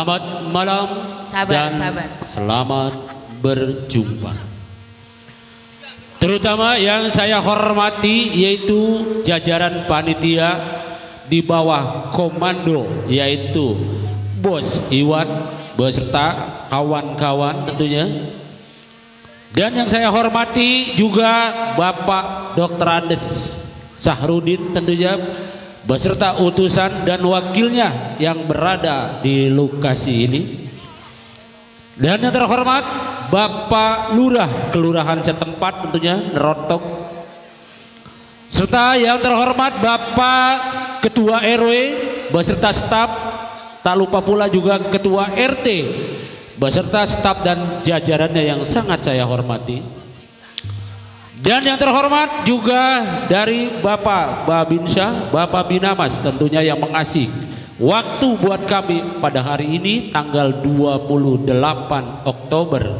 Selamat malam sabar, dan sabar. Selamat berjumpa. Terutama yang saya hormati yaitu jajaran panitia di bawah komando yaitu Bos Iwan beserta kawan-kawan tentunya. Dan yang saya hormati juga Bapak Dr. Andes Sahrudin tentunya beserta utusan dan wakilnya yang berada di lokasi ini. Dan yang terhormat Bapak Lurah Kelurahan setempat tentunya Nerotok, serta yang terhormat Bapak Ketua RW beserta staf, tak lupa pula juga Ketua RT beserta staf dan jajarannya yang sangat saya hormati. Dan yang terhormat juga dari Bapak Babinsyah, Bapak Binamas tentunya yang mengasih waktu buat kami pada hari ini tanggal 28 Oktober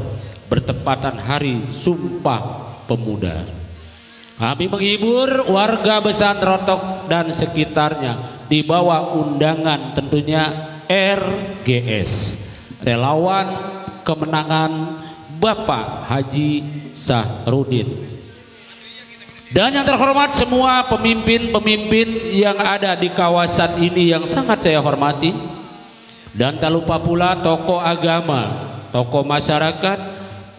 bertepatan Hari Sumpah Pemuda. Kami menghibur warga besar Nerotok dan sekitarnya di bawah undangan tentunya RGS, Relawan Kemenangan Bapak Haji Sahrudin. Dan yang terhormat semua pemimpin-pemimpin yang ada di kawasan ini yang sangat saya hormati. Dan tak lupa pula tokoh agama, tokoh masyarakat,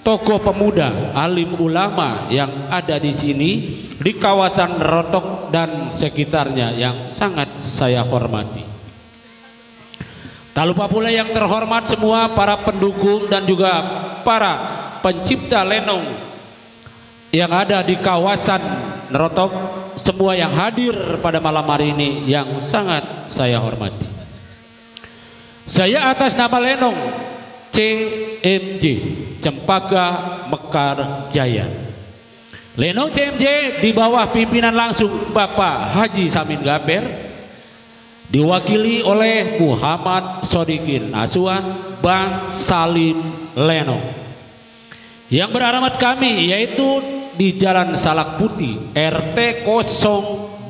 tokoh pemuda, alim ulama yang ada di sini di kawasan Nerotok dan sekitarnya yang sangat saya hormati. Tak lupa pula yang terhormat semua para pendukung dan juga para pencipta lenong yang ada di kawasan Nerotok, semua yang hadir pada malam hari ini yang sangat saya hormati. Saya atas nama Lenong CMJ Cempaka Mekar Jaya, Lenong CMJ di bawah pimpinan langsung Bapak Haji Samin Gaber, diwakili oleh Muhammad Sodikin Aswan Bang Salim Lenong, yang beralamat kami yaitu di Jalan Salak Putih RT 02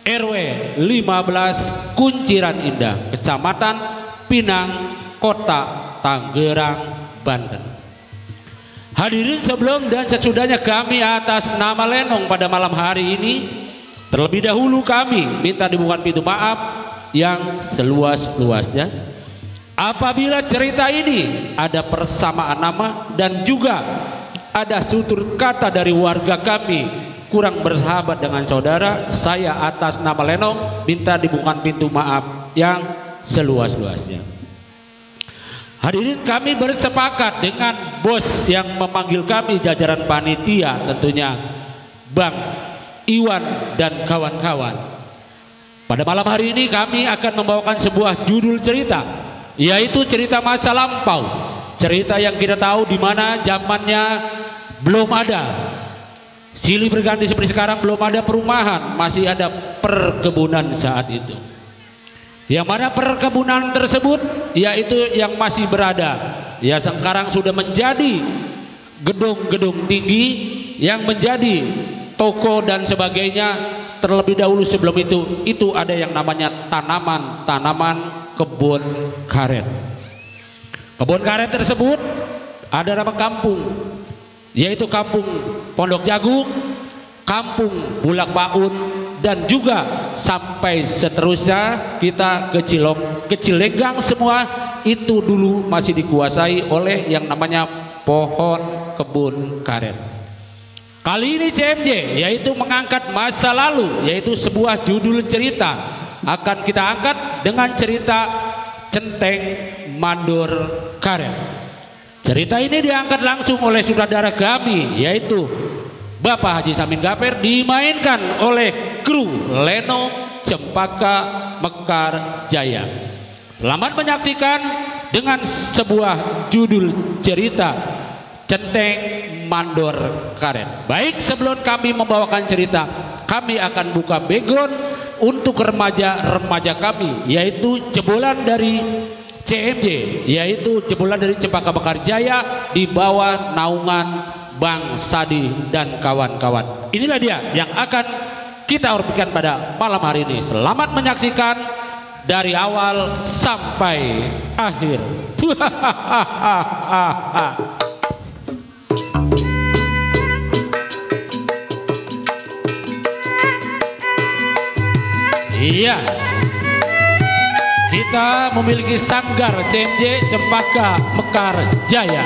RW 15 Kunciran Indah, Kecamatan Pinang, Kota Tangerang, Banten. Hadirin sebelum dan sesudahnya kami atas nama Lenong pada malam hari ini, terlebih dahulu kami minta dibukakan pintu maaf yang seluas-luasnya Apabila cerita ini ada persamaan nama dan juga ada tutur kata dari warga kami kurang bersahabat dengan saudara, saya atas nama Lenong minta dibukakan pintu maaf yang seluas-luasnya. Hadirin, kami bersepakat dengan bos yang memanggil kami jajaran panitia, tentunya Bang Iwan dan kawan-kawan. Pada malam hari ini kami akan membawakan sebuah judul cerita, yaitu cerita masa lampau. Cerita yang kita tahu di mana zamannya belum ada silih berganti seperti sekarang, belum ada perumahan, masih ada perkebunan saat itu. Yang mana perkebunan tersebut yaitu yang masih berada, ya sekarang sudah menjadi gedung-gedung tinggi yang menjadi toko dan sebagainya. Terlebih dahulu sebelum itu ada yang namanya tanaman kebun karet. Kebun karet tersebut ada nama kampung, yaitu Kampung Pondok Jagung, Kampung Bulak Baun, dan juga sampai seterusnya kita ke Cilenggang, semua itu dulu masih dikuasai oleh yang namanya pohon kebun karet. Kali ini CMJ yaitu mengangkat masa lalu, yaitu sebuah judul cerita akan kita angkat dengan cerita Centeng Mandor Karet. Cerita ini diangkat langsung oleh sutradara kami, yaitu Bapak Haji Samin Gaper, dimainkan oleh kru Lenong Cempaka Mekar Jaya. Selamat menyaksikan dengan sebuah judul cerita Centeng Mandor Karet. Baik, sebelum kami membawakan cerita, kami akan buka background untuk remaja-remaja kami, yaitu jebolan dari CMJ, yaitu jebolan dari Cempaka Mekar Jaya di bawah naungan Bang Sadi dan kawan-kawan. Inilah dia yang akan kita orbitkan pada malam hari ini. Selamat menyaksikan dari awal sampai akhir. Iya, kita memiliki sanggar CMJ Cempaka Mekar Jaya.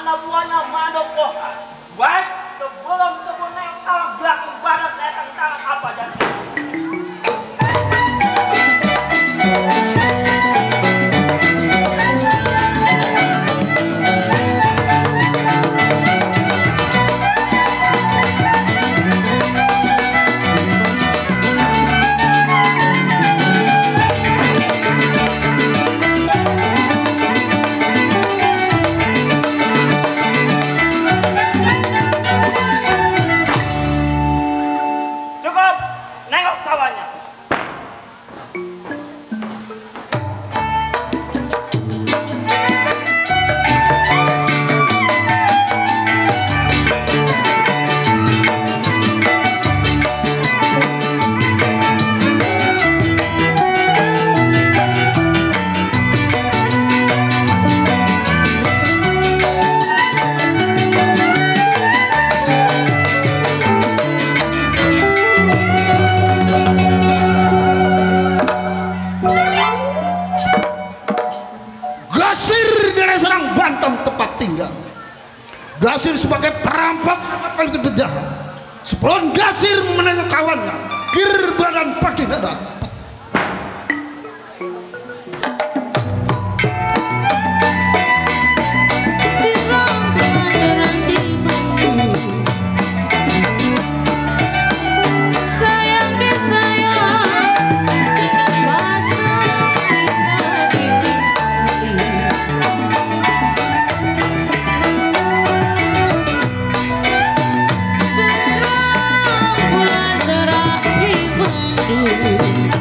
mana buahnya mana pohon. Baik, sebelum naik salam belakang badan saya tentang apa dan Gasir sebagai perampok paling kejahat. Sebelum Gasir menengok kawannya, kir badan pakai dada. Terang bulan terang di Bandung.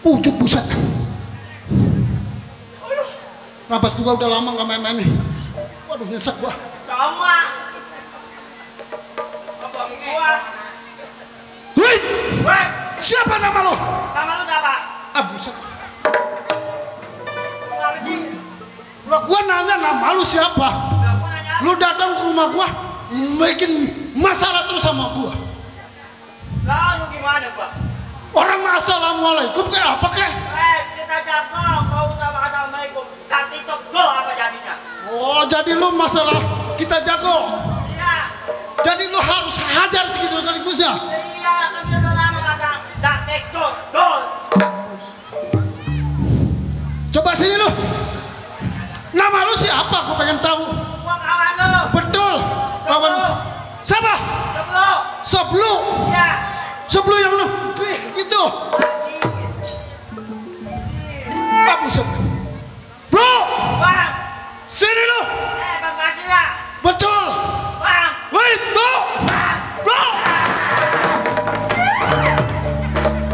Pucuk buset. Nafas juga udah lama nggak main-main nih. Waduh nyesek gua. Sama. Abang gua. Wih, Weh, siapa nama lo? nama lu siapa? Ah buset. Kenapa sih? Lo gua nanya nama lu siapa? Lah gua nanya. Lu datang ke rumah gua bikin masalah terus sama gua. Lah lu gimana, Pak? Orang assalamualaikum kayak apa kek? Kita jago, mau sama assalamualaikum. Dan TikTok go apa jadinya? Oh jadi lu masalah kita jago. Iya. Jadi lu harus hajar segitu sekaligus ya. Iya, kan dia udah lama kata dan TikTok go. Coba sini lu. Nama lu siapa? Gua pengen tahu. Gua kawan lu. Betul. Kawan. Siapa? Sebelum. Seblu. Iya. Seblu yang lu. Wih, itu. Ah buset. Bro, Bang. sini lu. Bang kasih ya. Betul. Bang. Wait, bro. Bro.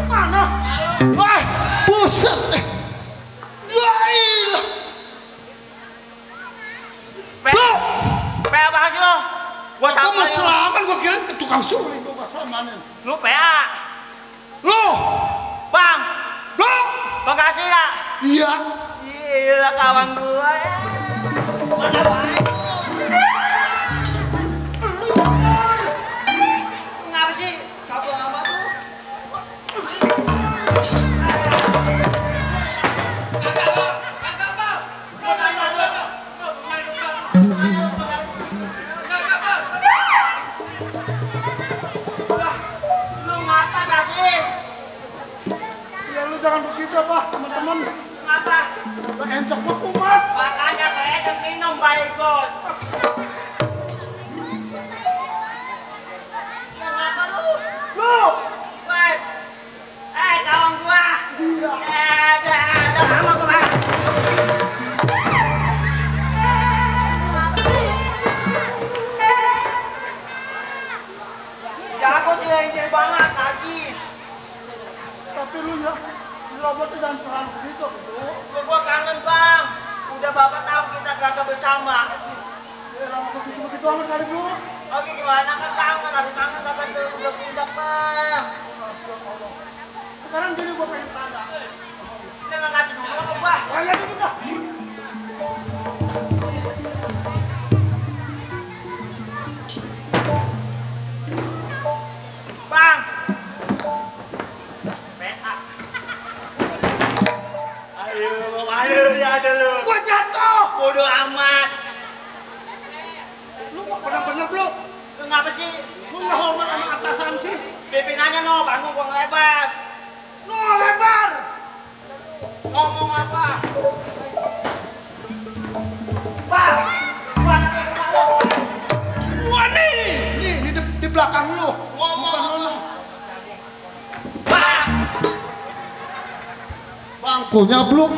Mana? Wah, buset. Gila. Bro. PA bang kasih lo. Gua Kok sama mau lu. selamat gua kira tukang suri gua mau selamatin. Lu PA. Lu. Bang. Lu. Bang kasih ya. Iya. Gila kawan gua ya. Mana baik. Kenapa sih? Sapu apa tuh? Lu ngapa gak sih? Ya lu jangan begitu Pak, teman-teman. Ngapa? Lu encok gua kumat. Makanya kayak minum baikon. Ngapa lu? Lu. Woi. Kawan gua. Ada sama gua. Jago dia banget, najis. Tapi lu ya, robot jangan terlalu begitu. Gua kangen bang. Udah bapak tahu kita gak bersama. Ya lama begitu amat kali bro. Oke gimana kan kangen, masih kangen tapi udah pindah bang. Sekarang gini gua pengen tanya. Dia nggak kasih dulu apa gua? Tanya dulu dah. Bang. PA. Ayo ya dulu. Gua jatuh. Bodoh amat. Lu kok bener-bener bro? Lu ngapa sih? Lu nggak hormat sama atasan sih? Pimpinannya no, panggung gua lebar. Lu lebar. Ngomong apa? Bang. Gua nanti rumah lu. Gua nih di belakang lu. Bukan lu. Bang. Bangkunya bluk.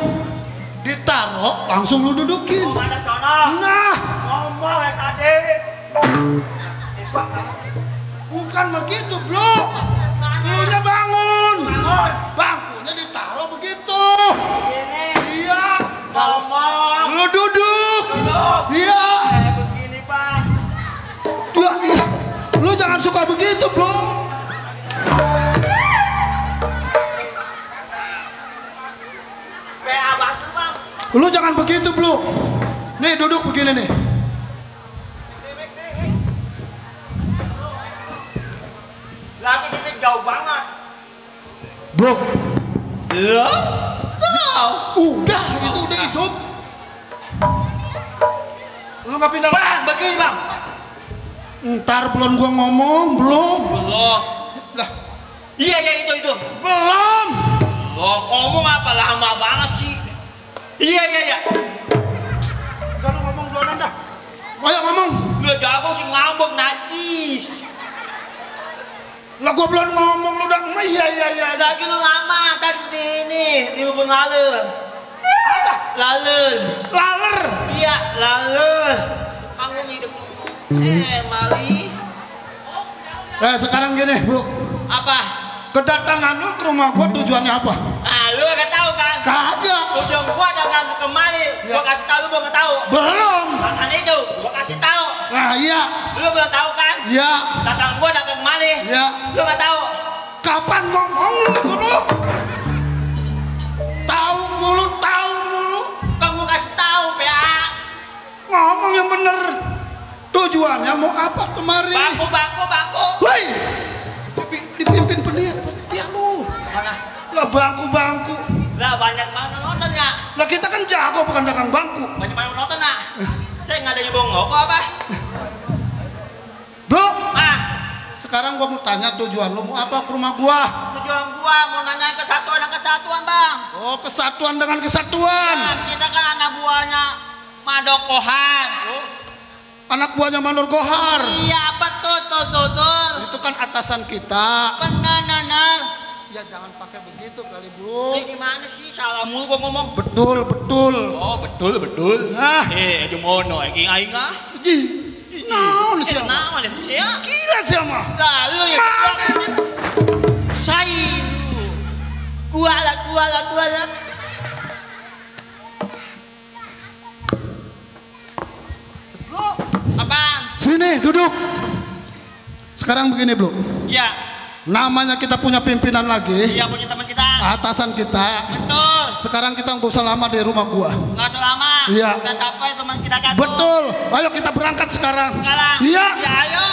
Ditaruh langsung lu dudukin. Mau madep sono. Nah, Ngomong ya tadi. bukan begitu bro. Lu nya bangun. Bangun. Bangkunya ditaruh begitu. Ini. Iya. Ngomong. Lu duduk. Duduk. Iya. Begini bang. Iya. Lu jangan suka begitu bro. PA basuh bang. Lu jangan begitu bro. Nih duduk begini nih. Lagi sini jauh banget. Bro. Iya. Udah itu udah hidup. Lu nggak pindah Bang, begini bang. Ntar belum gua ngomong belum. Belum. Lah Iya ya itu. belum. Lo ngomong apa lama banget sih? Iya. Udah lu ngomong duluan dah. Ayo ngomong. Gue jago sih ngambek najis. Lah gua belum ngomong lu udah iya. Lagi lu lama tadi ini di hubung laler. Laler. Laler. Iya laler. Kamu hidup. Mali. Sekarang gini bro. Apa? Kedatangan lu ke rumah gua tujuannya apa? Ah lu Kagak. Ujung gua dagang kemari, Ya. gua kasih tahu lu belum tahu. Belum. Makanya itu, gua kasih tahu. Nah iya. Lu belum tahu kan? Ya. Dagang gua dagang kemari. Ya. Lu nggak tahu. Kapan ngomong lu dulu? Tahu mulu. Kan gua kasih tahu, PA. Ngomong yang bener. Tujuannya mau apa kemari? Bangku. Woi, dipimpin penitia lu. Mana? Lah bangku. Lah banyak banget nonton ya. Lah kita kan jago bukan dagang bangku. Banyak banget nonton nak. Saya nggak ada nyebong ngoko apa? Bro, Ah, sekarang gua mau tanya tujuan lu mau apa ke rumah gua? tujuan gua mau nanya kesatuan bang. Oh, kesatuan dengan kesatuan. Nah, kita kan anak buahnya Madokohan. Anak buahnya Mandor Gohar. Iya betul. Itu kan atasan kita. Benar. Ya jangan pakai begitu kali, Bro. Ini gimana sih? Salah mulu gua ngomong. Betul. Oh betul. Nah, Aja mono, aing ah. ji. Naon sih? Naon sih? Gila sih mah. Dah lu ya. Sain lu. Kualat. Bro, apaan? Sini duduk. Sekarang begini, Bro. Ya, Namanya kita punya pimpinan lagi. iya punya teman kita. Atasan kita. Betul. Sekarang kita nggak usah lama di rumah gua. Nggak selama. Iya. Udah capek teman kita kan. Betul. Ayo kita berangkat sekarang. Sekarang. Iya. Ya ayo.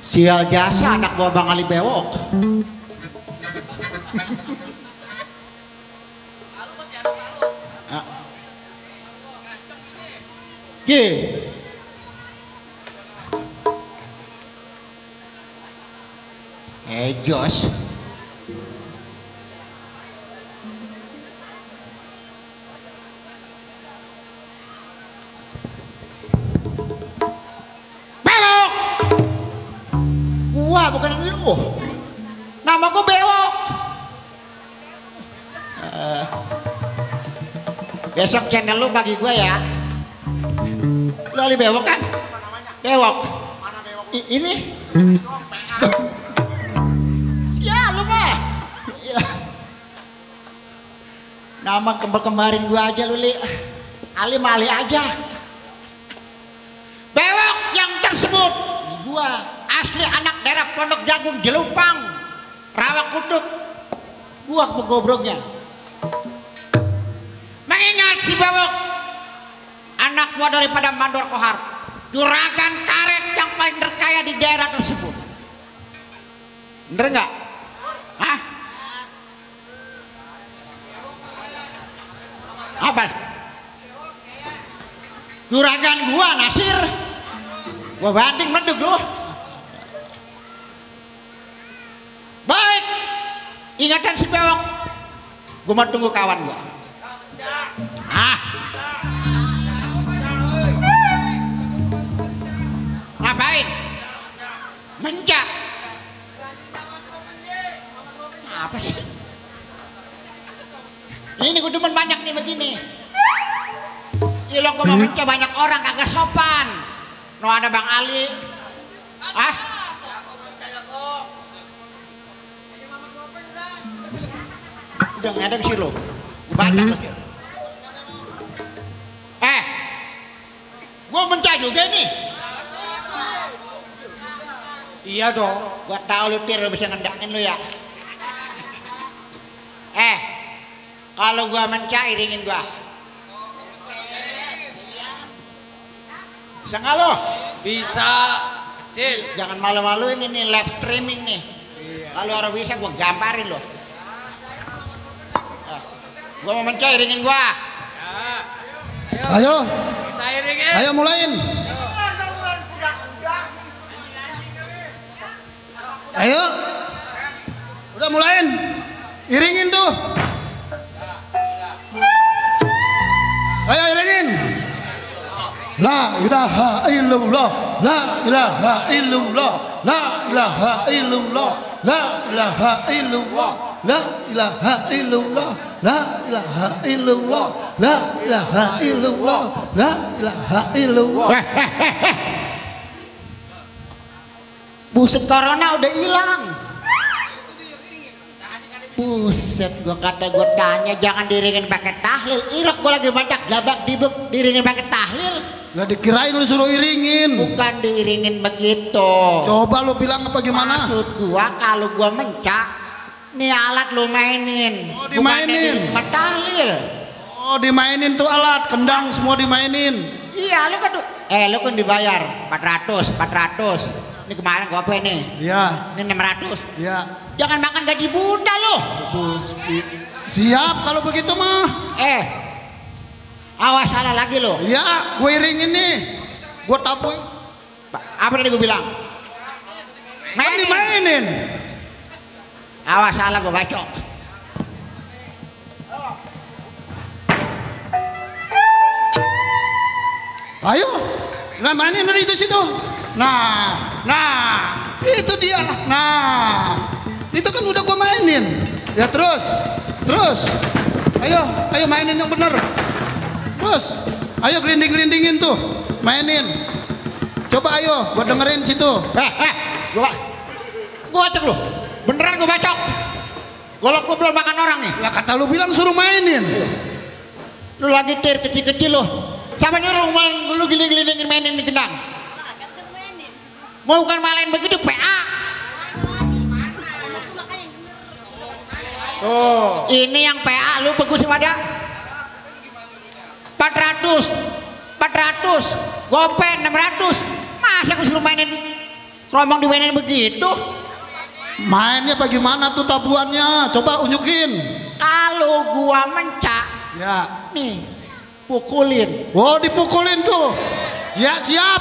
Sial jasa anak buah Bang Ali Bewok. Ki. Jos. Belok. Gua bukan lu. Nama gua Bewok. Besok channel lu bagi gua ya. Lu Ali Bewok kan? Bewok. Ini. Sial lu mah. Nama kembar-kembarin gua aja lu, Li. Ali mah Ali aja. Bewok yang tersebut gua asli anak daerah Pondok Jagung Jelupang, Rawak Kutuk. Gua pegobroknya. Mengingat si Bewok anak buah daripada Mandor Kohar, juragan karet yang paling terkaya di daerah tersebut. Bener nggak? Hah? Apa? Juragan gua Nasir, gua banding medug lu. Baik, ingatan si Bewok, gua mau tunggu kawan gua. Ngapain? Mencak. Apa sih? Ini gua demen banyak nih begini. Iya gua mau mencak banyak orang kagak sopan. No ada Bang Ali. Udah ngedeng sih lo. Gua baca lo sih. Gua mencah juga nih. Iya dong. Gua tahu lu Tir, lu bisa ngendakin lu ya. Kalau gua mencah iringin gua. Bisa nggak lo? Bisa. Kecil. Jangan malu-maluin ini live streaming nih. Kalau orang bisa gua gamparin lo. Gua mau mencah iringin gua. Ayo. Kita iringin. Ayo mulain. Ayo. Udah mulain. Iringin tuh. Ayo iringin. La ilaha illallah. La ilaha illallah. La ilaha illallah. La ilaha illallah. La ilaha illallah. La ilaha illallah. La ilaha illallah. La ilaha illallah. Buset, corona udah hilang. Buset, gua tanya jangan diringin pakai tahlil. Irok gua lagi baca gabak dibuk diringin pakai tahlil. Lah dikirain lu suruh iringin. Bukan diiringin begitu. Coba lu bilang apa gimana? Maksud gua kalau gua mencak, nih alat lu mainin. Oh, dimainin. Bukan tahlil. Oh, dimainin tuh alat, kendang semua dimainin. Iya, lu kan dibayar 400. Ini kemarin gope nih. Iya. Ini 600. Iya. Jangan makan gaji Buddha lo. Siap kalau begitu mah. Awas salah lagi lo. Iya, gue iringin nih. Gue tapuin. Apa tadi gue bilang? Kan dimainin. Awas salah gue bacok. Ayo, nggak mainin dari itu situ. Nah, itu dia. Nah, itu kan udah gue mainin. Ya terus. Ayo mainin yang bener. Terus, ayo gelinding-gelindingin tuh, mainin. Coba ayo, gue dengerin situ. Gue bacok lu. Beneran gue bacok. Golok gue belum makan orang nih. Lah kata lu bilang suruh mainin. Lu lagi Tir kecil-kecil lu. Siapa nyuruh main lu giling-gilingin mainin di kendang? Mau bukan malain begitu PA. Oh. Ini yang PA lu bagus pada 400 gope 600. Masa gue suruh mainin keromong dimainin begitu? Mainnya bagaimana tuh tabuannya? Coba unjukin. Kalau gua mencak, Ya. nih pukulin. Oh, dipukulin tuh. Ya siap.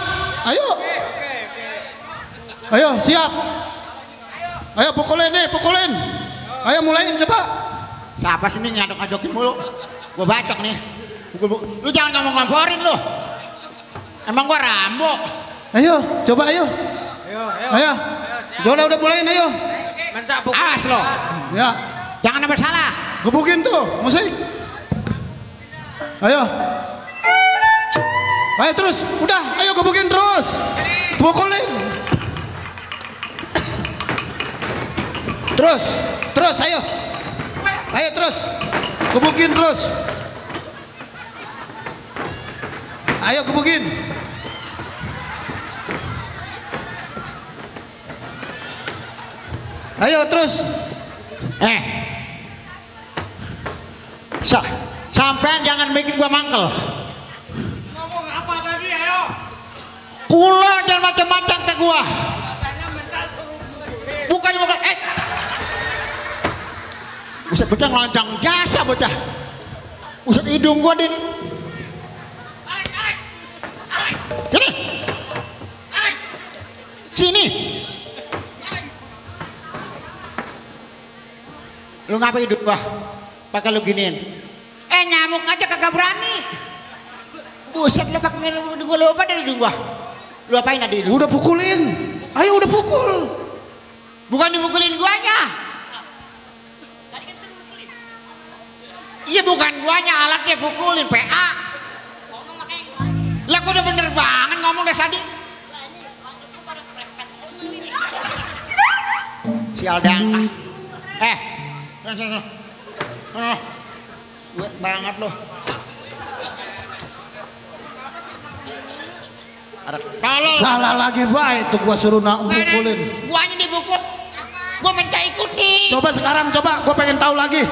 Ayo siap. Ayo pukulin nih, pukulin. Ayo mulain coba. Siapa sih ini ngadok-ngadokin mulu? Gua bacok nih. Lu jangan ngomong-ngomporin lu. Emang gua Rambo. Ayo, coba ayo. Ayo. Coba udah mulain ayo. Mencapuk. Awas lo. Ya. Jangan ada salah. Gebukin tuh musik. Ayo. Ayo terus, udah, ayo gebukin terus. Pukulin. Terus ayo. Ayo terus. Gebukin terus. Ayo gebukin. Ayo terus. Sampean jangan bikin gua mangkel. Ngomong apa tadi ayo? Kula jangan macam-macam ke gua. Katanya minta suruh pukulin. Bukan. Bocah ngeloncong jasa bocah. Usut hidung gua din. Sini. Lu ngapa hidup gua? Pakai lu giniin. Nyamuk aja kagak berani. Buset lu pakai gua lupa dari hidung gua. Lu apain tadi hidung? Udah pukulin. Ayo udah pukul. Bukan dipukulin guanya. Iya bukan guanya, alatnya pukulin PA. Lah gua udah bener banget ngomong dari tadi. Sial dangka. Wet banget loh. Ada tolong. Salah lagi baik tuh gua suruh nak mukulin. Guanya dibukul. Gua minta ikuti. Coba sekarang coba, gua pengen tahu lagi.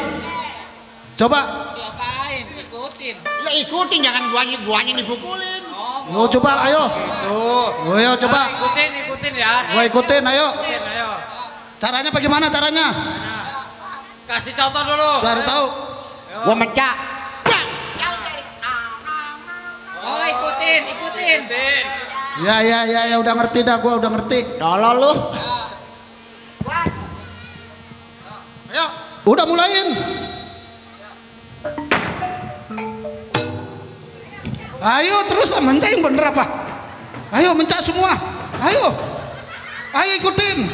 Coba. Diapain? Ikutin. Lo ikutin jangan guanya dipukulin. Yo coba ayo. Tuh. Ayo coba. Ikutin ya. Gua ikutin ayo. Ayo. Caranya bagaimana caranya? Kasih contoh dulu. Saya tahu. Gua mencak. Oh, ikutin. Ya udah ngerti dah, gua udah ngerti. Tolol lu. Ayo, udah mulain. Ayo terus lah, mencak yang bener apa? Ayo mencak semua. Ayo ikutin.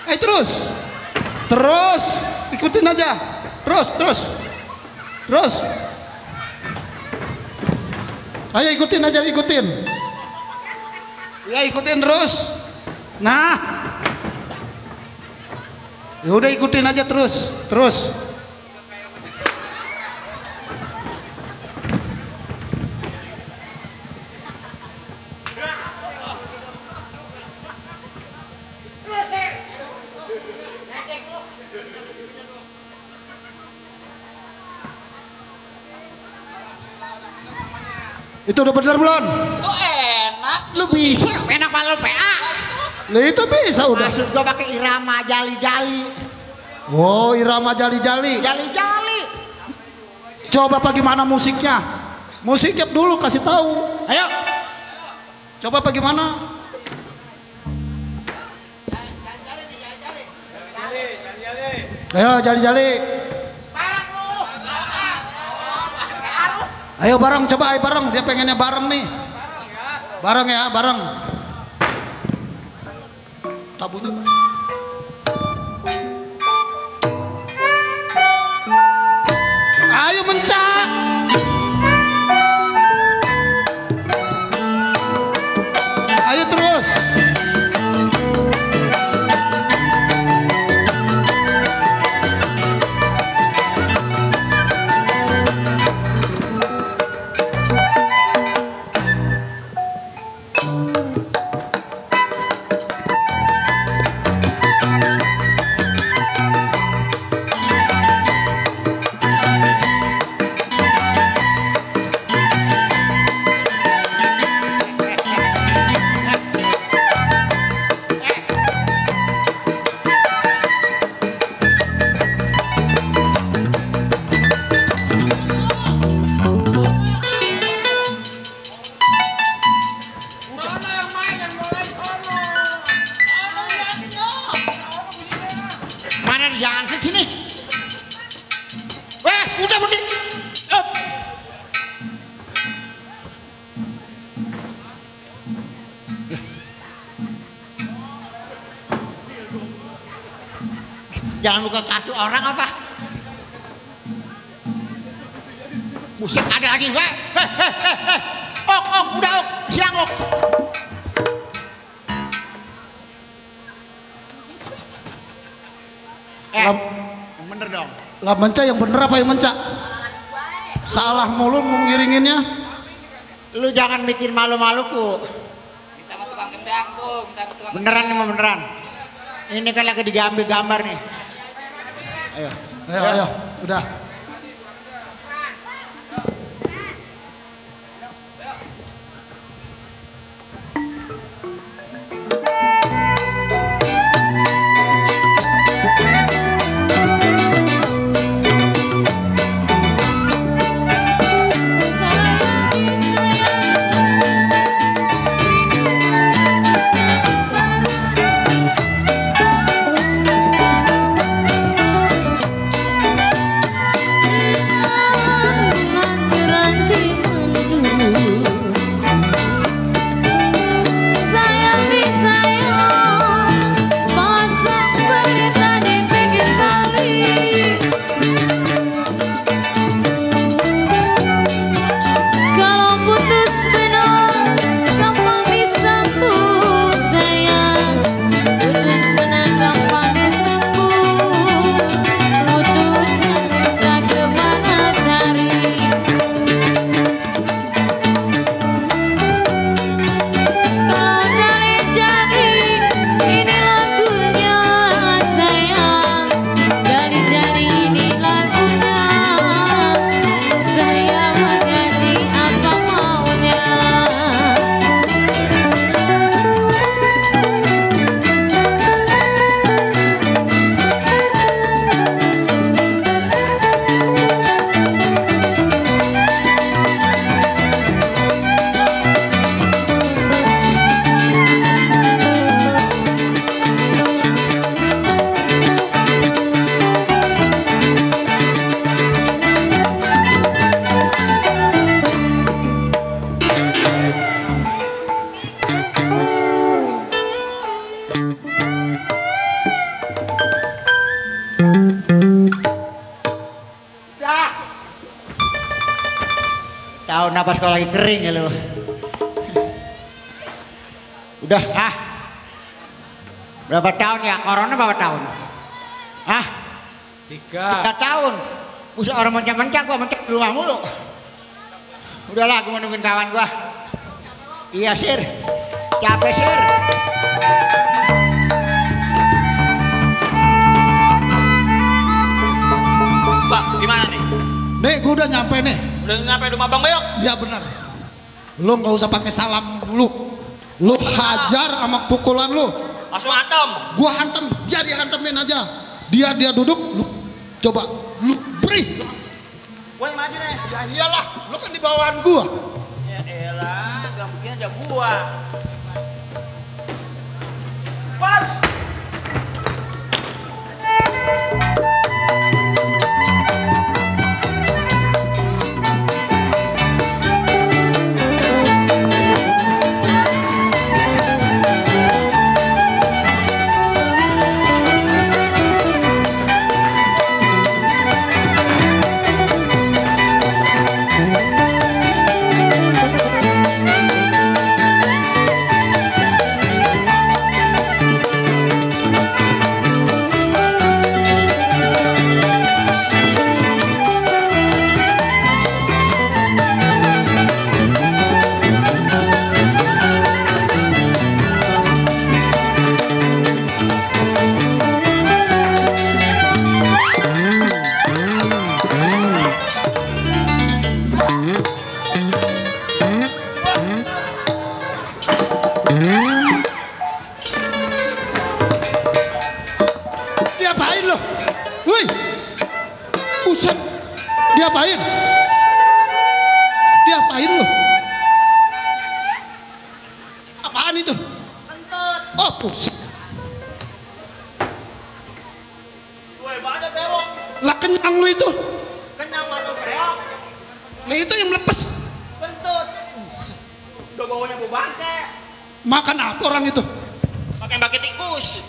Ayo terus ikutin aja. Terus. Ayo ikutin aja, ikutin. Ya ikutin terus. Nah, ya udah ikutin aja terus. Itu udah bener belum? Tuh enak, lu bisa. Enak malu PA. Lah itu bisa udah. Maksud gua pakai irama jali-jali. Oh, irama jali-jali. Jali-jali. Coba bagaimana musiknya? Musiknya dulu kasih tahu. Ayo. Coba bagaimana? Ayo jali-jali. Ayo bareng, coba ayo bareng. Dia pengennya bareng nih. Bareng ya, bareng. Tabunya. Ayo mencak. Ayo terus. Mana jangan ke sini. Weh, udah berdiri. Jangan buka kartu orang apa? Buset ada lagi, weh. Ok, udah ok, siang ok. Yang bener dong. Lah mencak yang bener apa yang mencak? Salah mulu ngiringinnya. Lu jangan bikin malu-maluku. Minta sama tukang gendang tuh, Beneran nih beneran. Ini kan lagi diambil gambar nih. Ayo, udah. Dah. Tahu napas kalau lagi kering ya lu. Udah berapa tahun ya corona, berapa tahun? 3 tahun. Usah orang mencak-mencak, gua mencak di rumah mulu. Udahlah, gua mau nungguin kawan gua. Iya Sir, capek Sir. Bang, gimana nih? Nih, gue udah nyampe nih. Udah nyampe rumah Bang Beok? Ya benar. Lu nggak usah pakai salam dulu. Lu hajar sama pukulan lu. Langsung hantam. Gua hantam, dia hantamin aja. Dia duduk, lu coba lu beri. Gua yang maju nih. Ya iyalah, lu kan di bawahan gua. Ya elah, gak mungkin aja gua. Bang! Diapain lo? Woi, Buset, diapain? Diapain lo? Apaan itu? Kentut. Oh, buset. Gue pada belok. Lah kenyang lu itu. Kenyang masuk belok. Nah itu yang melepas. Kentut. Udah bawanya bau bangke. Makan apa orang itu? Pakai bangke tikus.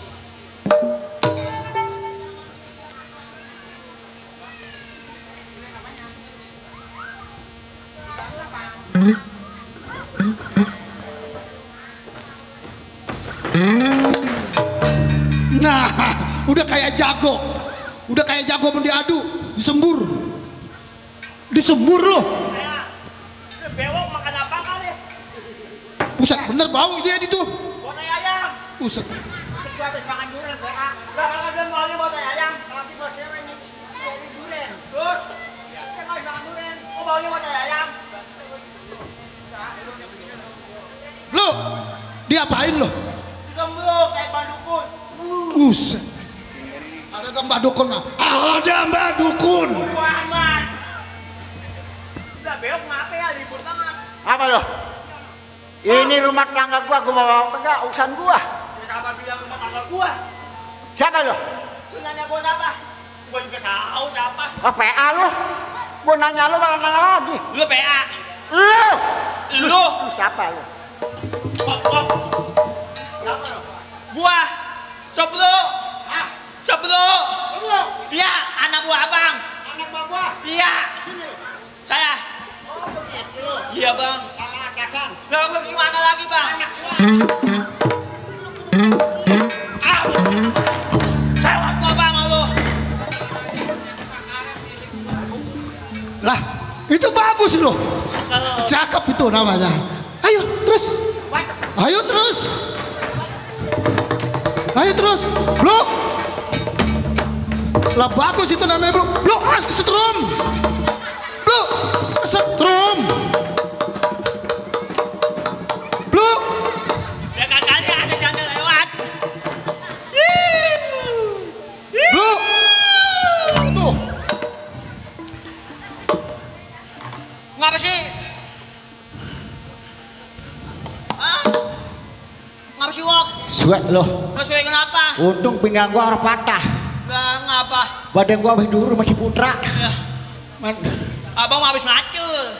Nah, udah kayak jago. Udah kayak jago mendiadu, disembur. Disembur loh. Udah bewok makan apa kali? Buset, bener bau dia itu. Botai ayam. Buset. Gue habis makan durian, BA. Lah kalau bilang maunya botai ayam, nanti bos cewek nih dari durian. Terus, saya nggak makan durian. Oh maunya botai ayam. Lo, diapain lo? Disembur kayak bandukun. Buset. Ada kan Mbak Dukun mah? Ada Mbak Dukun. Aman. Udah bewok ngapa ya, libur banget. Apa lo? Ini rumah tangga gua mau bawa enggak urusan gua. Kenapa bilang rumah tangga gua? Siapa lo? Lu nanya gua siapa? Gua juga tahu siapa. Oh, PA lo? Gua nanya lo malah nanya lagi. Lu PA. Lu Lu. siapa lo? Siapa lu? Gua. Sobro. Sobro. Iya, anak buah abang. Anak gua. Iya. Saya. Oh, begitu. Iya bang. Salah atasan. Nggak mau gimana lagi bang? Anak gua. Sewot lo bang lu. Lah, itu bagus loh. Cakep itu namanya. Ayo terus. Ayo terus. Ayo terus. Blok. Lah bagus itu namanya blok. Blok, kesetrum. Blok, kesetrum. Blok. Ya kali ada janda lewat. Blok. Tuh. Ngapa sih? Ah? Ngapa sih wok? Suek lo. Nggak sesuai kenapa? Untung pinggang gua harus patah. Nggak ngapa? Badan gua habis dulu masih putra. Ya. Man. Abang habis macul.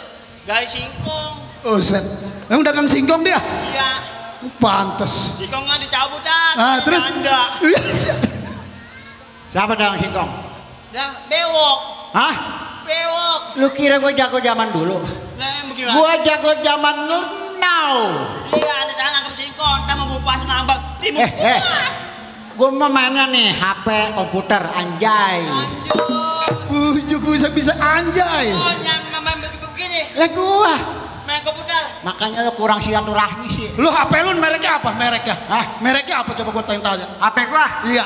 Gali singkong. Buset. Emang dagang singkong dia? Iya. Pantes. Singkongnya dicabut kan? Ah, terus? Janda. Siapa dagang singkong? Dah bewok. Hah? Bewok. Lu kira gue jago zaman dulu? Nah, bagaimana? Gue jago zaman now. Iya, ada salah nangkep singkong, entar mau bupas ngambang. Gue mau mainnya nih HP komputer anjay. Bujuk bisa anjay. Oh, yang main begini. Lah gua. Main komputer. Makanya lu kurang silaturahmi sih. Lu HP lu mereknya apa? Mereknya? Hah? Mereknya apa? Coba gua tanya. HP gua? Iya.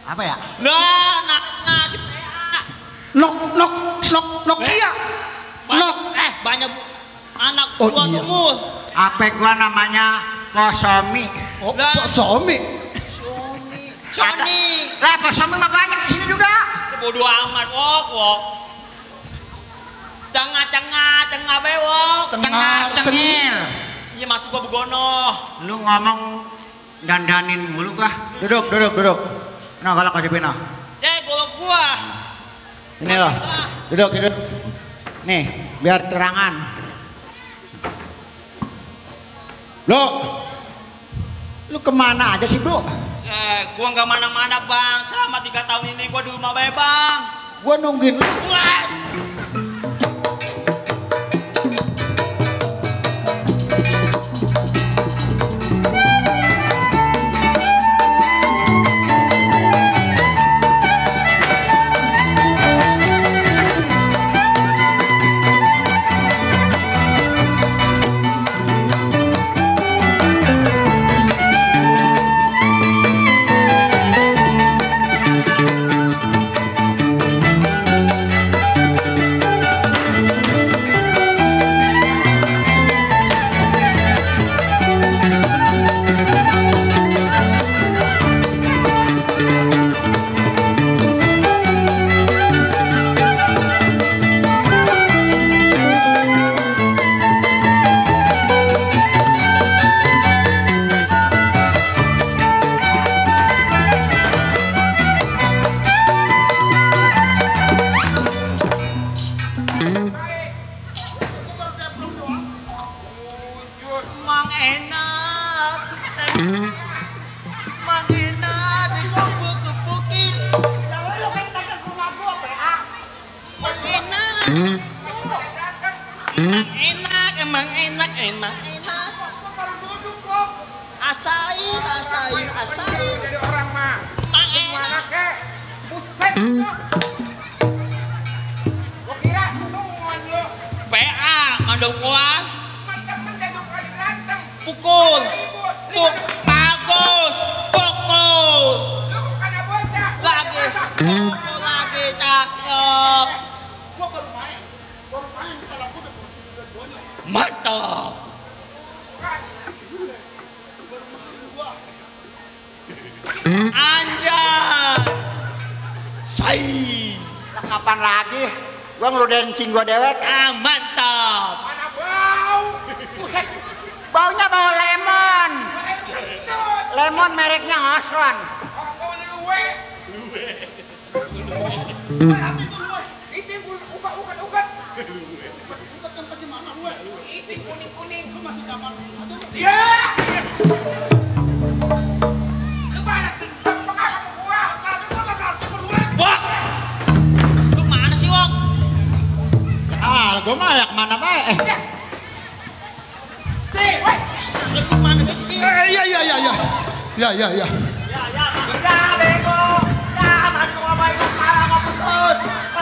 Apa ya? Nokia. Banyak anak Oh, dua iya. sumur. HP gua namanya Posomi. Oh, Lah. Pak Somi. Sony. Lah Posomi mah banyak di sini juga. Bodoh amat, wok. Tengah bewok. Cengil. Iya masuk gua begono. Lu ngomong dandanin mulu gua. Duduk. Nah, kalau kasih pina. Golok gua. Ini loh. Duduk. Nih, biar terangan. Lu kemana aja sih, Bro? Gua nggak mana-mana, Bang. Selama 3 tahun ini gua di rumah bae, Bang. Gua nungguin lu. Wah. Emang enak. Asain. Jadi orang mah. Emang enak. Buset. Gua kira tungguan lu. PA, mandau kuas, Temen-temen deduk lagi berantem. pukul, Ribut. bagus, pukul, Lu bukannya bocah. lagi, pukul lagi, cakep, Gua baru main kalau gua udah duanya. mantap. Anjay, say, Lah kapan lagi? Gua ngeludahin cing gua dewek. mantap. Mana bau. Buset. Baunya bau lemon. Kentut. Lemon mereknya Osron. Orang bau luwe. Itu yang gua ugat-ugat. Ugat yang bagaimana lu? Itu yang kuning-kuning. Lu masih zaman aja lu. Ya. Lu balas dendam bakal sama gua. Wah, lu mana sih, Wok? Gua mah ya kemana bae. Lu mana sih? Iya.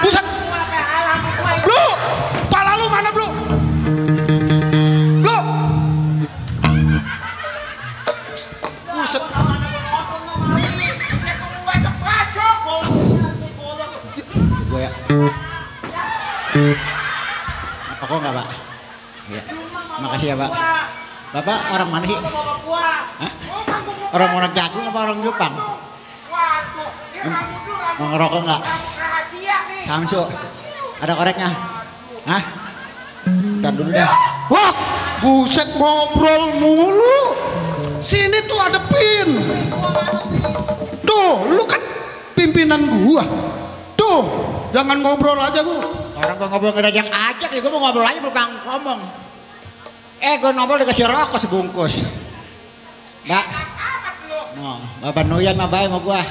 Buset. Lu, pala lu mana, Bro? Lu. Buset. Gua ya. Aku enggak, Pak. Iya. Makasih ya, Pak. Bapak orang mana sih? Hah? Orang Jagung apa orang Jepang? Waduh, ini rambut lu Mau ngerokok nggak? rahasia nih. Samsu, ada koreknya? Hah? Ntar dulu dah. Wah, buset ngobrol mulu. Sini tuh ada pin. Tuh, lu kan pimpinan gua. Tuh, jangan ngobrol aja gua. Orang gua ngobrol ngajak ajak ya, gua mau ngobrol aja bukan ngomong. Gua ngobrol dikasih rokok sebungkus. Mbak, Amat lu. no, Bapak Nuyan mah baik sama gua.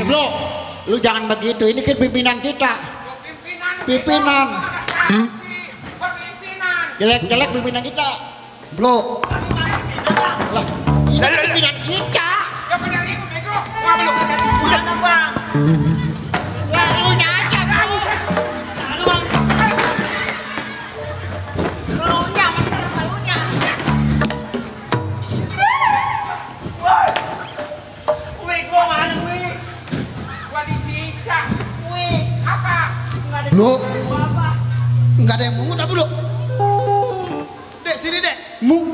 Bro, lu jangan begitu. Ini kan pimpinan kita. Pimpinan. Jelek-jelek pimpinan kita. Bro. Lah, ini pimpinan kita. Ya benar itu bego. Wah belum. Mana bang? Lu aja, Bro. Lalunya, lalunya. Wih, gua mana wih? Gua disiksa. Wih, Apa? nggak ada Lu apa? nggak ada yang mungut apa lu? Dek sini dek,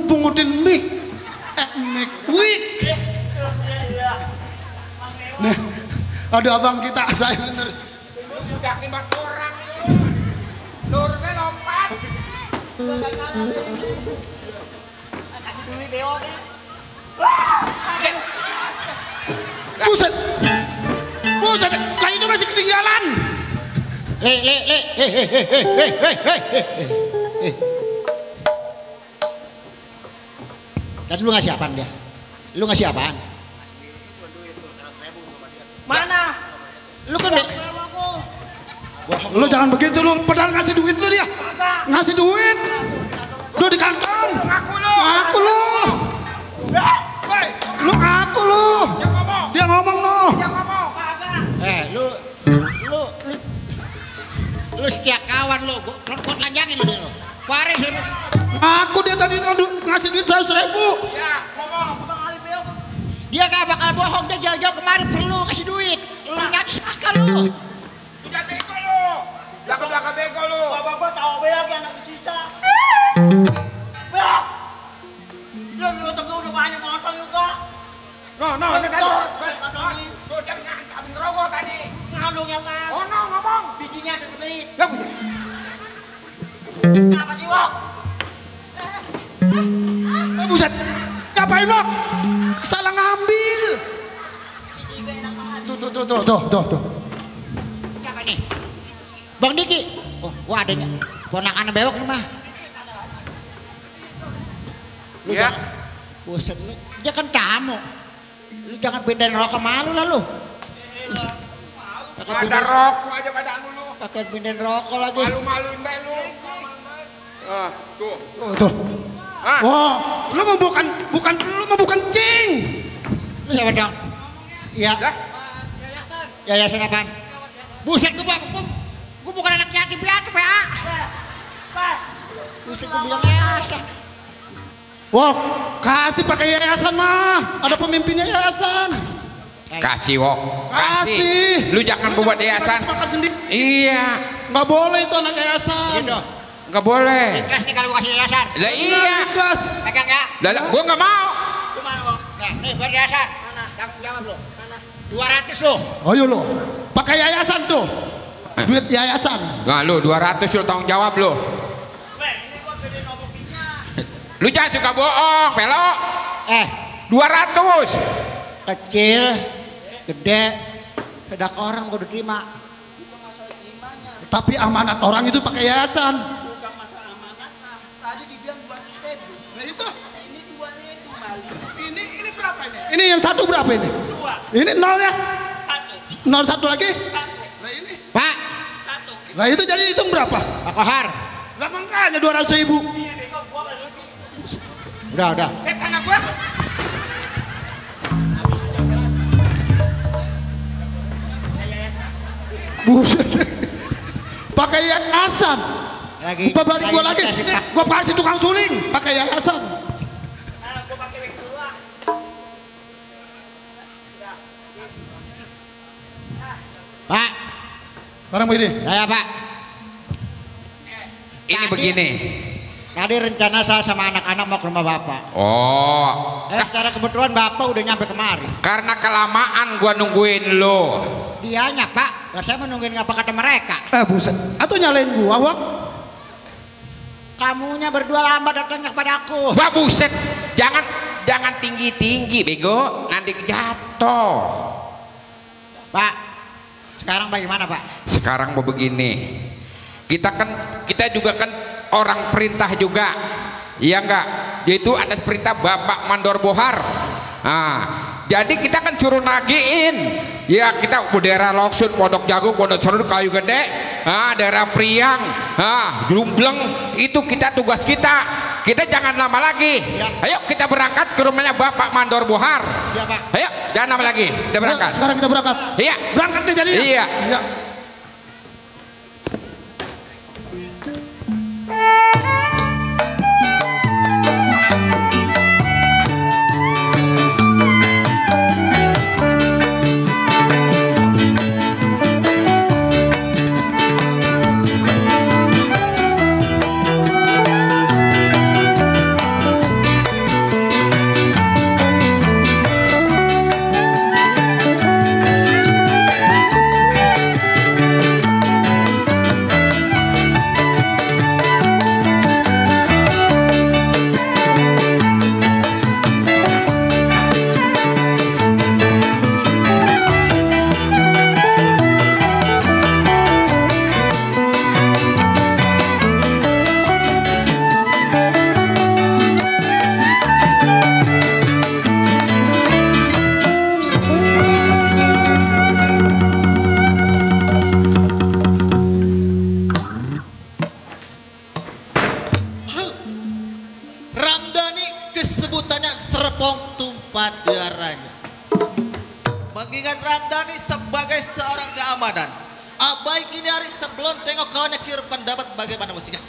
pungutin mic. Mic wig. Nah, ada abang kita saya bener. Lu sudah kibat orang itu. Lurbe lompat. Kasih duit beo deh. Buset, buset, lah itu masih ketinggalan. Le. Tadi lu ngasih apaan dia? Lu ngasih apaan? Mana? Lu kan Beo aku. Lu jangan begitu lu, padahal ngasih duit lu dia. Ngasih duit. Lu di kantong. Ngaku lu. Aku lu. Woi, Lu aku lu. yang ngomong. Dia ngomong no. Yang ngomong. Lu setia kawan lu, gua telanjangin lu. Faris lu. Aku dia tadi ngasih duit 100.000. Ya, ngomong. Bang Ali beo. Dia gak bakal bohong, dia jauh-jauh kemarin perlu kasih duit. Lu nyari sakal lu. Udah bego lu. Belakang bego lu. Bapak gua tahu beo lagi anak sisa. Beo. Dia ngotong udah banyak ngotong juga. No, ini tadi. Ngotong ini. Lu jangan kami ngerokok tadi. Ngandung yang kan. Oh no, ngomong. Bijinya terbelit. Ya punya. Apa sih, Wok? Buset. Ngapain lo? Salah ngambil. Biji gue enak banget. Tuh. Siapa nih? Bang Diki. Oh, gua adanya. Ponakan bewok lu mah. Lu Ya. jangan. Buset lu. Dia kan tamu. Lu jangan bedain rokok malu lah lu. Pakai Ada bedain, rokok aja pada lu. pakai bedain rokok lagi. Malu-maluin bae lu. Tuh. Tuh. Ah. Wah, lu mau bukan cing. Lu siapa dong? Iya. Lah, Yayasan apaan? Buset gua bukan anak yatim piatu PA. Buset gua bilang yayasan. Wah, kasih pakai yayasan mah. Ada pemimpinnya yayasan. Kasih Wok, Kasih. Lu jangan buat yayasan. Makan sendiri. Iya, Nggak boleh itu anak yayasan. Gitu. nggak boleh. Ikhlas nih kalau gua kasih yayasan. Lah iya, Ikhlas. Pegang ya. lah gua nggak mau. Gimana, Wok? Nah, nih buat yayasan. Mana? Tanggung jawab lu. 200 lu. Oh iya lo, pakai yayasan tuh. Duit yayasan. Nggak lu 200 lu tanggung jawab lu. Weh, ini gua beli nobokinya. Lu jangan suka bohong, Pelo. 200. Kecil, gede, sedekah orang gua udah terima. Tapi amanat orang itu pakai yayasan. Bukan masalah amanat lah. Tadi dibilang 200.000. Nah itu. Ini 2.000 Mali. Ini berapa ini? Ini yang satu berapa ini? 2. Ini nol ya? 1. 01 lagi? 1. Nah ini. Pak, 1. Nah itu jadi hitung berapa? Pak Kohar. Lah makanya 200.000. Iya, bego gua enggak sih. Udah. setan gua. Buset. Pakai yayasan. Lagi. Gua balik gua lagi. dikasih, Nih, Pak. gua kasih tukang suling pakai yayasan. Nah, gua pakai wig dulu ah. Pak, Barang begini. saya Pak. Ini begini. Tadi rencana saya sama anak-anak mau ke rumah Bapak. Oh, Secara kebetulan Bapak udah nyampe kemari. karena kelamaan gua nungguin lu. Dianya Pak, lah saya menungguin apa kata mereka. Buset. Atau nyalain gua, Wak. Kamunya berdua lambat datangnya kepadaku. Wah buset, jangan tinggi-tinggi bego, nanti jatuh. Pak, sekarang bagaimana Pak? Sekarang mau begini, kita juga kan orang perintah juga, iya enggak? Yaitu ada perintah Bapak Mandor Bohar. Nah, jadi kita kan suruh nagiin Ya kita daerah Loksun, Pondok Jagung, Pondok Serut, Kayu Gede, daerah Priang, Jumbleng, itu kita tugas kita. Kita jangan lama lagi. Ya. Ayo kita berangkat ke rumahnya Bapak Mandor Bohar. Ya, Pak. Ayo, jangan lama lagi. Kita berangkat. Sekarang kita berangkat. Iya. Berangkat ke jadinya. Iya. Iya. Ramdhani kesebutannya serpong tumpah darahnya. Mengingat Ramdhani sebagai seorang keamanan, Abai kini hari sebelum tengok kawannya kira pendapat bagaimana musiknya.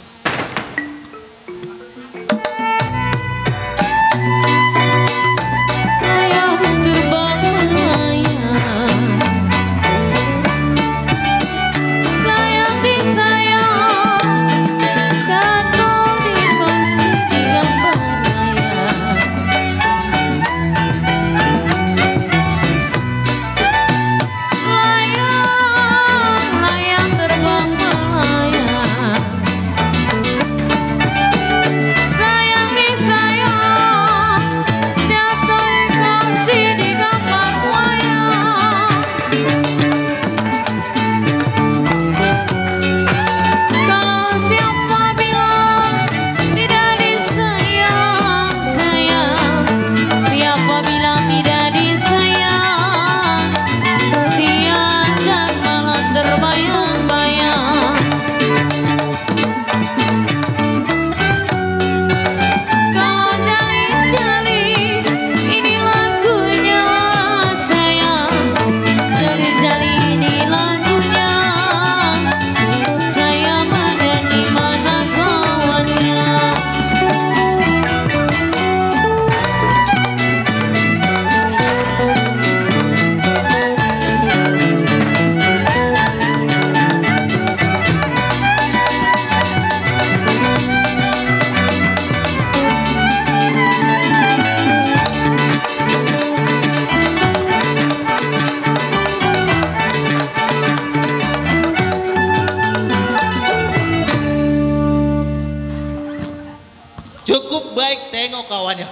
Cukup baik tengok kawannya.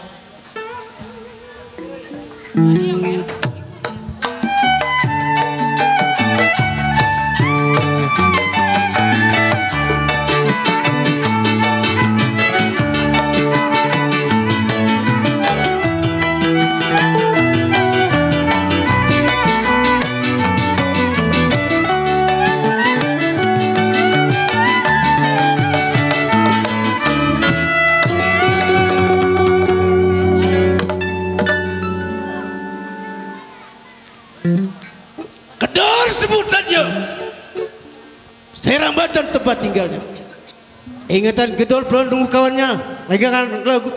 Kedor sebutannya. Serambatan tempat tinggalnya. Ingatan Gedor belum tunggu kawannya. Lagi kan lagu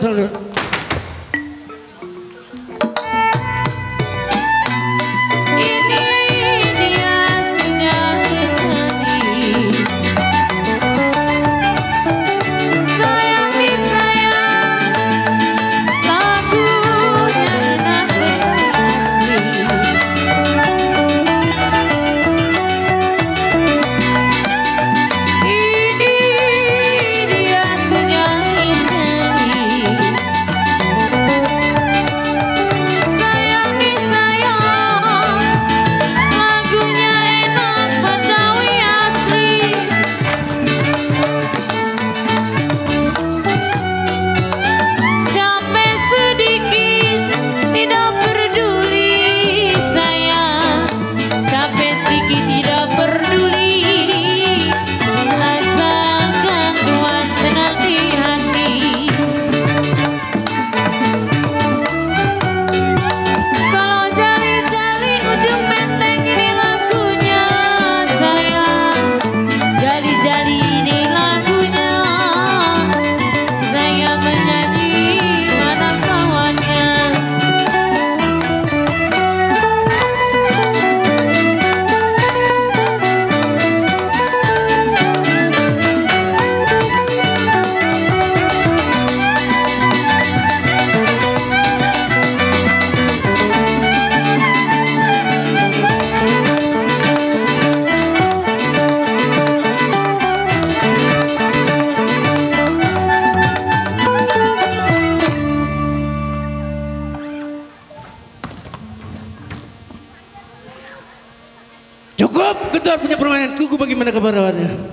Cukup, Gedor punya permainan. Tunggu bagaimana kebarannya.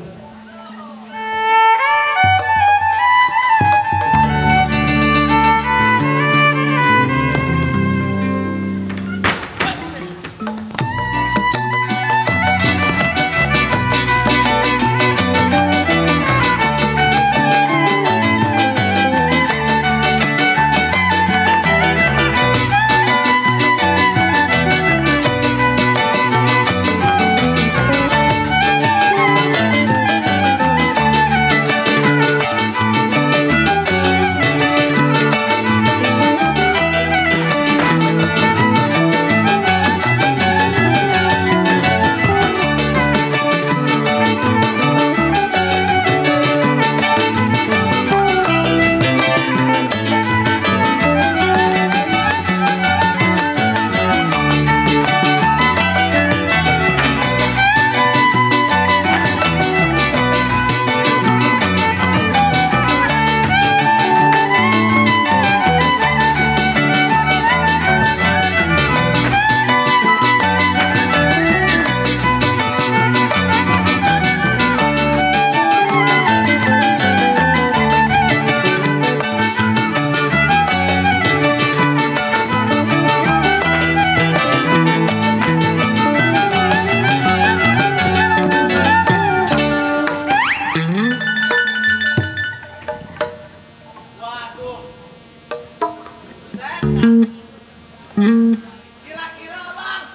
Kira-kira lah bang.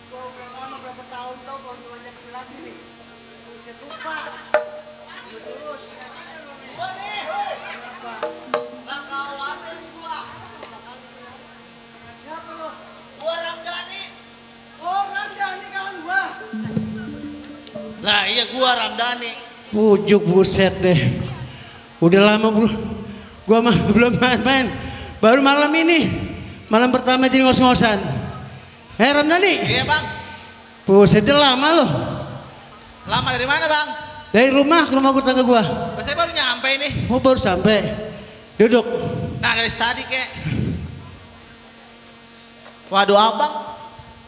Gua udah lama berapa tahun tau kalau banyak lagi nih. Buset lupa. Terus. Gua nih. Lah kawan gua. Siapa lo? Gua Ramdhani. Oh Ramdhani kawan gua. Lah iya gua Ramdhani. Pujuk buset deh. Udah lama gua mah belum main-main. Baru malam ini, malam pertama jadi ngos-ngosan. Ramdhani. Iya bang. Buset dia lama loh. Lama dari mana bang? Dari rumah ke rumah tetangga gua. Saya baru nyampe nih. Oh baru sampai. Duduk. Nah dari tadi kek. Waduh abang,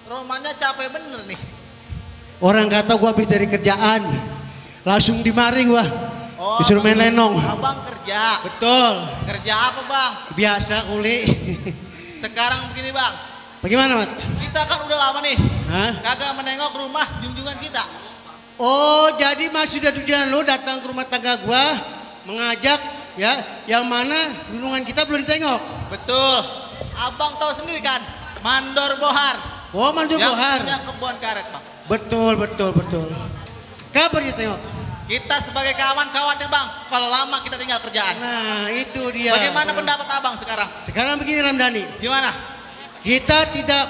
romannya capek bener nih. Orang kata gua habis dari kerjaan, langsung dimaring gua. Oh, disuruh main lenong. Abang kerja. Betul. Kerja apa bang? Biasa kuli. Sekarang begini bang. Bagaimana Mat? Kita kan udah lama nih. Hah? Kagak menengok rumah junjungan kita. Oh jadi maksudnya tujuan lu datang ke rumah tangga gua mengajak ya yang mana gunungan kita belum ditengok. Betul. Abang tahu sendiri kan, Mandor Bohar. Oh Mandor Bohar. Yang punya kebun karet bang. Betul. Kapan kita tengok? Kita sebagai kawan khawatir bang, kalau lama kita tinggal kerjaan. Nah itu dia. Bagaimana pendapat abang sekarang? Sekarang begini Ramdhani. Gimana? Kita tidak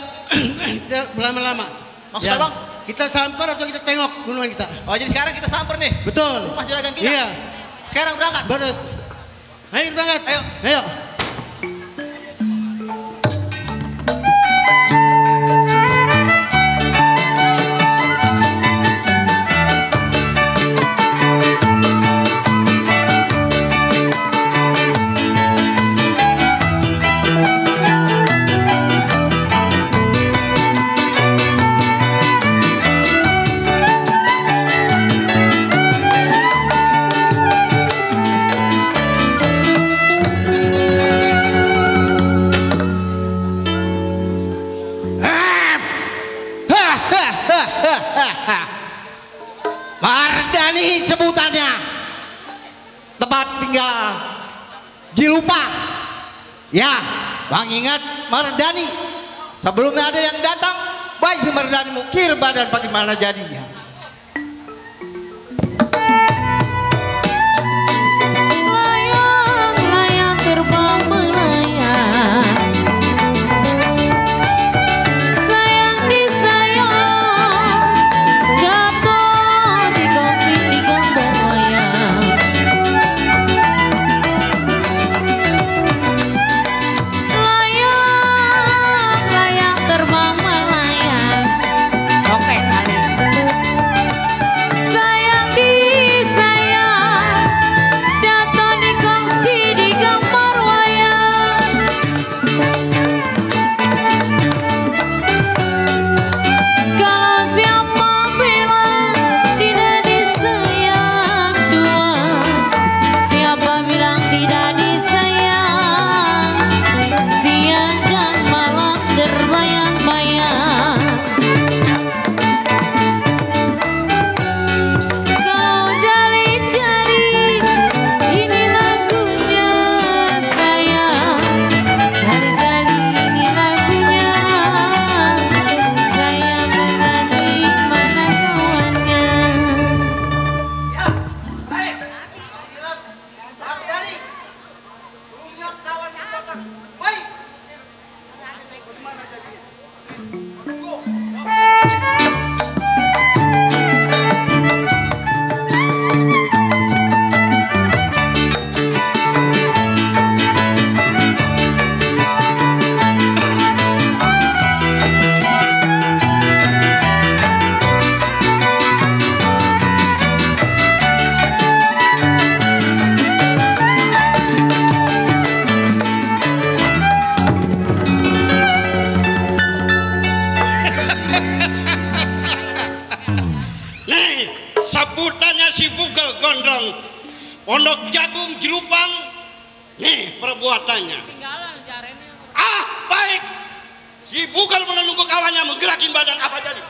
berlama-lama. Maksudnya bang? Kita samper atau kita tengok gunungan kita? Oh jadi sekarang kita samper nih? Betul. Rumah juragan kita? Iya. Sekarang berangkat? Betul. Ayo berangkat. Ayo. Mardhani sebutannya. Tempat tinggal Jilupang. Ya, bang ingat Mardhani. Sebelumnya ada yang datang, baik si Mardhani mukir badan bagaimana jadinya. Layang-layang terbang melayang. Sayang disayang, jatuh di gosip di gambar wayang. Layang-layang terbang melayang. Oke kali. Pondok Jagung Jelupang, nih perbuatannya. Baik. Si Bugal menunggu kawannya menggerakin badan apa jadi?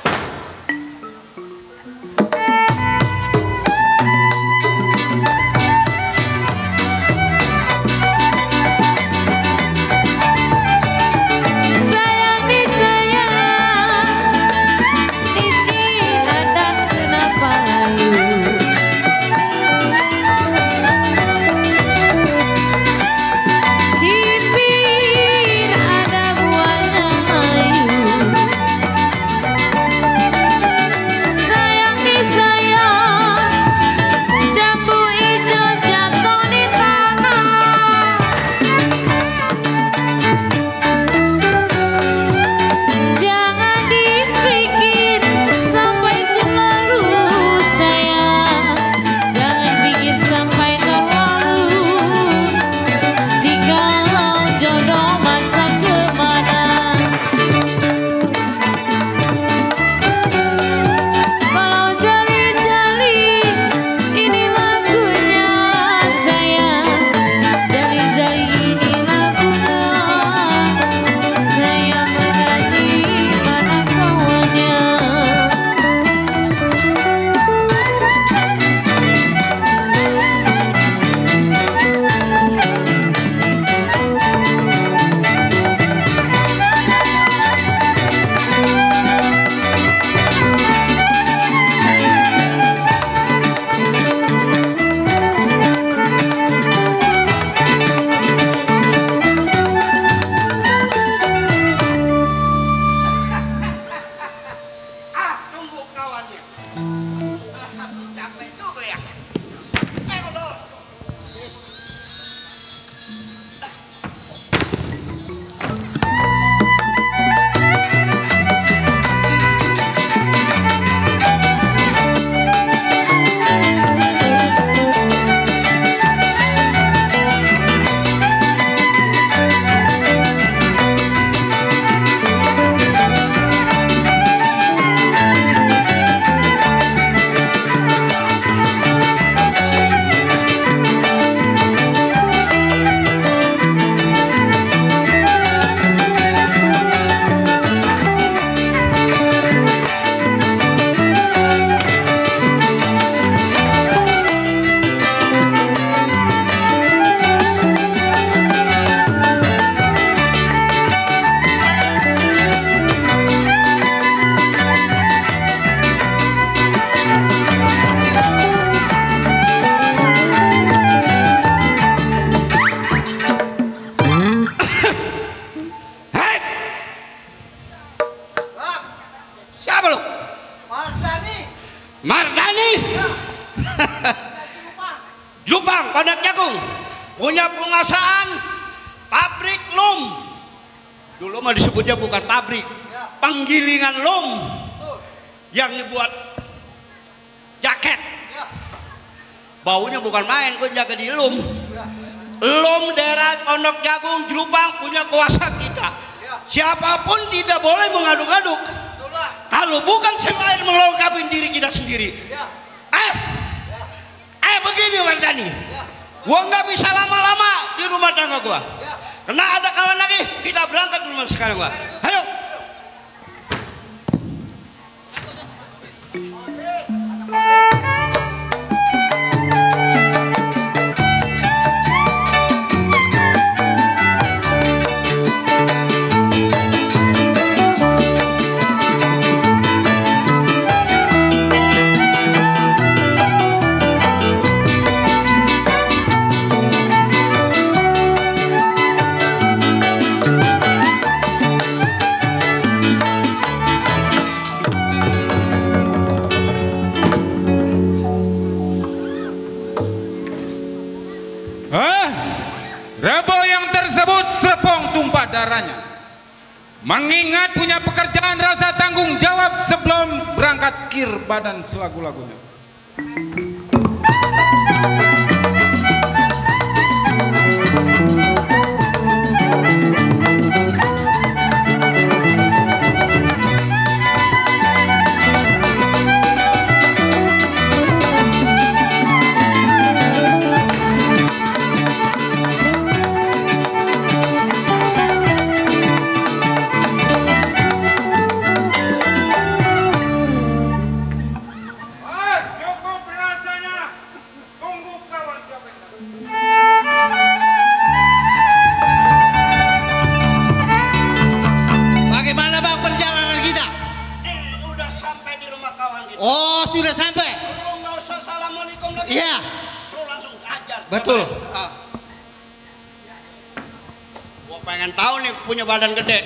Jelupang, Pondok Jagung punya penguasaan pabrik lum. Dulu mah disebutnya bukan pabrik, penggilingan lum yang dibuat jaket. Baunya bukan main, gue jaga di lum. Lum daerah Pondok Jagung Jelupang punya kuasa kita. Siapapun tidak boleh mengaduk-aduk. Kalau bukan selain melengkapi diri kita sendiri. Begini Wardani, gua nggak bisa lama-lama di rumah tangga gua. Karena ada kawan lagi, kita berangkat dulu sekarang gua. Ayo. Rebo yang tersebut serpong tumpah darahnya. Mengingat punya pekerjaan rasa tanggung jawab sebelum berangkat kir badan selagu-lagunya. Oh, sudah sampai. Lu nggak usah assalamualaikum lagi. Iya. Lu langsung ajar. Betul. Gua pengen tahu nih punya badan gede.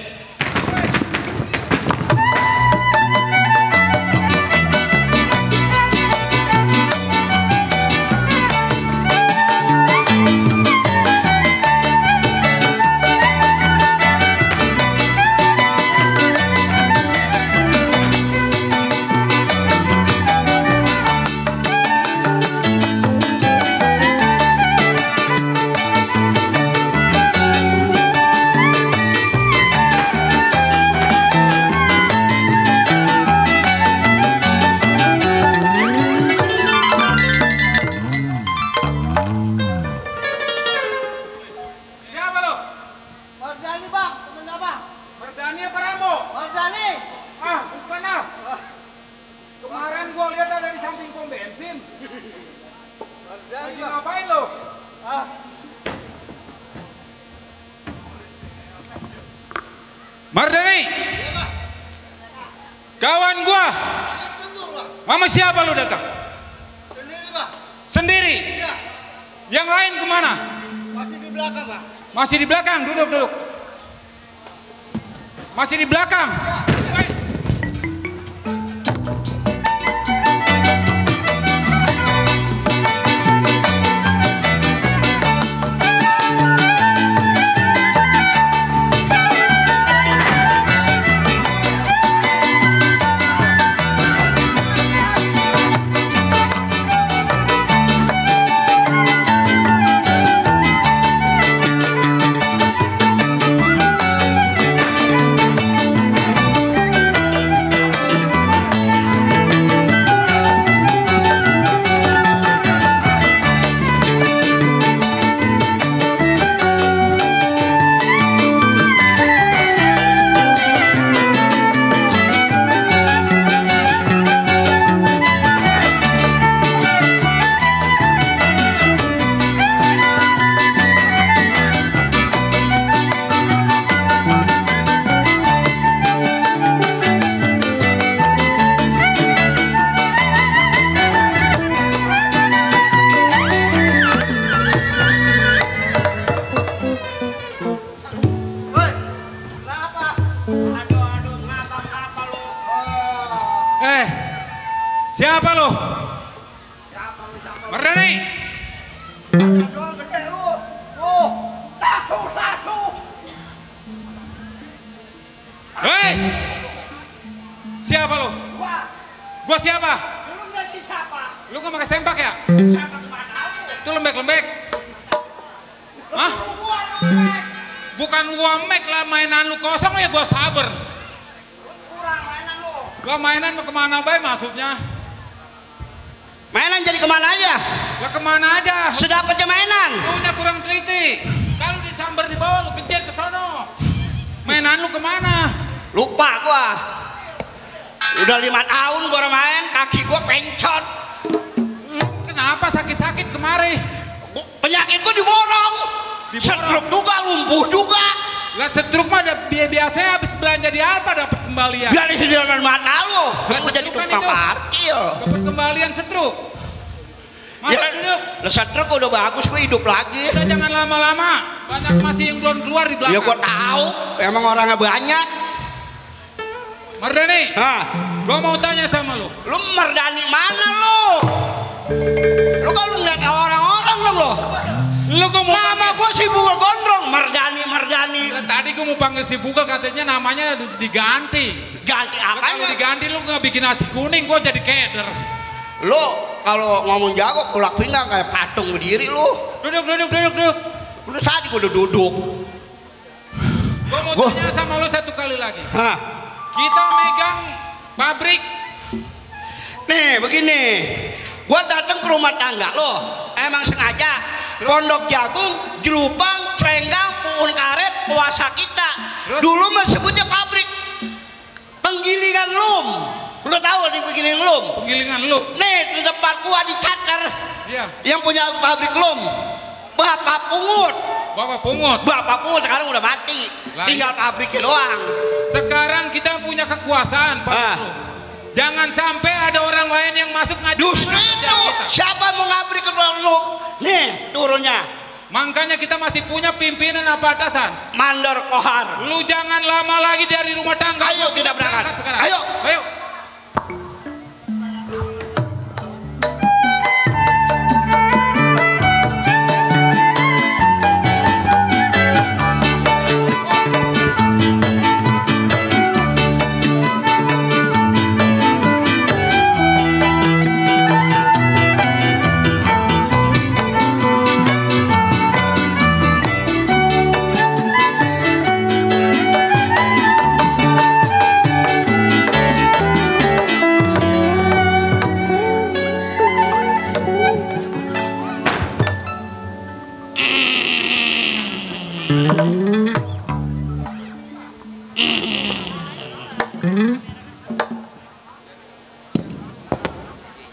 Siapa lo? Mardani bang, temen abang. Mardani apa Rambo? Mardani. Ah, bukan ah. Kemarin gua lihat ada di samping pom bensin. Mardani Lagi bang. ngapain lo? Ah, Mardani. Kawan gua. Mama siapa lu datang? sendiri bang. Sendiri. Iya. Yang lain kemana? Masih di belakang bang. Masih di belakang, duduk. Masih di belakang. Guys. Woi, kenapa? Aduh, ngapa lu? Siapa lo? Mardani. Aduh, gede lu. Satu. Hei! Siapa lo? Gua siapa? Lu nanti siapa? Lu gak pakai sempak ya? Siapa kemana lu? Itu lembek-lembek. Hah? Gua lembek. Bukan gua mek lah, mainan lu kosong ya gua sabar. Kurang mainan lu. Gua mainan mau kemana baik maksudnya? Mainan jadi kemana aja? Lah kemana aja? Sedapatnya mainan. Lu udah kurang teliti. Kalau disambar di bawah lu kejar ke sono. Mainan lu kemana? Lupa gua. Udah 5 tahun gua main, kaki gua pencot. Lu kenapa sakit-sakit kemari? Penyakit gua diborong. Stroke juga, lumpuh juga. Lah setruk mah biasanya habis belanja di Alfa dapat kembalian. Biar di sediakan mata lu. Gua jadi Bukan tukang itu. parkir. Dapat kembalian setruk. Masuk Ya, hidup. lah stroke udah bagus, gua hidup lagi. Udah jangan lama-lama. Banyak masih yang belum keluar di belakang. Ya gua tahu, emang orangnya banyak. Mardani, Hah, gua mau tanya sama lu. lu Mardani mana lu? Lu kalau ngeliat orang-orang dong lo. Lu gua mau Nama gua si Bugel Gondrong, Mardani. Tadi gua mau panggil si Bugel katanya namanya harus diganti. Ganti Kalau apanya? diganti lu nggak bikin nasi kuning, gua jadi keder. Lu kalau ngomong jago kulak pinggang kayak patung berdiri lu. Duduk. Lu tadi gua udah duduk. Gua mau Gua- tanya sama lu satu kali lagi. Hah. Kita megang pabrik. Nih begini, gua datang ke rumah tangga lo, emang sengaja pondok jagung, jerupang, celenggang, puun karet, puasa kita. Dulu mah sebutnya pabrik penggilingan lum. Lo tahu di penggilingan lum? Penggilingan lu. Nih di tempat gua di Cater, Iya. yang punya pabrik lum, Bapak Pungut. Bapak pungut. Bapak Pungut sekarang udah mati, Lah, tinggal pabriknya doang. Sekarang kita punya kekuasaan, Pak. Ah. Jangan sampai ada orang yang lain yang masuk ngaji. Justru itu, siapa mau ngabri ke lu? Nih, turunnya. Makanya kita masih punya pimpinan apa atasan? Mandor Kohar. Lu jangan lama lagi dari rumah tangga. Ayo kita berangkat sekarang. Ayo. Ayo.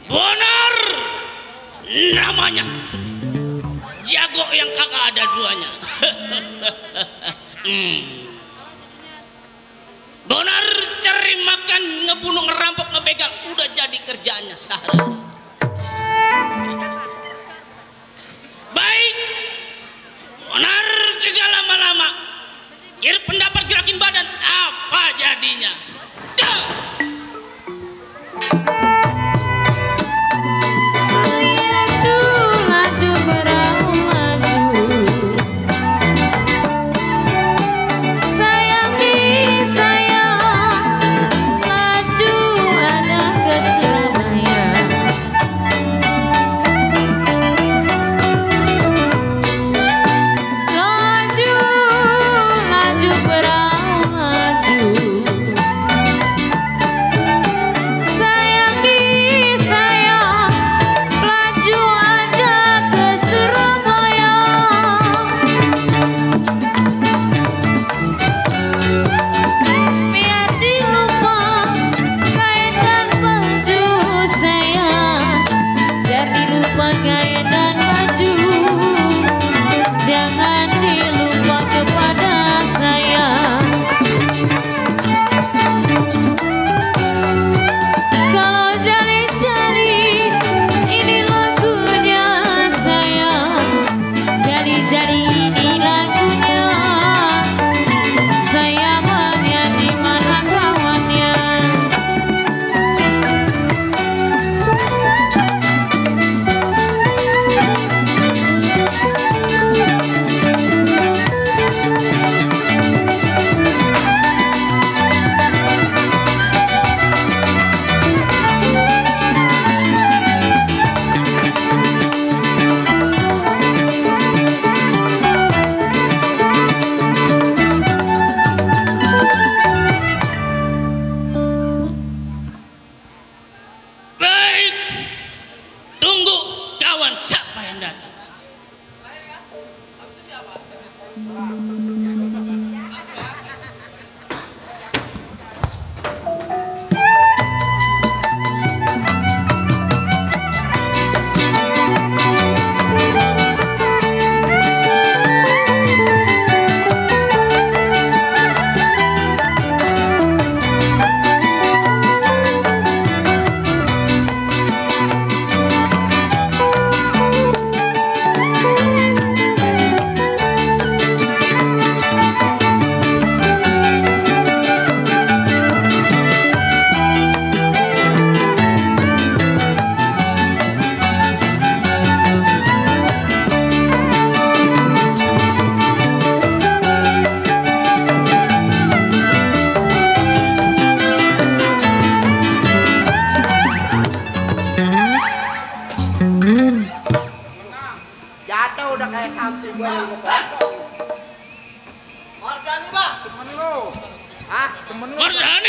Benar namanya jago yang kagak ada duanya. Benar cari makan, ngebunuh, ngerampok, ngebegal, udah jadi kerjaannya sehari. Baik, benar juga lama-lama kira pendapat gerakin badan apa jadinya? Dah.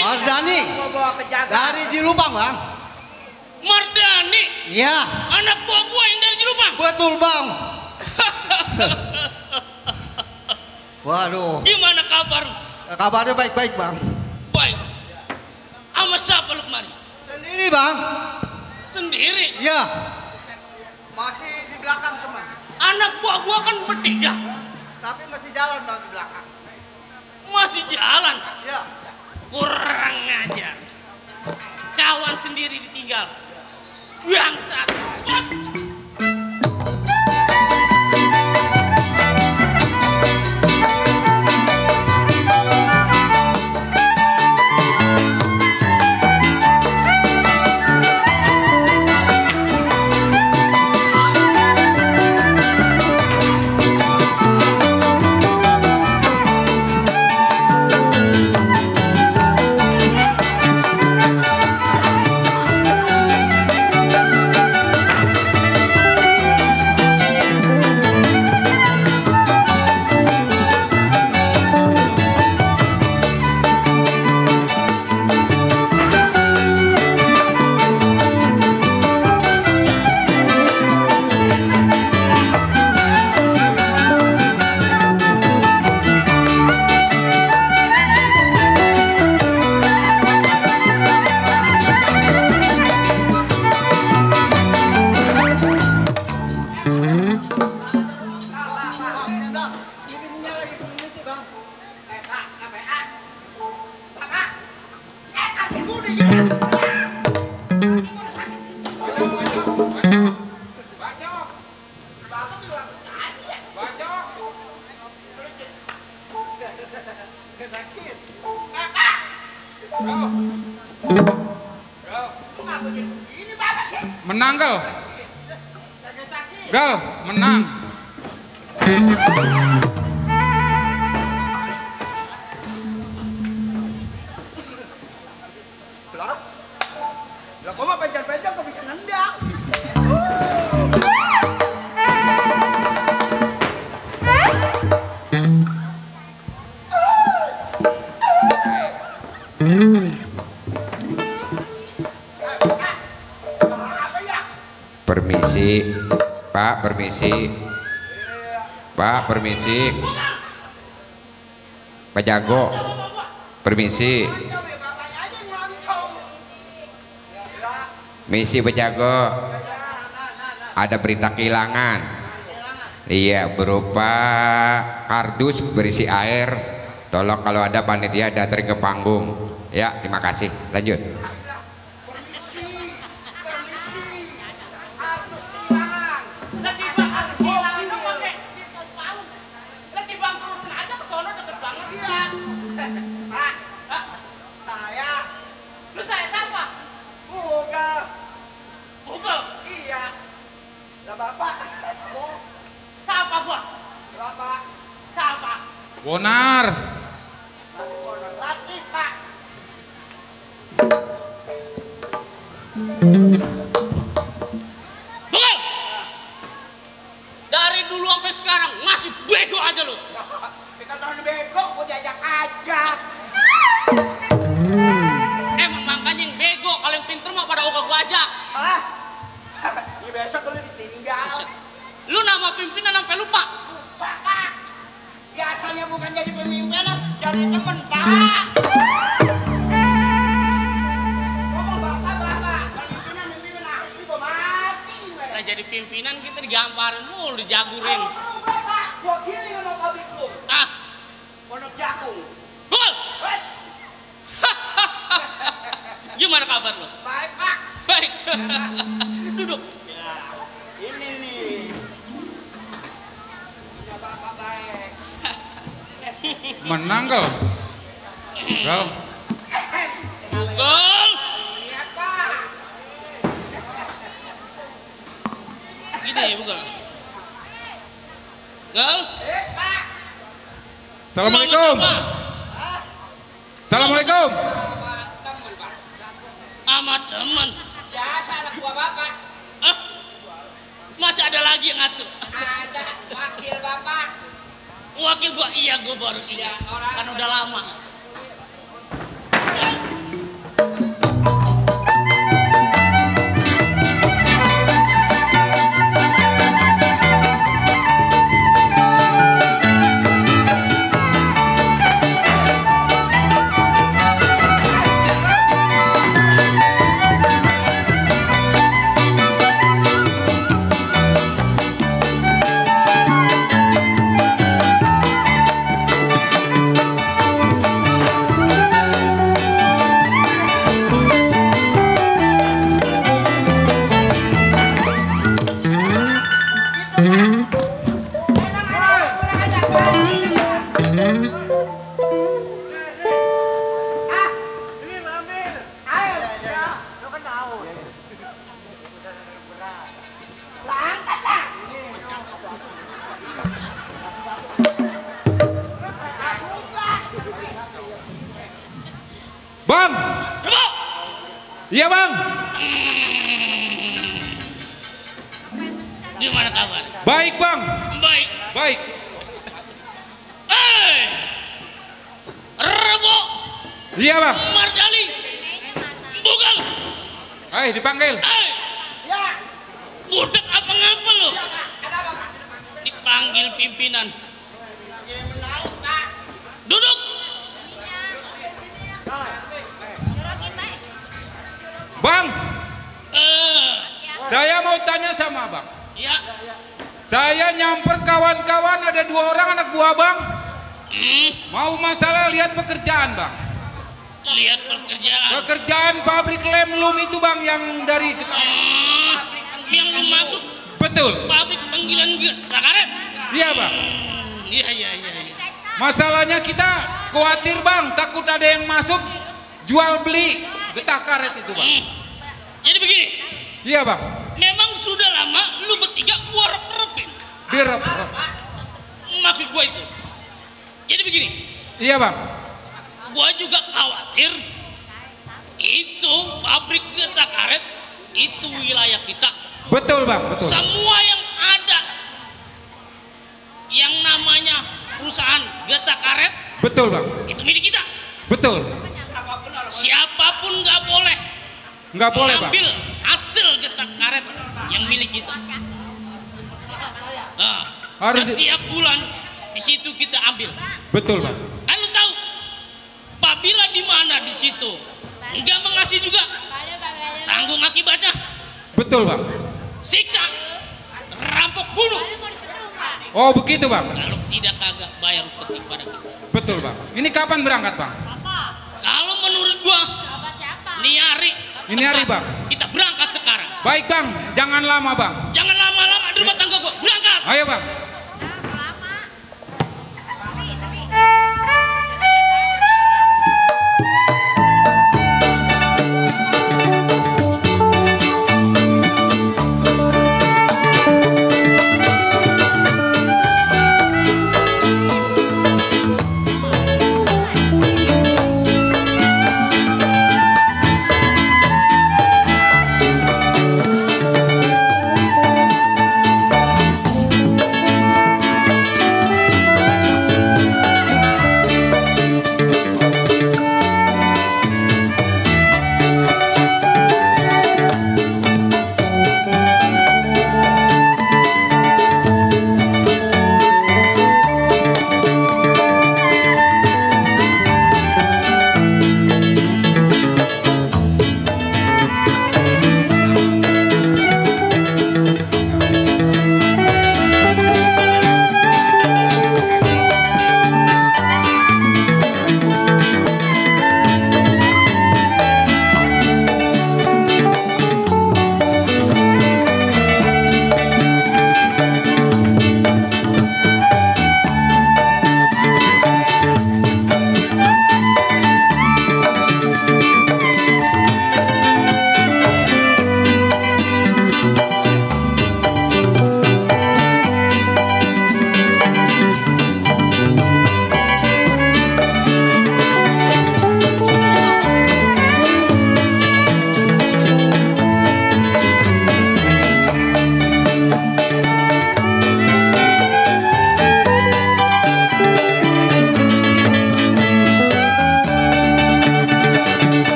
Mardani. Dari Jilupang, Bang. Mardani? Iya. Anak buah gua yang dari Jilupang? Betul, Bang. Waduh. Gimana kabar? Kabarnya baik-baik, Bang. Baik. Sama siapa lu kemari? Sendiri, Bang. Sendiri? Iya. Masih di belakang, teman. Anak buah gua kan bertiga. Tapi masih jalan, Bang, di belakang. Masih jalan? Iya. Kurang ajar. Kawan sendiri ditinggal. Bangsat. Menang Gal. Gal, menang. Lah kok mah pencet-pencet kok bisa nendang. Permisi, Pak, permisi. Pak, permisi. Pak Jago, permisi. Misi Pak Jago, ada berita kehilangan. Iya, berupa kardus berisi air. Tolong kalau ada panitia datang ke panggung. Ya, terima kasih. Lanjut. Bonar. Bengal! Dari dulu sampai sekarang masih bego aja lu. Kita tahun bego, gua diajak aja. Emang makanya yang bego, kalau yang pinter mah pada gua ajak. Ah, ini besok lu ditinggal. Lu nama pimpinan sampai lupa. Lupa, Pak. Biasanya bukan jadi pemimpinan, jadi temen, Pak. Ngomong bapak, pemimpinan asli gua mati. Nah jadi pimpinan kita digamparin mulu, dijagurin. Bapak, gua giling sama pabrik lu. Ah, Pondok Jagung. Bengal! Gimana kabar lu? Baik, Pak. Baik. Duduk. Ya, ini nih. Punya bapak baik. Menang Gal. Gal. Bengal! Iya, Pak. Gini ya, Bengal. Gal? Pak. Assalamualaikum. Assalamualaikum. Temen, Pak. Sama teman. Biasa anak buah bapak. Ah, masih ada lagi yang ngatur. Ada wakil bapak. Wakil gua, iya gua baru ingat. Kan udah lama. Iya bang. Gimana kabar? Baik bang. Baik. Baik. Rebo. Iya bang. Mardali. Bugal. Dipanggil. Budak apa ngapa lo? Dipanggil pimpinan. Duduk. Bang. Saya mau tanya sama abang. Ya. Saya nyamper kawan-kawan, ada 2 orang anak buah bang. Mau masalah lihat pekerjaan bang. Lihat pekerjaan. Pekerjaan pabrik lem lum itu bang, yang dari yang lu maksud? Betul. Pabrik penggilingan getah karet. Iya bang. Iya. Masalahnya kita khawatir bang, takut ada yang masuk jual beli getah karet itu bang. Jadi begini. Iya bang. Memang sudah lama lu bertiga warap-rapin. Dirap-rap. Maksud gua itu. Jadi begini. Iya bang. Gua juga khawatir itu pabrik getah karet itu wilayah kita. Betul bang, betul. Semua yang ada yang namanya perusahaan getah karet, betul bang, itu milik kita. Betul. Siapapun nggak boleh mengambil hasil getah karet yang milik kita. Nah, setiap bulan di situ kita ambil. Betul bang. Kan lu tahu, apabila di mana di situ nggak mengasih juga, tanggung akibatnya. Betul bang. Siksa, rampok, bunuh. Oh begitu bang. Kalau tidak kagak bayar upeti pada kita. Betul bang. Ini kapan berangkat bang? Kalau menurut gua, ini hari bang. Kita berangkat sekarang. Baik bang, jangan lama bang. Jangan lama-lama di rumah tangga gua. Berangkat. Ayo bang.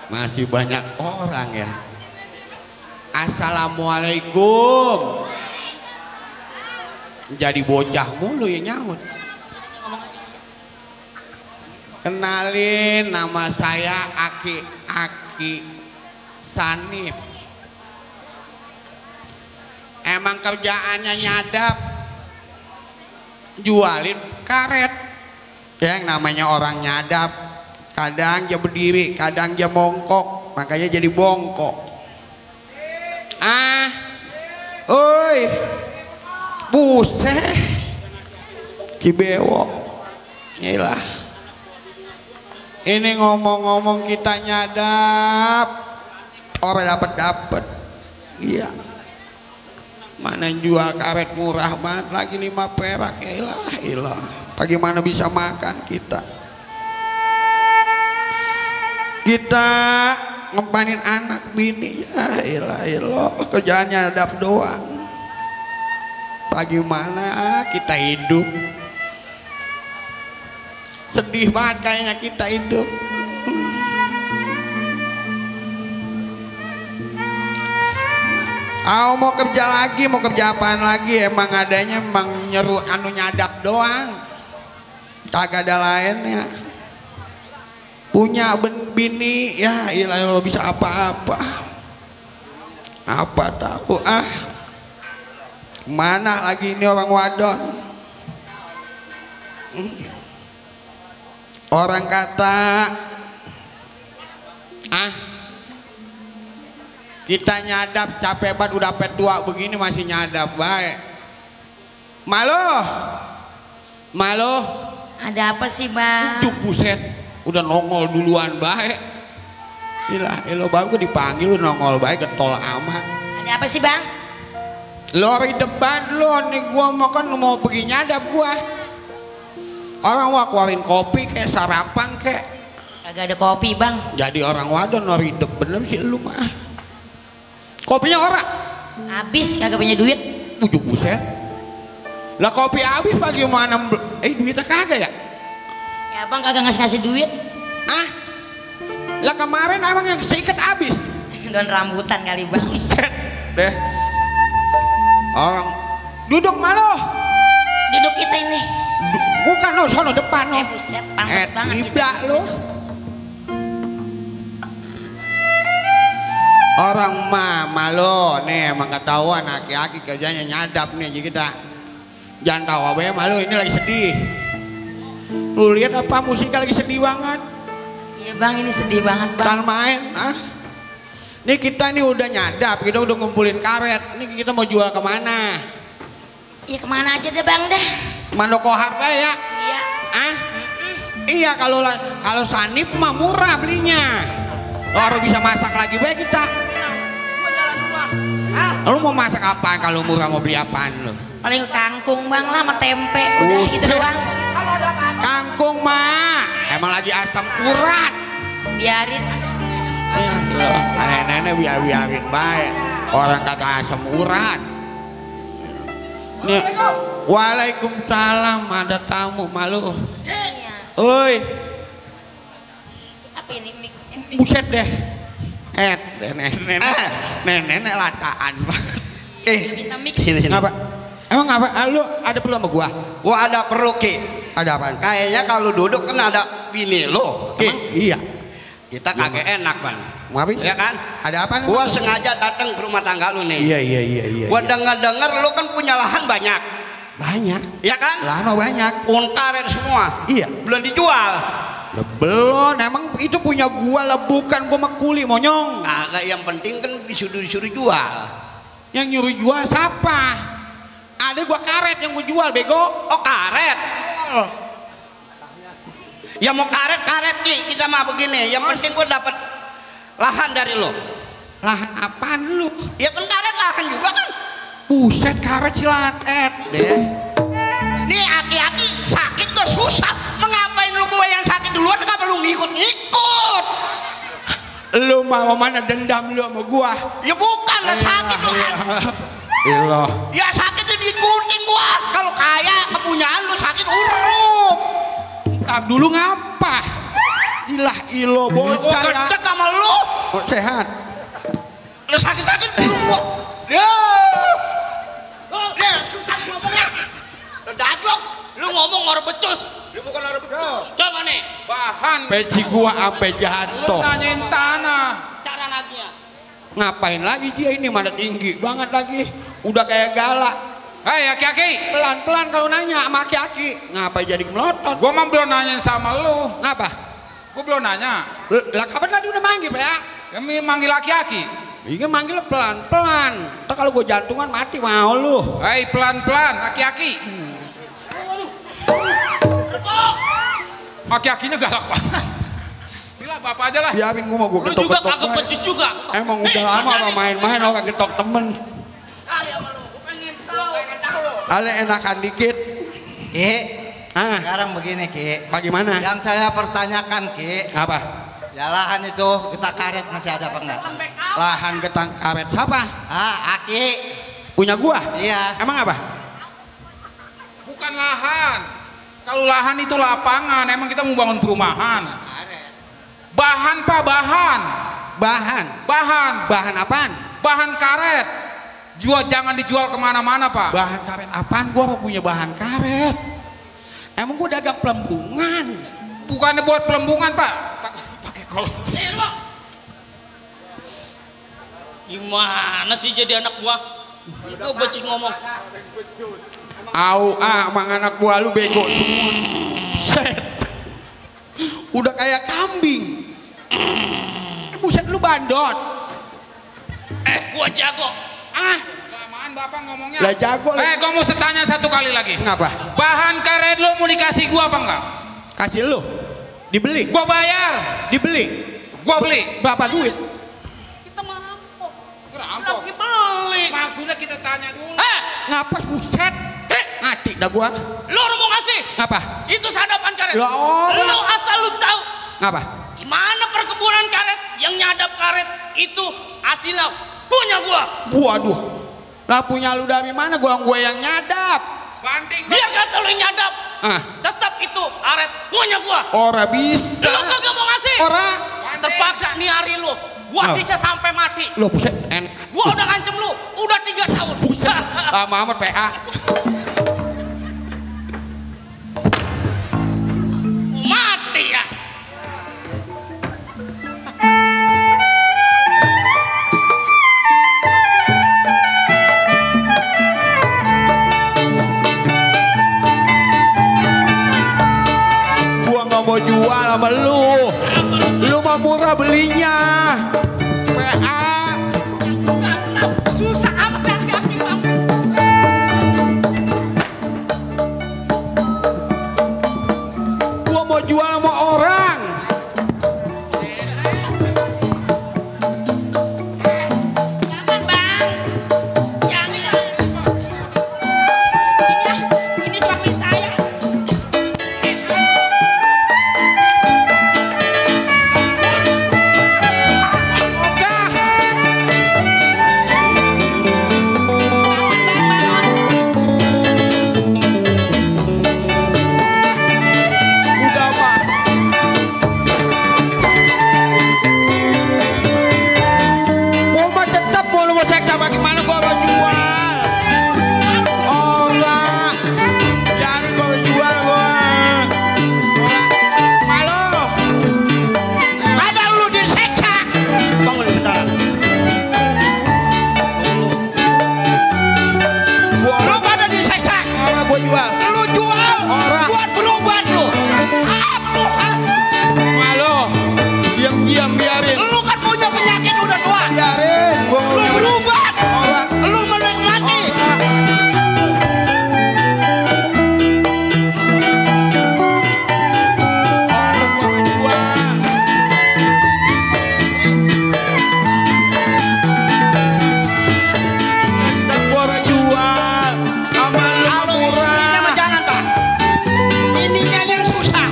Masih banyak orang ya. Assalamualaikum. Jadi bocah mulu ya nyaut. Kenalin, nama saya Aki Sanip. Emang kerjaannya nyadap, jualin karet. Yang namanya orang nyadap, kadang dia berdiri, kadang dia bongkok, makanya jadi bongkok. Oi, buset, Cibewok, inilah. Ini ngomong-ngomong kita nyadap, orang dapat. Iya. Mana jual karet murah banget lagi 5 perak, ilah. Bagaimana bisa makan kita? Kita ngempanin anak bini, ya ilah kerjaannya adab doang. Bagaimana kita hidup? Sedih banget kayaknya kita hidup. Mau kerja lagi, mau kerja apaan lagi? Emang adanya emang nyeru anu nyadap doang, kagak ada lainnya. Punya bini, ya ilah lo bisa apa-apa. Apa tahu mana lagi ini orang wadon. Orang kata kita nyadap capek banget, udah tua begini masih nyadap baik. Malo. Ada apa sih bang? Buset, udah nongol duluan baik. Ilah baru gue dipanggil lu nongol baik, getol amat. Ada apa sih bang? Lo di depan lo nih, gua mau pergi nyadap gua. Orang mau keluarin kopi kayak sarapan kayak. Kagak ada kopi bang. Jadi orang wadon lori bener sih lu mah. Kopinya orang habis, kagak punya duit. Bujuk buset. Lah kopi habis bagaimana? Duitnya kagak ya? Ya bang kagak ngasih duit. Lah kemarin emang yang seikat habis. Don rambutan kali bang. Buset deh. Orang duduk malu. Duduk kita ini. Bukan lo, sono depan lo. Buset, panas banget kita. Lo. Orang malu nih emang ketahuan aki-aki kerjanya nyadap nih, jadi kita jangan tahu apa ya malu, ini lagi sedih. Lu lihat apa musiknya lagi sedih banget. Iya bang, ini sedih banget bang. Kan main Nih kita nih udah nyadap, kita udah ngumpulin karet. Nih kita mau jual kemana? Iya kemana aja deh bang dah. Mandoko harga ya? Iya. Iya kalau sanip mah murah belinya. Orang bisa masak lagi baik kita. Lu mau masak apaan kalau murah, mau beli apaan lu? Paling kangkung bang lah sama tempe, udah gitu doang. Kangkung mah emang lagi asam urat. Biarin. Nenek-nenek biarin baik. Orang kata asam urat. Nih, waalaikumsalam, ada tamu malu. Oi. Apa ini? Buset deh. Nenek lataan banget. Sini. Apa? Emang apa? Lu ada perlu sama gua? Gua ada perlu Ki. Ada apaan? Kayaknya kalau duduk kan ada bini lo Ki. Iya. Kita kagak enak bang. Ngapain? Ya kan? Ada apa? Gua sengaja datang ke rumah tangga lu nih. Iya. Gua dengar lu kan punya lahan banyak. Banyak. Ya kan? Lahan banyak. Karet semua. Iya. Belum dijual. Belum, emang itu punya gua lah, bukan gua makuli monyong. Kagak, yang penting kan disuruh jual. Yang nyuruh jual siapa? Ada gua karet yang gua jual bego. Oh karet. Ya mau karet Ki, kita mah begini. Yang penting gua dapat lahan dari lo. Lahan apaan lu? Ya kan karet lahan juga kan. Buset, karet silatet deh. Nih aki-aki sakit tuh susah. Mengapain lu gue yang sakit duluan, kenapa lu ngikut-ngikut? Lu mau mana dendam lu sama gua? Ya bukan lah, sakit lu kan. Ilah. Ya sakitnya diikutin gua. Kalau kaya kepunyaan lu sakit urup. Entar dulu ngapa? Ilah bocah ya. Gua gedek sama lu. Oh, sehat. Lu sakit-sakit burung gua. Ya susah ngomongnya. Daglok, lu ngomong orang becus. Lu bukan orang becus. Coba nih, bahan peci gua sampai jatuh. Lu nanyain tanah. Cara lagi ya. Ngapain lagi dia ini, mana tinggi banget lagi. Udah kayak galak. Hei aki-aki, pelan-pelan kalau nanya sama aki-aki. Ngapain jadi melotot? Gua mah belum nanyain sama lu. Ngapa? Gua belum nanya. Lah kapan tadi udah manggil ya? Kami manggil aki-aki. Iya manggil pelan-pelan. Ntar kalau gue jantungan mati mau lu. Hei pelan-pelan aki-aki. Aki-akinya galak banget. Bila bapak aja lah. Biarin gue mau gue ketok-ketok. Lu juga kagak becus juga. Emang udah lama apa main-main orang ketok temen. Kali sama lu, gue pengen tahu. Ale enakan dikit. Sekarang begini Ki. Bagaimana? Yang saya pertanyakan Ki. Apa? Ya lahan itu getah karet masih ada apa enggak? Lahan getah karet siapa? Aki. Punya gua? Iya. Emang apa? Bukan lahan. Kalau lahan itu lapangan, emang kita mau bangun perumahan. Bahan Pak, bahan. Bahan apaan? Bahan karet. Jangan dijual kemana-mana Pak. Bahan karet apaan? Gua apa punya bahan karet? Emang gua dagang pelembungan. Bukannya buat pelembungan Pak. Pakai kolong. Gimana sih jadi anak gua? Itu becus ngomong. Mang anak gua lu bego semua. Set. Udah kayak kambing. Buset lu bandot. Gua jago. Kelamaan Bapak ngomongnya. Lah jago lah. Gua mau tanya satu kali lagi. Ngapa? Bahan karet lu mau dikasih gua apa enggak? Kasih lu. Dibeli. Gua bayar. Dibeli. Gua beli. Berapa duit? Kita merampok. Ngerampok. Lagi beli. Maksudnya kita tanya dulu. Ngapa buset? Mati dah gua. Lu mau ngasih? Ngapa? Itu sadapan karet. Lah, Lu asal lu tahu. Ngapa? Gimana perkebunan karet yang nyadap karet itu hasilnya punya gua. Waduh. Lah punya lu dari mana? Gua yang nyadap. Banding. Biar kata lu yang nyadap. Tetap itu karet punya gua. Ora bisa. Lu kagak mau ngasih? Ora. Terpaksa nih hari lu. Gua siksa sampai mati. Lu buset. Gua udah ngancem lu. Udah 3 tahun. Buset. Lama amat PA. Mati ya. Gua nggak mau jual sama lu. Lu mah murah belinya. PA. Susah amat sih aki-aki bang. Gua mau jual sama orang. Jangan bang. Jangan. Ini suami saya. Udah mah. Mau mah tetap mau lu mau seksa bagaimana gua mau jual. Orang. Jangan gua jual gua. Halo. Ada lu diseksa. Bangun bentar. Lu pada diseksa. Orang gua jual. Lu jual Orang. buat berobat lu. Apa? Halo. Diam-diam biarin. Lu kan punya penyakit udah tua. Biarin. Gua mau Lu jual. berobat. Orang. Lu menikmati. Kalau ininya mah jangan Pak. Ininya yang susah.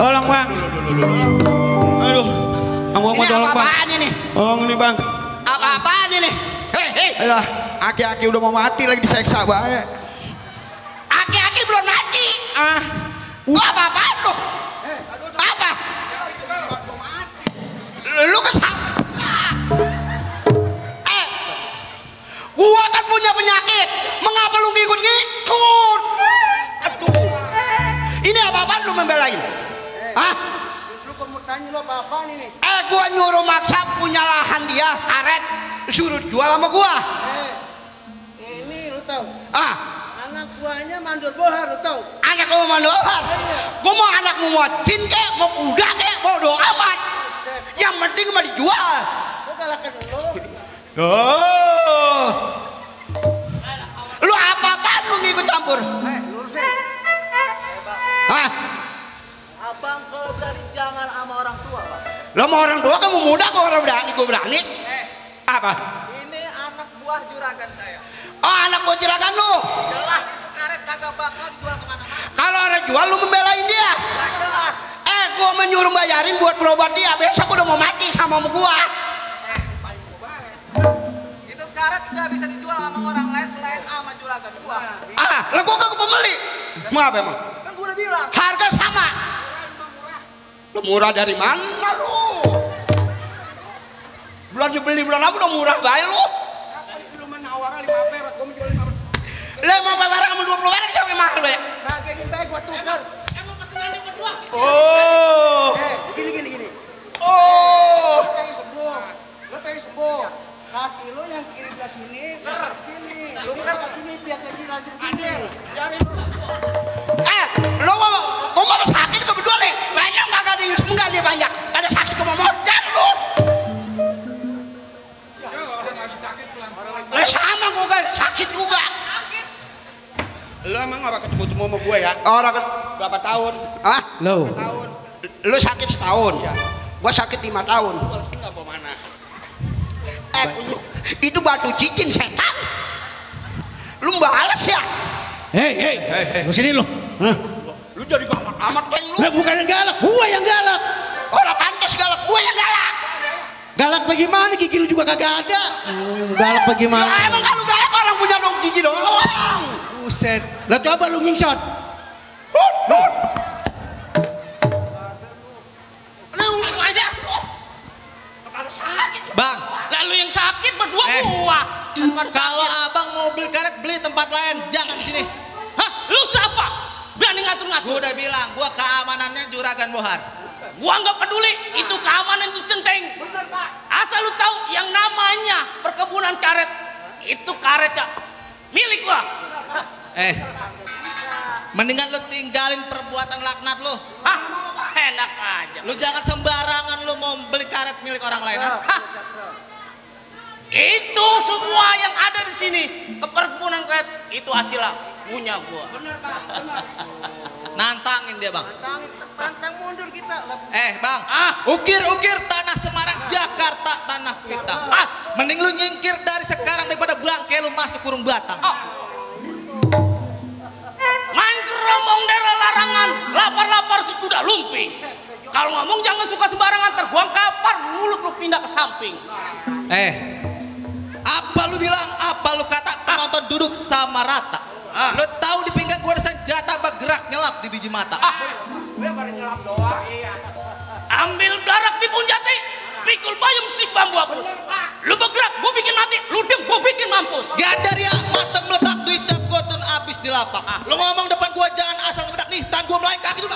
Tolong bang. Aduh, abang mau Ini tolong bang. apa-apaan ini? Tolong ini bang. Apa-apaan ini? Hei. Ayolah, aki-aki udah mau mati lagi diseksa bae. Aki-aki belum mati. Lu apa-apaan lu? Apa? Lu kesal. Gua kan punya penyakit. Mengapa lu ngikut-ngikut? Ini apa-apaan lu membelain? Hah? Justru gua mau tanya lo apa-apaan ini? Gua nyuruh maksa punya lahan dia, karet, suruh jual sama gua. Ini lu tahu? Anak buahnya mandor bohar, lu tahu? Anak lu mandor bohar? Gua mau anakmu mau jin kek, mau kuda kek, bodo amat. Yang penting mah dijual. Gua galakkan lu. Oh. Lu apa-apaan lu ngikut campur? Lurusin. Hah? Abang kalau berani jangan sama orang tua, Pak. Lo mau orang tua kamu muda kok orang berani gue berani. Apa? Ini anak buah juragan saya. Oh anak buah juragan lu. Jelas itu karet kagak bakal dijual kemana-mana. Kalau orang jual lu membelain dia. Gak jelas. Gue menyuruh bayarin buat berobat dia. Besok udah mau mati sama gua. Itu karet nggak bisa dijual sama orang lain selain sama juragan gua. Lah gua kagak pembeli. Mau apa emang? Kan gua udah bilang. Harga sama. Lu murah dari mana lu? Bulan dibeli bulan apa udah murah bae lu? Lu menawarnya 5 perak, gua menjual 5 perak. 5 perak sama 20 perak sampai mahal bae. Nah, kayak gini bae gua tukar. Emang pesenannya berdua. Oh. Gini. Oh. Lo pengen sembuh. Kaki lo yang kiri belah sini, ke sini. Lo kan ke sini biar lagi begini. Jangan Lo gua mau sakit ke berdua nih. Banyak kagak ada yang sembuh dia banyak. Pada sakit ke modal lu. Lah sama gua kan sakit juga. Lo emang apa ketemu sama gue ya? Orang Berapa tahun? ah, Lo. lu sakit setahun. Gua sakit 5 tahun. Nggak mau mana? Itu batu cincin setan. Lu balas ya? Hei, lu sini lu. Hah? Lu jadi galak amat kan lu. Lah bukan yang galak, gua yang galak. Orang pantas galak, gua yang galak. Galak bagaimana? Gigi lu juga kagak ada. Galak bagaimana? Ya, emang kalau galak orang punya dong gigi doang. Buset. Lah coba lu nyingsot. Langsung aja. Bang, Lalu yang sakit berdua gua. kalau abang mau beli karet beli tempat lain, jangan di sini. Hah? Lu siapa? Berani ngatur-ngatur? Gua udah bilang, gua keamanannya juragan Bohar. Gua nggak peduli, itu keamanan itu centeng. Asal lu tahu yang namanya perkebunan karet, itu karet Cak, milik gua. Mendingan lu tinggalin perbuatan laknat lu. Hah? Enak aja. Lu jangan sembarangan lu mau beli karet milik orang lain. Hah? Itu semua yang ada di sini ke perkebunan karet itu hasilnya punya gua. Nantangin dia bang. Pantang mundur kita. Bang, ukir-ukir tanah Semarang Jakarta tanah kita. Mending lu nyingkir dari sekarang daripada bangke lu masuk kurung batang. Main keromong daerah larangan, lapar-lapar si kuda lumping. Kalau ngomong jangan suka sembarangan, terbuang kapar, mulut lu pindah ke samping. Apa lu bilang? Apa lu kata? Penonton duduk sama rata. Lu tahu di pinggang gua ada senjata bergerak nyelap di biji mata. Ambil darak di Punjati, pikul bayam si bambu hapus. Lu bergerak, gua bikin mati. Lu dem, gua bikin mampus. Gandaria mateng meletak duit cap gotun abis di lapak. Lu ngomong depan gua jangan asal ngebetak nih, tan gua melai kaki juga.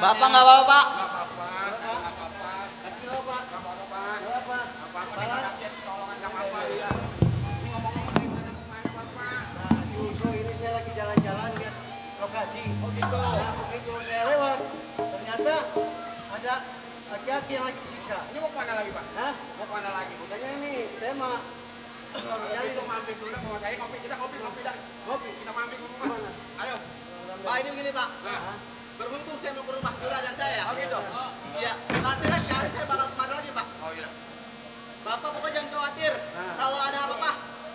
Bapak nggak apa-apa, Pak. Ini saya lagi jalan-jalan lihat lokasi. Oh gitu. Nah, begitu saya lewat, ternyata ada laki-laki yang lagi disiksa. Ini mau kemana lagi, Pak? Hah? Mau kemana lagi? Makanya ini saya mah Jadi mau mampir dulu sama saya kopi. Kita kopi dah. Kopi. Kita mampir ke rumah. Ayo. Pak, ini begini, Pak. Berhubung saya mau ke rumah juragan saya. Oh gitu. Iya. Nanti kali saya bakal kemana lagi, Pak? Oh iya. Bapak pokoknya jangan khawatir. Kalau ada apa-apa,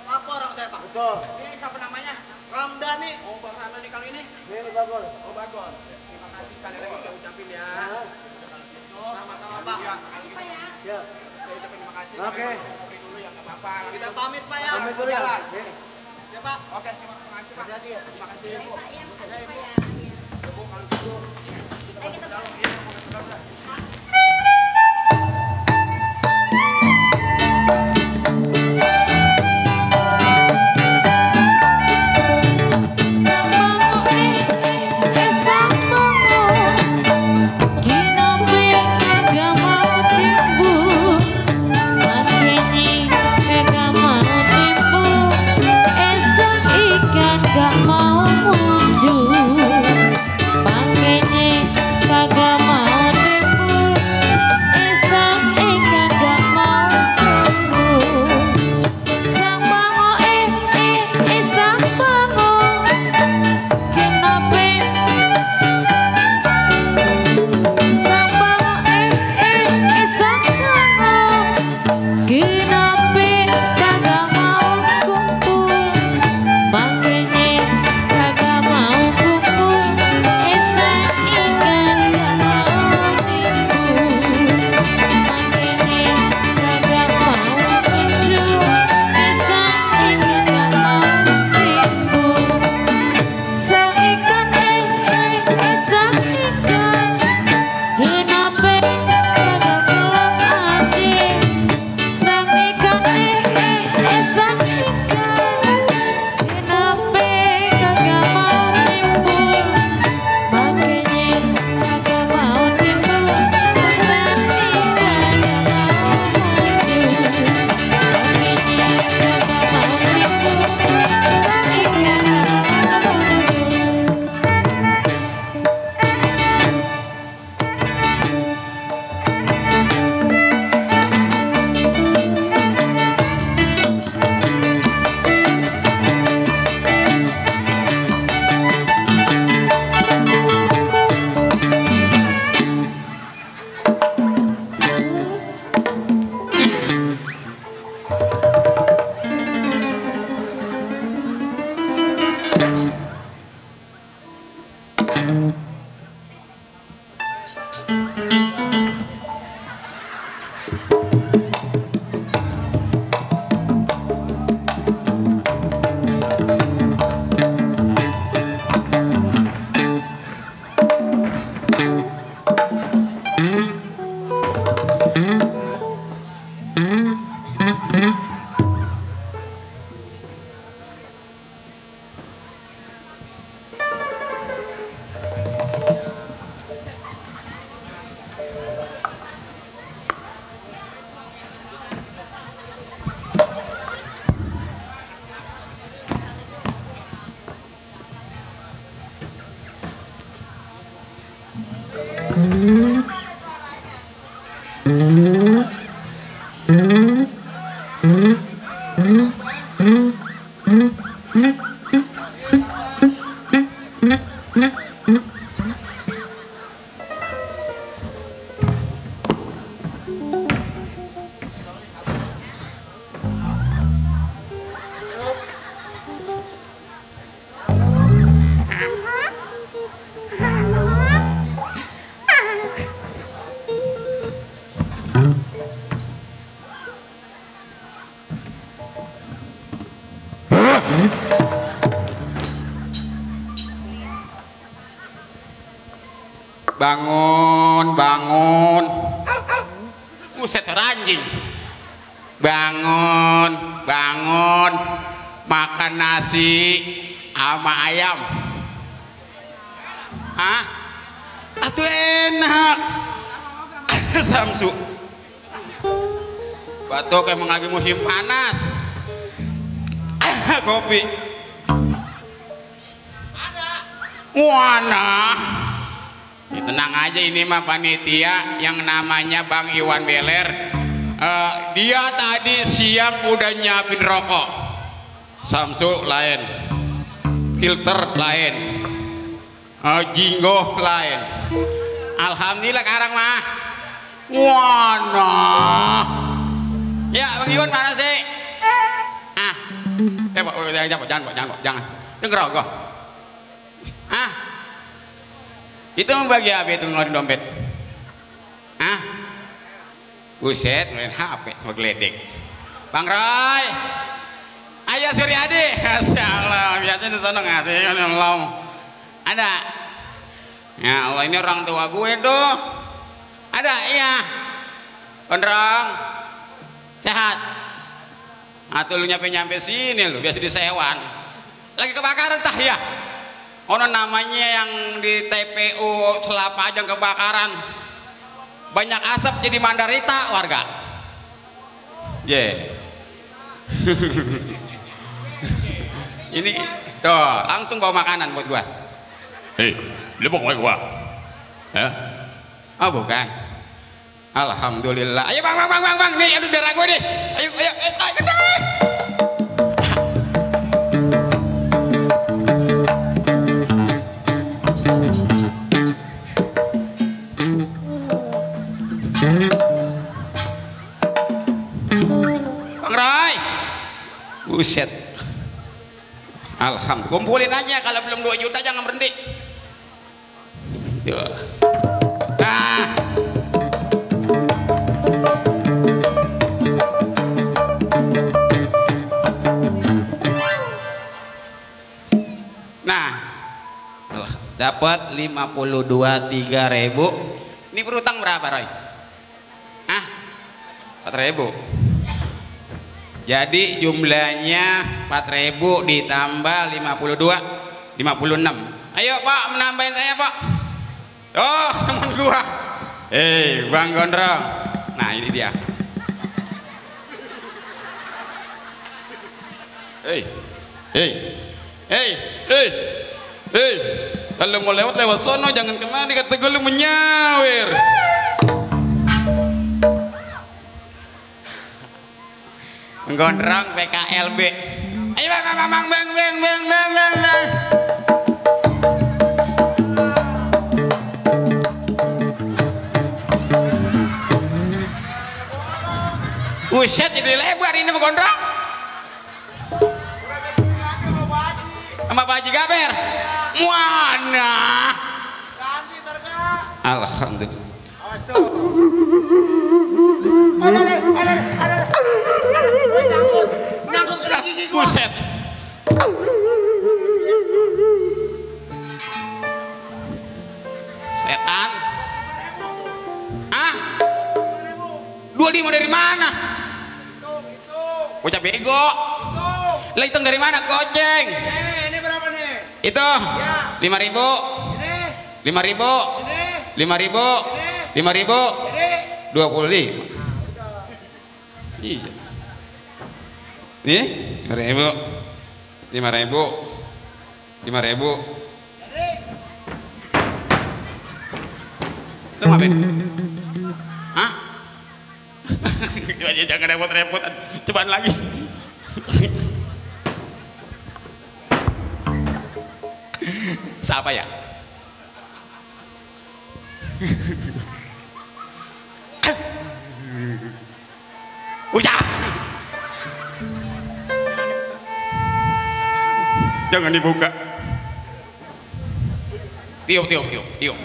lapor sama saya, Pak. betul. Ini siapa namanya? Ramdhani. Oh, Bang Ramdhani kali ini. Ini bagol. Oh, bagus. Terima kasih sekali lagi saya ucapin ya. Sama-sama, Pak. Ya. Saya ucapin terima kasih. Oke. Kopi dulu ya, nggak apa-apa. Kita pamit, Pak ya. Pamit dulu ya. Ya, Pak. Oke, terima kasih, Pak. Hati-hati ya. Terima kasih ya, Bu. Makasih, Pak, ya. Ya, Bu, kalau gitu Ayo kita pulang. Bangun, bangun. Buset anjing. Bangun, bangun. Makan nasi sama ayam. Ah, atuh enak. Samsu. Batuk emang lagi musim panas. Kopi. Ada. Wana. Ya, tenang aja, ini mah panitia yang namanya Bang Iwan Beler. Dia tadi siang udah nyiapin rokok. Samsu lain, filter lain, jinggo lain. Alhamdulillah sekarang mah. Wana. Ya Bang Iwan mana sih? Ah, jangan. Denger kok. Ah, itu membagi apa itu ngeluarin dompet? Ah, buset, ngeluarin HP sama geledek. Bang Roy, Ayah Suryadi, Masya Allah, biasanya di sana ngasih, ada. Ya Allah, ini orang tua gue tuh. Ada, iya. Gondrong, sehat. Atau lu nyampe sini lu, biasa disewan. Lagi kebakaran tah ya. Ono namanya yang di TPU Selapajang kebakaran. Banyak asap jadi mandarita warga. Yeah. Ini tuh langsung bawa makanan buat gua. Hei, lu mau gua? Hah? Oh bukan. Alhamdulillah. Ayo bang, nih aduh darah gue nih. Ayo, gendai. Bang Roy, buset. Alhamdulillah, kumpulin aja, kalau belum 2 juta jangan berhenti. Nah. Dapat 52.300. Ini berutang berapa Roy? Ah, 4.000. Jadi jumlahnya 4.000 ditambah 52, 56. Ayo Pak, menambahin saya Pak. Oh teman gua. Bang Gondrong. Nah ini dia. Kalau mau lewat sono, jangan kemana, kata gue lu menyawer. Gondrong PKLB. Ayo bang. Buset, jadi lebar ini sama Gondrong. Sama Pak Haji Gaber. Mana? Alhamdulillah. Buset. Setan. Ah? 25 dari mana? Bocah bego. Lah hitung dari mana? Goceng. Ini berapa nih? Itu 5.000. 5.000. 5.000. 5.000. 25. Iya. Nih, 5.000. 5.000. 5.000. Lu ngapain? Hah? Jangan repot-repot. Cobaan lagi. Siapa ya? Ucap. Jangan dibuka. Tiup.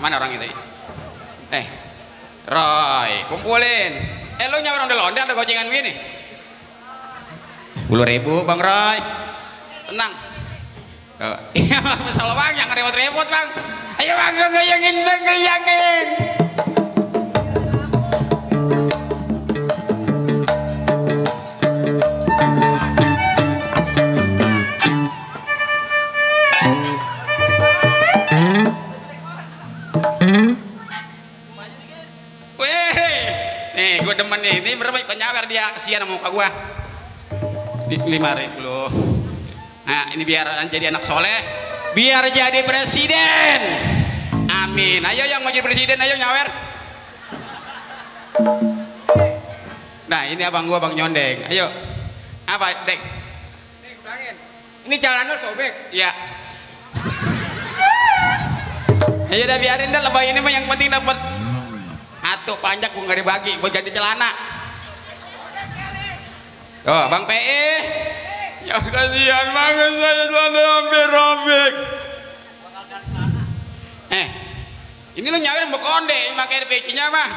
Mana orang itu? Roy, kumpulin. Lu nyawa ondel-ondel ada gocengan gini. 10.000 Bang Roy. Tenang. Iya masalah bang, jangan repot-repot bang. Ayo bang, goyangin. kasihan sama muka gua. 5.000 loh. Nah, ini biar jadi anak soleh, biar jadi presiden. Amin. Ayo yang mau jadi presiden, ayo nyawer. Nah, ini abang gua, Bang Nyondeng. Ayo. Apa, Dek? Ini celana sobek. Iya. Ayo udah biarin dah lebay ini mah, yang penting dapat atuk panjang gua nggak dibagi buat ganti celana. Oh, Bang PE. Ya kasihan banget saya celana hampir robek. Ini lu nyawer mau konde pakai PC-nya mah.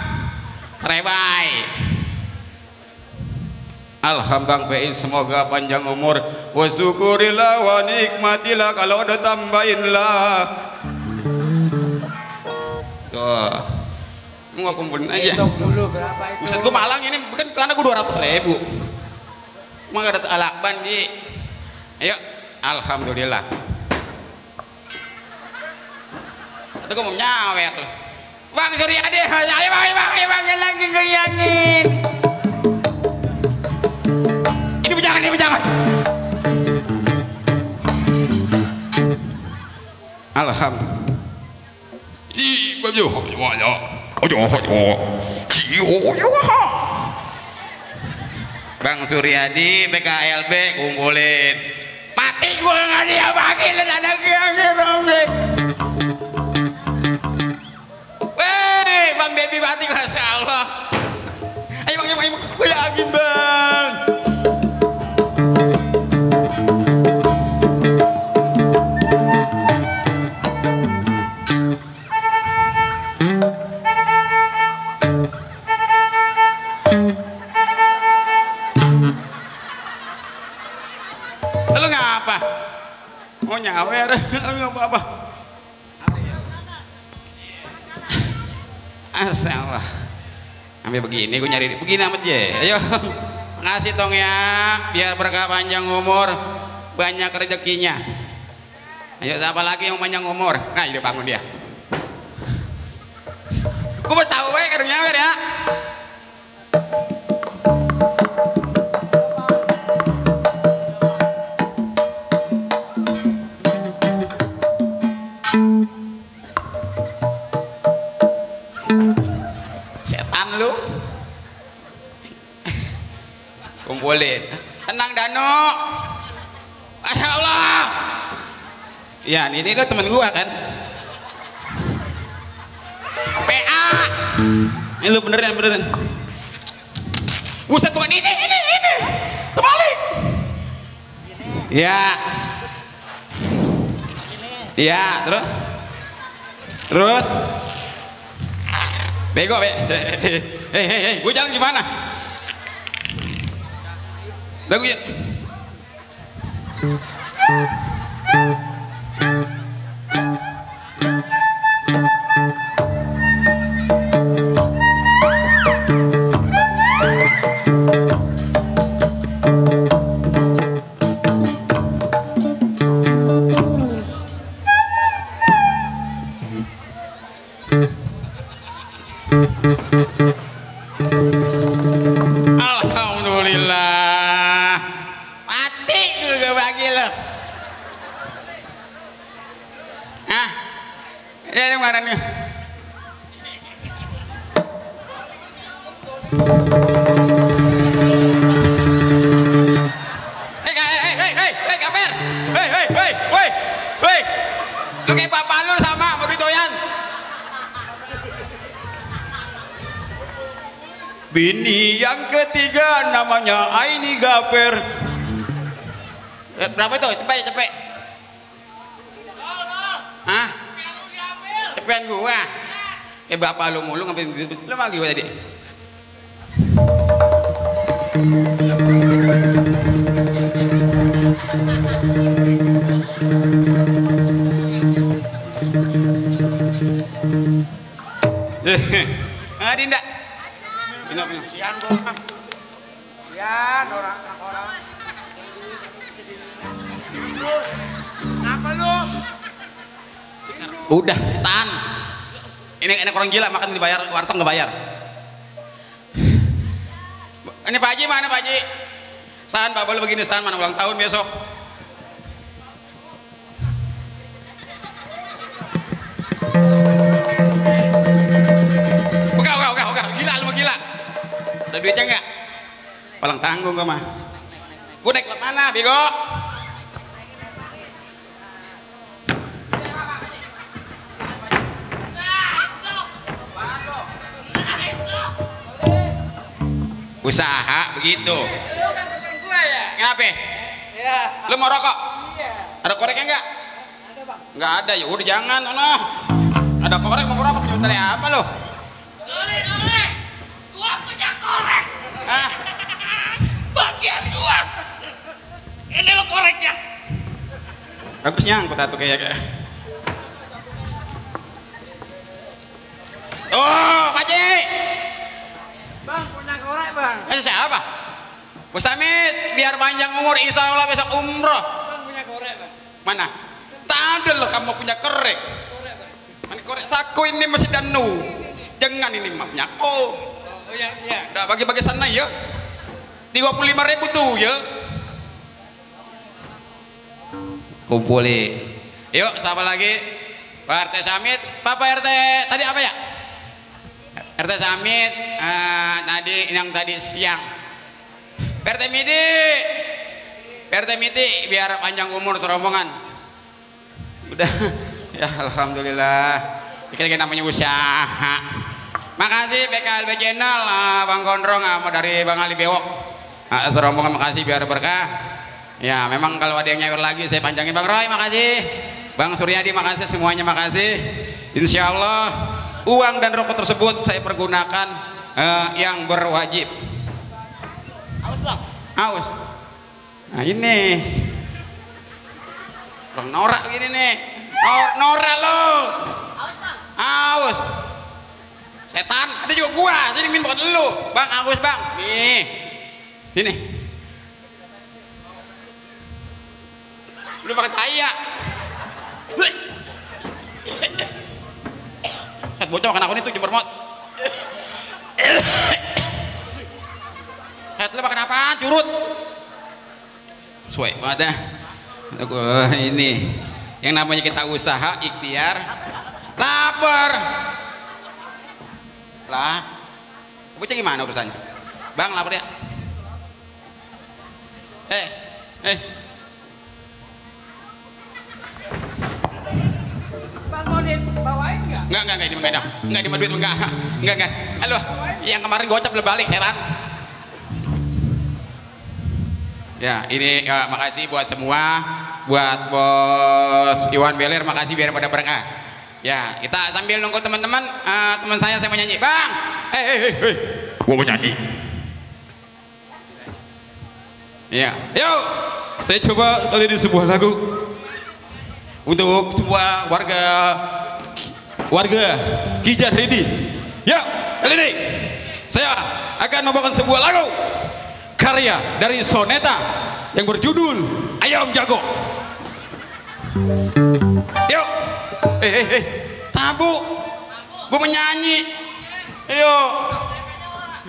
Rebay. Alhamdulillah PE semoga panjang umur. Wa syukurillah wa nikmatillah, kalau udah tambahin lah. Tuh. Mau kumpulin aja. Hitung dulu berapa itu. Buset gua malang ini bukan celana gua 200.000. Mau ada alakban di. Ayo, alhamdulillah. Itu gua mau nyawer loh. Bang Suryadi, ayo bang lagi goyangin. Ini pejangan. Alhamdulillah. Bang Suryadi PKLB kumpulin. Mati gua nggak dia bagi ada yang Bang Devi batik, masya Allah. Ayo bang, gue yakin bang. Lu ngapa? Mau nyawer? Apa? Masya Allah. Sampai begini gue nyari begini amat ya. Ayo ngasih tong ya, biar berkah panjang umur, banyak rezekinya. Ayo siapa lagi yang panjang umur? Nah ini bangun dia. Gue mau tahu baik kadang nyawer ya. Kumpulin. Tenang Dano. Masya Allah. Ya ini lo temen gua kan. PA. Ini lo beneran. Buset bukan ini. Terbalik. Ya. Ya terus. Bego be. Hei, gua jalan gimana? Dah gue. Alhamdulillah. Mati gue bagi lo. Hah? Ya ini mana nih? Hei, kaper. Hei. Lu kayak bapak lu sama begituan. Bini yang ketiga namanya Aini Gaper. Berapa itu? Cepet. Hah? Cepetan gua. Bapak lu mulu ngambil lu lagi gua tadi. Dinda. Sian gua. Sian orang. Apa lu? Udah, tahan. Ini enak orang gila makan dibayar, warteg nggak bayar. Ini Pak Haji mana Pak Haji? San, Pak boleh begini San, mana ulang tahun besok? Oke, gila lu gila. Ada duitnya enggak? Paling tanggung gua mah. Gua naik ke mana, Bego? Usaha begitu. Kenapa? Iya. Lu mau rokok? Iya. Ada koreknya enggak? Ada, Bang. Enggak ada, ya udah jangan sono. Ada korek mau rokok punya tali apa lu? Dole, gua punya korek. Hah? Bagian gua. Ini lo koreknya. Bagus nyangkut atuh kayak. Oh, Pak Haji. Bang, punya korek, Bang. Siapa? Bu Samit, biar panjang umur, insya Allah besok umroh. Bang punya korek, Bang. Mana? Tak ada loh kamu punya korek. Mana korek saku ini masih danu. Jangan ini mah punya aku. Oh iya. Udah bagi-bagi sana ya. 35.000 tuh ya. Kumpulin. Yuk, siapa lagi? Pak RT Samit. Papa RT tadi apa ya? RT Samit tadi yang tadi siang. RT Midi biar panjang umur tuh rombongan. Udah ya alhamdulillah. Kita namanya usaha. Makasih PKLB Channel Bang Gondrong mau dari Bang Ali Bewok. Serombongan makasih biar berkah. Ya memang kalau ada yang nyawer lagi saya panjangin. Bang Roy makasih. Bang Suryadi makasih, semuanya makasih. Insya Allah uang dan rokok tersebut saya pergunakan yang berwajib. Awas, Bang. Awas. Nah ini orang norak gini nih. Norak lo. Awas, Bang. Awas. Setan, ada juga gua. Jadi min bukan lu. Bang, awas Bang. Nih. Sini. Lu pakai taya. Set bocah makan aku nih tuh jember mot. Set lu makan apaan? Curut. Suwe banget ya. Ini yang namanya kita usaha ikhtiar lapar lah. Bocah gimana urusannya? Bang lapar ya? Bang mau dibawain nggak? Enggak ini enggak dong. Enggak di duit enggak. Halo, yang kemarin gocap belum balik setan. Ya, ini makasih buat semua, buat Bos Iwan Beler, makasih biar pada berkah. Ya, kita sambil nunggu teman-teman, teman saya mau nyanyi. Bang, gua mau nyanyi. Ya, yuk, saya coba kali ini sebuah lagu untuk semua warga Kijar Ready. Ya, kali ini saya akan membawakan sebuah lagu karya dari Soneta yang berjudul Ayam Jago. Yuk, tabu, gue menyanyi. Ayo,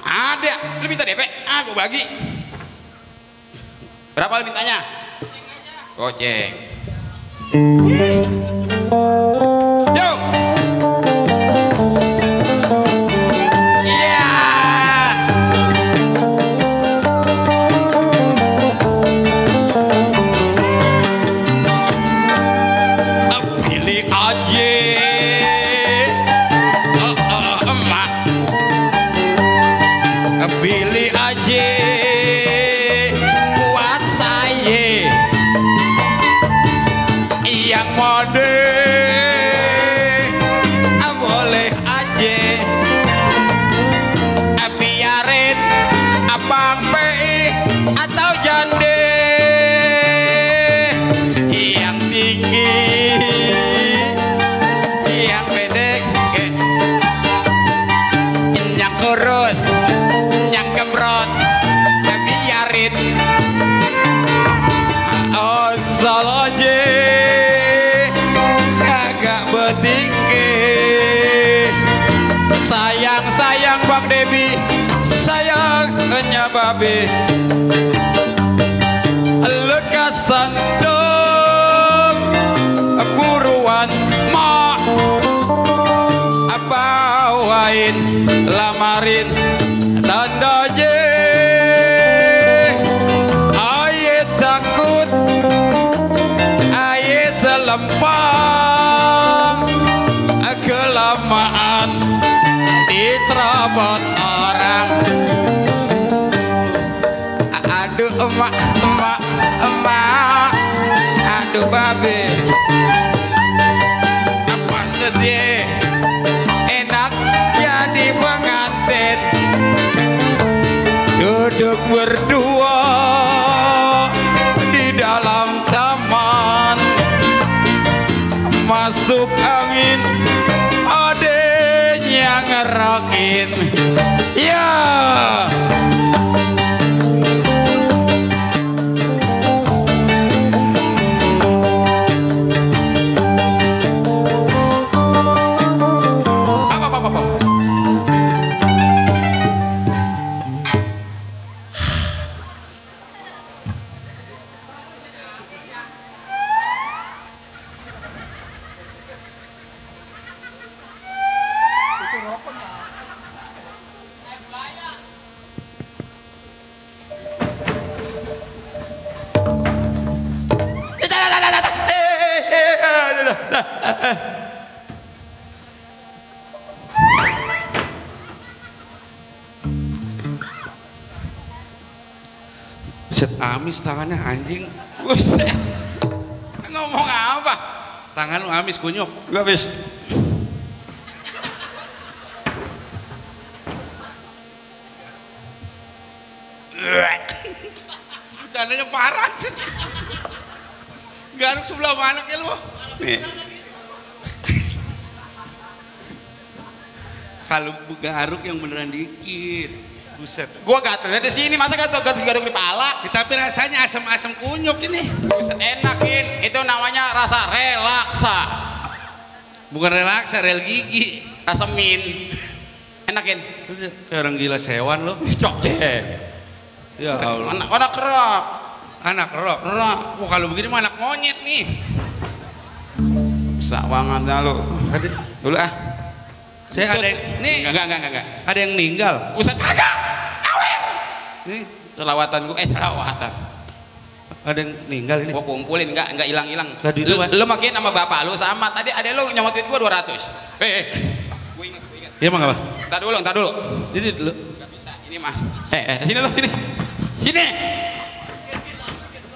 ada, lu minta DP, gue bagi. Berapa lu mintanya? Goceng. Yuk. Pilih aja buat saya yang mode, boleh aja biarin abang PI atau jande yang tinggi yang pendek yang kurus yang gemrot biarin asal aja kagak betingke. Sayang Bang Debi, sayang tanya babe lekasan dong buruan mak bawain lamarin tanda J ayat takut ayat selempang kelamaan diterobot orang aduh emak aduh babe apa sih enak jadi pengantin duduk berdua di dalam taman masuk angin adenya ngerokin ya Set amis tangannya anjing. Buset. Ngomong apa? Tangan lu amis kunyuk. Gak bis. Bercandanya parah. Garuk sebelah mana ke lu? Nih. Kalau garuk yang beneran dikit. Buset. Gua gatalnya di sini, masa garuk di pala? Tapi rasanya asam-asam kunyuk ini. Buset, enakin. Itu namanya rasa relaksa. Bukan relaksa, rel gigi. Rasa min. Enakin. Kayak orang gila sewan lo. Cok deh. Ya Allah. Anak kerok. Anak kerok. Kerok. Wah kalau begini mah anak monyet nih. Bisa banget ya lo. Dulu ah. Saya ada yang, nih. Enggak. Ada yang meninggal. Buset, kagak. Awer. Nih. Selawatan gua, selawatan. Ada yang meninggal ini. Gua kumpulin, enggak hilang-hilang. Lu makin sama bapak lu sama. Tadi ada lu nyomot duit gua 200. Gua ingat. Iya mah apa? Entar dulu. Ini dulu. Enggak bisa. Ini mah. Sini lu, sini. Sini.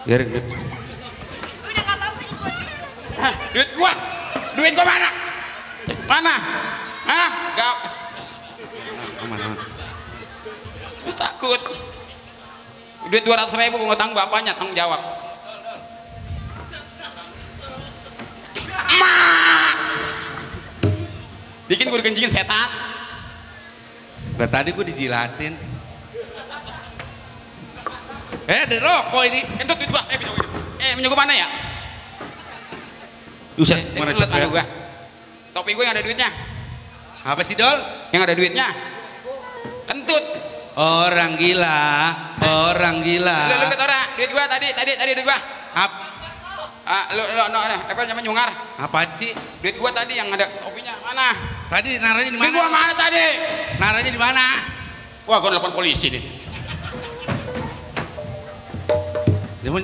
Biarin. Duit gua mana? Mana? Hah? Gak. Aman. Takut. Duit 200.000 gua ngutang bapaknya, tanggung jawab. Mak. Bikin gua dikencingin setan. Nah, tadi gua dijilatin. Ada rokok ini. Itu duit gua. Minyak gua mana ya? Usah, mana cepet gua. Topi gue yang ada duitnya. Apa sih Dol? Yang ada duitnya. Kentut. Orang gila. Lu lihat orang. Duit gua tadi duit gua. Lu apa namanya nyungar? Apa sih? Duit gua tadi yang ada topinya mana? Tadi naranya di mana? Duit gua mana tadi? Naranya di mana? Wah, gua telepon polisi nih. Dia mau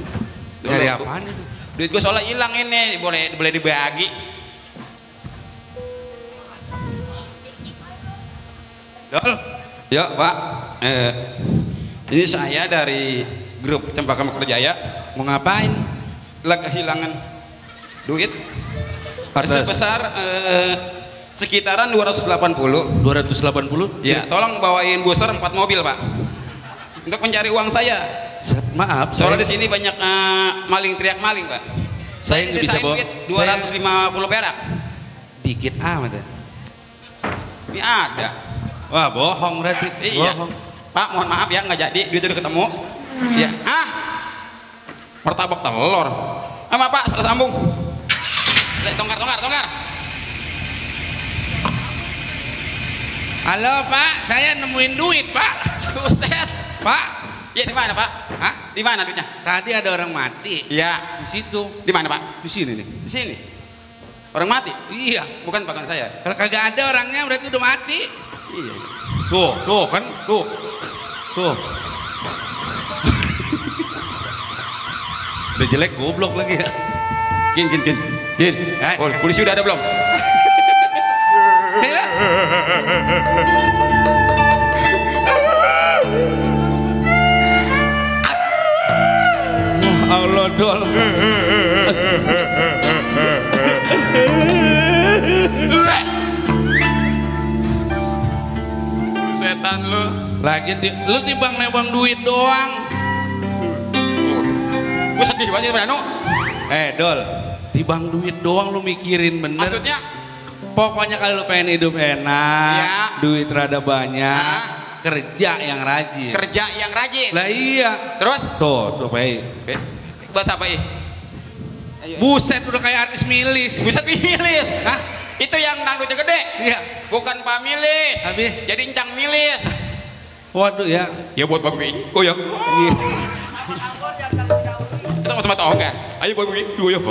nyari apaan itu? Duit gua soalnya hilang ini, boleh dibagi. Dol. Ya Pak, ini saya dari grup Cempaka Mekarjaya. Mau ngapain? Lah kehilangan duit sebesar sekitaran 280. 280? Ya, tolong bawain booster 4 mobil Pak, untuk mencari uang saya. Maaf, soalnya di sini banyak maling, teriak maling Pak. Saya nggak bisa bawa 250 perak. Dikit amat ya. Ini ada. Wah bohong berarti. Iya. Bohong. Pak mohon maaf ya nggak jadi, duit udah ketemu. Ya. Martabak telur. Sama Pak salah sambung. Tongkar. Halo Pak, saya nemuin duit Pak. Buset. Pak. Iya di mana Pak? Hah? Di mana duitnya? Tadi ada orang mati. Iya. Di situ. Di mana Pak? Di sini nih. Di sini. Orang mati? Iya. Bukan Pak saya. Kalau kagak ada orangnya berarti udah mati. Iya. Tuh kan, tuh. Udah jelek goblok lagi ya. Gin. Oh, polisi udah ada belum? Allah dol. Setan lu. Lagi lu timbang nebang duit doang. Gue sedih banget Brano. Dol, timbang duit doang lu mikirin bener. Maksudnya? Pokoknya kalau lu pengen hidup enak, ya. Duit rada banyak, kerja yang rajin. Kerja yang rajin. Lah iya. Terus? Tuh Pak. Buat apa Buset udah kayak artis Milis. Buset Milis. Hah? Itu yang dangdutnya gede. Iya. Bukan Pak Milis. Habis. Jadi Encang Milis. Waduh ya. Ya buat Bang Wi. Goyang. Iya. Kita sama-sama tahu kan? Ayo Bang Wi, goyang.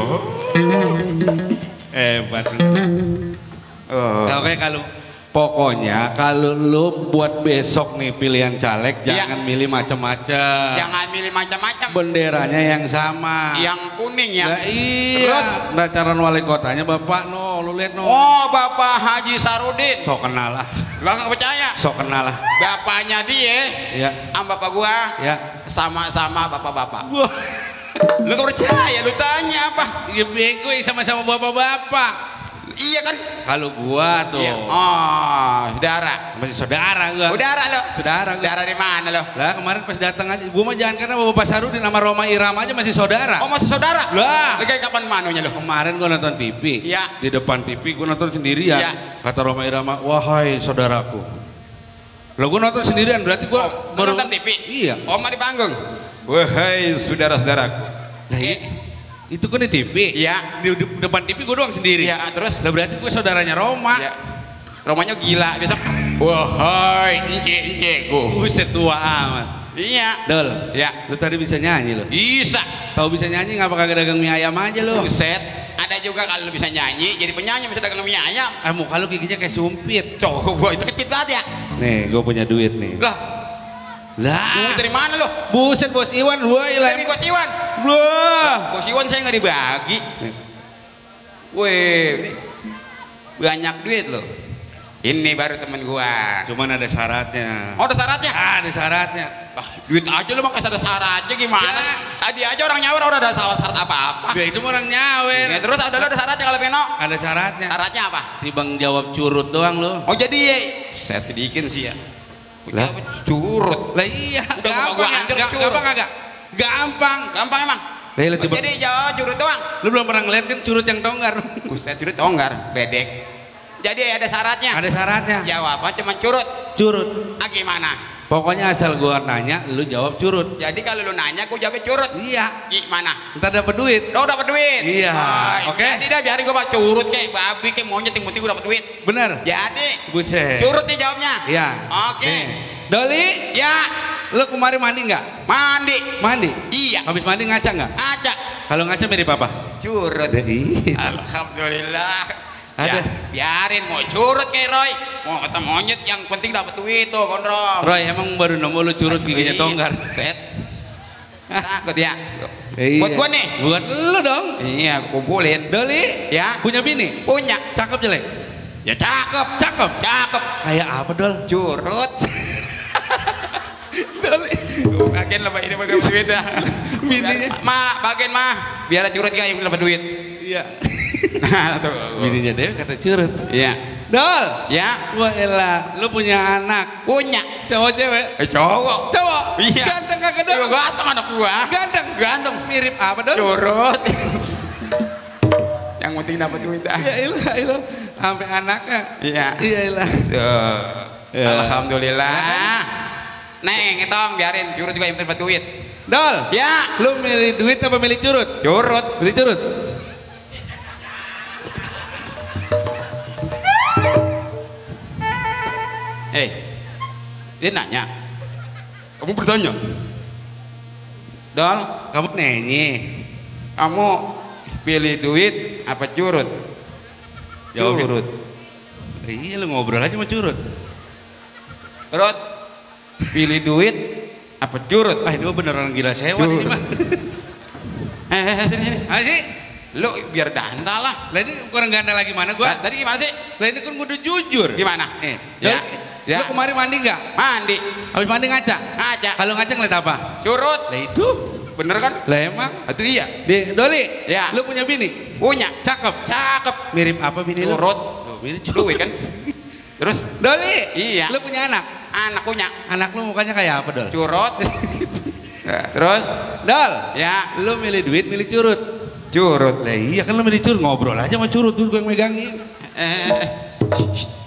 Hebat. Oke pokoknya kalau lu buat besok nih pilihan caleg jangan milih macam-macam. Jangan milih macam-macam. Benderanya yang sama. Yang kuning ya. Nah, iya. Terus? Nah calon wali kotanya Bapak lu lihat Oh Bapak Haji Sarudin. Sok kenal lah. Lah nggak percaya? Sok kenal lah. Bapaknya dia. Iya. Sama bapak gua. Ya. Sama-sama bapak-bapak. Lu nggak percaya? Lu tanya apa? Ya bego sama-sama bapak-bapak. Iya kan? Kalau gua tuh. Iya. Oh, saudara. Masih saudara gua. Saudara lo. Saudara gua. Saudara di mana lo? Lah kemarin pas datang aja, gua mah jangan karena Bapak Sarudin sama Roma Irama aja masih saudara. Oh, masih saudara? Lah. Lagi kapan manunya lo? Kemarin gua nonton TV. Iya. Di depan TV gua nonton sendirian. Iya. Kata Roma Irama, "Wahai saudaraku." Lah gua nonton sendirian berarti gua nonton TV. Iya. Oh, di panggung. Wahai saudara-saudaraku. Lah itu kan di TV. Iya. Di depan TV gue doang sendiri. Iya, terus? Lah berarti gue saudaranya Roma. Iya. Romanya gila besok. Wahai encek-encekku. Buset tua amat. Iya. Dol. Ya. Lu tadi bisa nyanyi lo? Bisa. Tahu bisa nyanyi ngapa kagak dagang mie ayam aja lo? Buset. Ada juga kalau lu bisa nyanyi jadi penyanyi bisa dagang mie ayam. Muka lu giginya kayak sumpit. Coba itu kecil banget ya. Nih, gue punya duit nih. Lah. Lah. Dari mana lo? Buset Bos Iwan, Dari Bos Iwan. Wah. Bos Iwan saya nggak dibagi. Weh, banyak duit lo. Ini baru temen gua. Cuman ada syaratnya. Oh, ada syaratnya? Ada syaratnya. Duit aja lo makanya ada syaratnya gimana? Ya. Tadi aja orang nyawer udah ada syarat apa-apa. Ya itu orang nyawer. Ya, terus ada syaratnya kalau Beno? Ada syaratnya. Syaratnya apa? Tibang jawab curut doang lo. Oh jadi ya, saya sedikit sih ya. Lah curut. Lah iya. Udah gua hancur curut. Gampang kagak? Gampang. Gampang emang. Jadi jawab curut doang. Lu belum pernah ngeliat kan curut yang tonggar? Buset curut tonggar, bedek. Jadi ada syaratnya. Ada syaratnya. Jawab apa? Cuma curut. Curut. Gimana? Pokoknya asal gua nanya, lu jawab curut. Jadi kalau lu nanya, gua jawab curut. Iya. Gimana? Ntar dapat duit. Oh dapat duit. Iya. Oke. Jadi dah biarin gua curut kayak babi kayak monyet yang penting gua dapat duit. Bener. Jadi. Buset. Curut nih jawabnya. Iya. Oke. Doli. Ya. Lu kemarin mandi nggak? Mandi. Mandi? Iya. Habis mandi ngaca nggak? Ngaca. Kalau ngaca mirip apa? Curut. Alhamdulillah. Ada. Ya, biarin mau curut kayak Roy. Mau kata monyet yang penting dapat duit tuh, Gondrong. Roy emang baru nemu lu curut giginya tonggar. Set. Takut ya. Iya. Buat gua nih. Buat lu dong. Iya, kumpulin. Doli. Ya. Punya bini? Punya. Cakep jelek? Ya cakep. Cakep. Cakep. Kayak apa Dol? Curut. Doli. Bagian lebih ini bagian duit ya. Bininya. Bagian biar curut gak yang dapat duit. Iya. Nah, tuh. Bininya Dewi kata curut. Iya. Dol. Ya. Wah elah, lu punya anak. Punya. Cowok cewek? Cowok. Cowok. Iya. Ganteng kagak Dol? Ganteng anak gua. Ganteng. Ganteng. Mirip apa Dol? Curut. Yang penting dapat duit dah. Ya ilah. Sampai anaknya. Iya. Iya ilah. Ya. Alhamdulillah. Neng, etong biarin curut juga yang dapat duit. Dol. Ya. Lu milih duit apa milih curut? Curut. Milih curut. Hei, dia nanya. Kamu bertanya. Dol, Kamu nenye. kamu pilih duit apa curut? Jawab. Curut. Iya lu ngobrol aja sama curut. Curut. Pilih duit apa curut? Ah ini beneran gila sewa ini mah. Sini. Ah sih? Lu biar danta lah. Lah ini kurang ganda lagi mana gua? Tadi gimana sih? Lah ini kan gua udah jujur. Gimana? Ya. Ya. Lu kemarin mandi nggak? Mandi. Habis mandi ngaca? Ngaca. Kalau ngaca ngeliat apa? Curut. Lah itu. Bener kan? Lah emang? Itu iya. Doli. Ya. Lu punya bini? Punya. Cakep. Cakep. Mirip apa bini lu? Curut. Oh, bini Duit kan? Terus? Doli. Iya. Lu punya anak? Anak punya. Anak lu mukanya kayak apa, Dol? Curut. Terus? Dol. Ya. Lu milih duit, milih curut. Curut. Lah iya kan lu milih curut, ngobrol aja sama curut dulu gua yang megangin.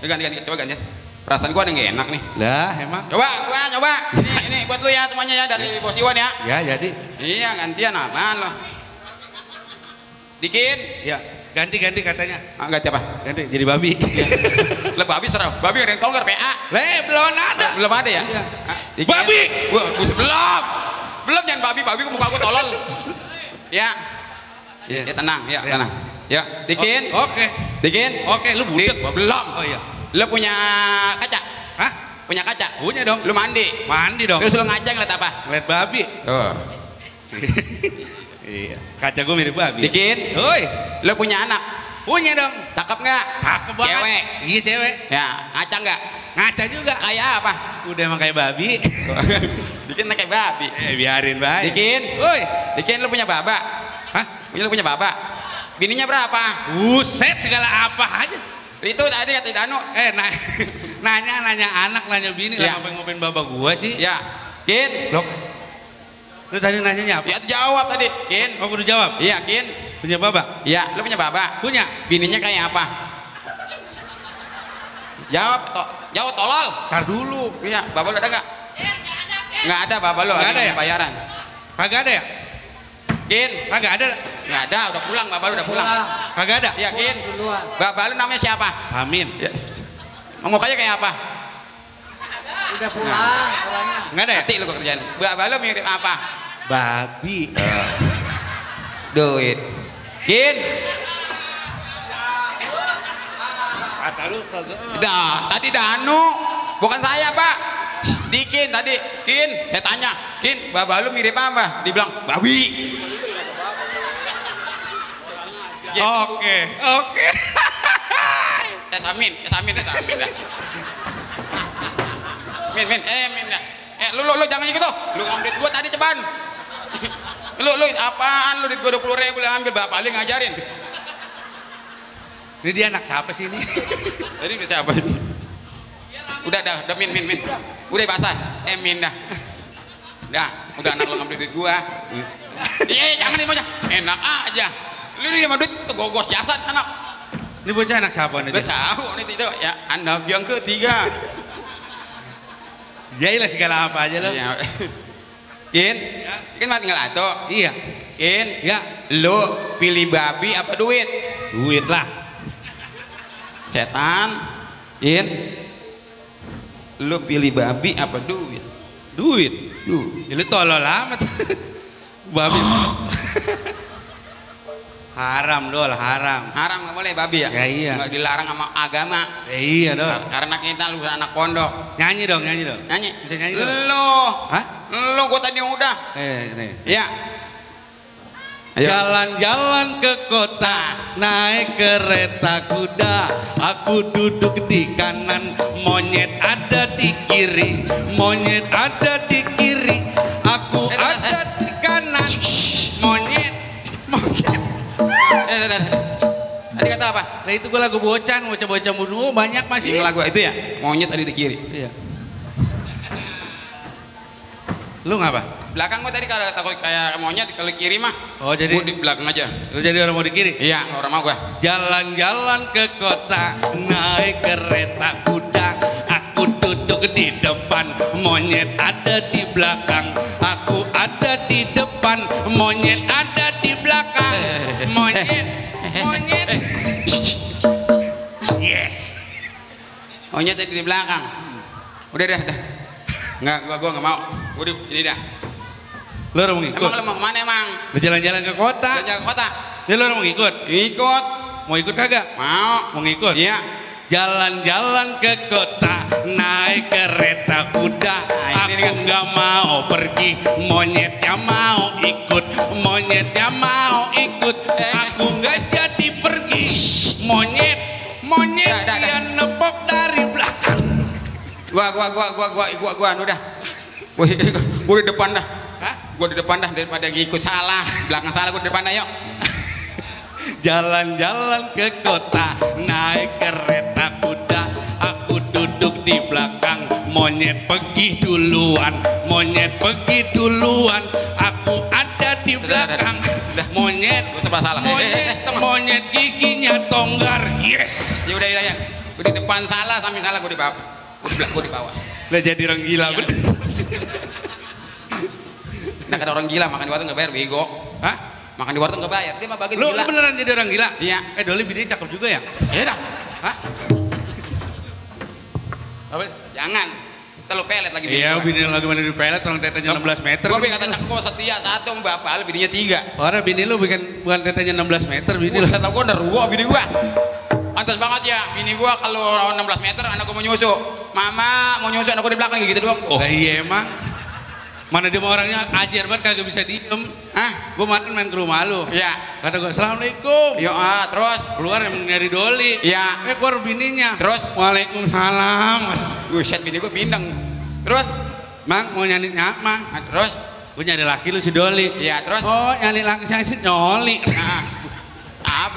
Ganti, coba ganti. Perasaan gua ada yang enak nih. Lah emang? Coba. Ini buat lu ya semuanya ya dari Bos Iwan ya. Ya jadi. Iya gantian apaan lo? Dikin. Ya ganti katanya. Ganti apa? Ganti jadi babi. Lah babi serah. Babi ada yang tonggar PA. Belum ada. Belum ada ya? Iya. Babi. Belum. Belum jangan babi muka aku tolol. Ya. Ya tenang, ya tenang. Ya, Dikin. Oke. Dikin. Oke, lu budek. Belum. Oh iya. Lu punya kaca? Hah? Punya kaca? Punya dong. Lu mandi? Mandi dong. Terus lu ngajak ngeliat apa? Ngeliat babi. Oh. Iya. Kaca gue mirip babi. Dikin. Oi. Lu punya anak? Punya dong. Cakep nggak? Cakep banget. Cewek? Iya cewek. Ya, ngaca nggak? Ngaca juga. Kayak apa? Udah emang kayak babi. Dikin kayak babi. Biarin baik. Dikin. Woi. Dikin lu punya baba? Hah? Lu punya baba? Bininya berapa? Buset segala apa aja. Itu tadi kata Danu. Nanya anak, nanya bini lah ngapain ngopain bapak gua sih? Ya. Kin. Loh. Lu tadi nanyanya apa? Ya jawab tadi. Kin. Oh, udah jawab. Iya, Kin. Punya bapak? Iya, lu punya baba? Punya. Bininya kayak apa? Jawab, jawab tolol. Tar dulu. Iya, baba lu ada enggak? Enggak ada baba lu, Enggak ada ya? Bayaran. Kagak ada ya? Kin. Kagak ada. Enggak ada, udah pulang, baba lu udah pulang. Kagak ada. Iya, Kin. Baba lu namanya siapa? Samin. Ya. Mukanya kayak apa? Udah pulang. Enggak ada ya? Mati lu kerjaan. Baba lu mirip apa? Babi. Duit. Kin. Kata lu kagak. Dah, tadi Danu. Bukan saya, Pak. Dikin tadi. Kin, saya tanya. Kin, baba lu mirip apa? Dibilang babi. Oke. Samin dah. Min dah. Lu jangan gitu. Lu ngambil gua tadi ceban. Lu apaan lu duit gua 20.000 lu ambil bapak lu ngajarin. Ini dia anak siapa sih ini? Tadi udah siapa ini? Udah min. Udah basah. Min dah. Udah anak lu ngambil duit gua. Jangan dimana. Enak aja. Lu ini sama duit kegogos jasad anak. Ini bocah anak siapa nih? Gue tahu nih itu ya anak yang ketiga. Jailah segala apa aja lo. Iya. Kin, kan mati ngelato. Iya. Kin, ya. Lu pilih babi apa duit? Duit lah. Setan. Kin, lu pilih babi apa duit? Duit. Lu tolol amat. Babi. Haram Dol, haram. Haram nggak boleh babi ya? Ya iya. Nggak dilarang sama agama. Ya, iya Dol. Karena kita lu anak pondok. Nyanyi dong. Nyanyi. Bisa nyanyi dong. Lu. Hah? Lu gua tadi udah. Nih. Iya. Jalan-jalan ke kota, naik kereta kuda. Aku duduk di kanan, monyet ada di kiri. Monyet ada di kiri, aku ada di kanan. Monyet. Tadi kata apa? Nah itu gue lagu bocah bunuh banyak masih. Ini lagu itu ya? Monyet tadi di kiri. Iya. Lu ngapa? Belakang gua tadi kalau takut kayak monyet kalau kiri mah. Oh jadi gua di belakang aja. Lu jadi orang mau di kiri? Iya, orang mau gua. Jalan-jalan ke kota, naik kereta kuda. Aku duduk di depan, monyet ada di belakang. Aku ada di depan, monyet ada di belakang. Monyet. Yes. Monyet tadi di belakang. Udah. Nggak, gua nggak mau. Udah, ini dah. Lo mau ngikut? Emang lo mau kemana emang? Lo jalan-jalan ke kota. Jalan ke kota. Ya lo mau ngikut? Ikut. Mau ikut kagak? Mau ngikut? Iya. Jalan-jalan ke kota naik kereta kuda. Aku nggak mau pergi, monyetnya mau ikut, monyetnya mau ikut. Aku nggak jadi pergi, monyet dia nepok dari belakang. Gua anu dah. Gua di depan dah. Gua di depan dah daripada ngikut salah, belakang salah gua di depan dah yuk. Jalan-jalan ke kota naik kereta kuda, aku duduk di belakang, monyet pergi duluan, monyet pergi duluan, aku ada di belakang. Monyet monyet giginya tonggar. Yes. Ya udah ya. Gua di depan salah, samping salah gua di bawah. Gua di bawah. Lah jadi orang gila. Nah, kan orang gila makan di warteg nggak bayar bego. Hah? Makan di warteg nggak bayar, dia mah bagi Lu gila. beneran jadi orang gila? Iya. Doli bininya cakep juga ya? Iya dah. Hah? Apa? Jangan. Terlalu pelet lagi Iya, bini lagi mana di pelet, orang tetenya 16 meter. Gua kata cakep gua setia satu, bapak bininya 3. Orang bini lu bukan tetenya 16 meter bini lu. Saya tahu gua udah ruwet bini gua. Pantas banget ya, bini gua kalau 16 meter anak gua mau nyusu. Mama mau nyusu, anak gua di belakang gitu doang. Oh. Lah iya emang. Mana dia mau orangnya ajar banget kagak bisa diem. Hah? Gua main ke rumah lu. Iya. Kata gua assalamualaikum. Yo terus keluar emang nyari Doli. Iya. Keluar bininya. Terus waalaikumsalam. Buset bini gua bindeng. Terus Mang mau nyari apa? Terus gua nyari laki lu si Doli. Iya terus. Oh nyari laki saya si Nyoli.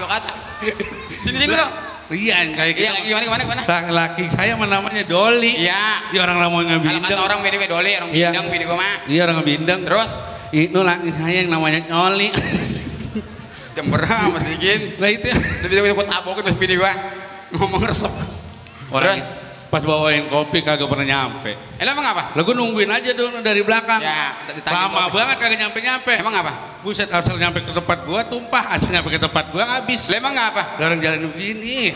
Lo kan. Sini lo. Iya kayak gitu. Iya gimana? Laki saya namanya Doli. Iya. Dia orang lama ngebindeng. Kalau kata orang bini gue Doli, orang bindeng bini gue mah. Iya orang ngebindeng. Terus? Itu laki saya yang namanya Nyoli. Jember amat dikit. Lah itu. Lebih gue tabokin pas bini gue ngomong resep. Orang pas bawain kopi kagak pernah nyampe. Emang apa? Lah gue nungguin aja dong dari belakang. Ya, lama banget kagak nyampe-nyampe. Emang apa? Buset asal nyampe ke tempat gua tumpah, asal nyampe ke tempat gua habis. Lah emang apa? Orang jalan begini.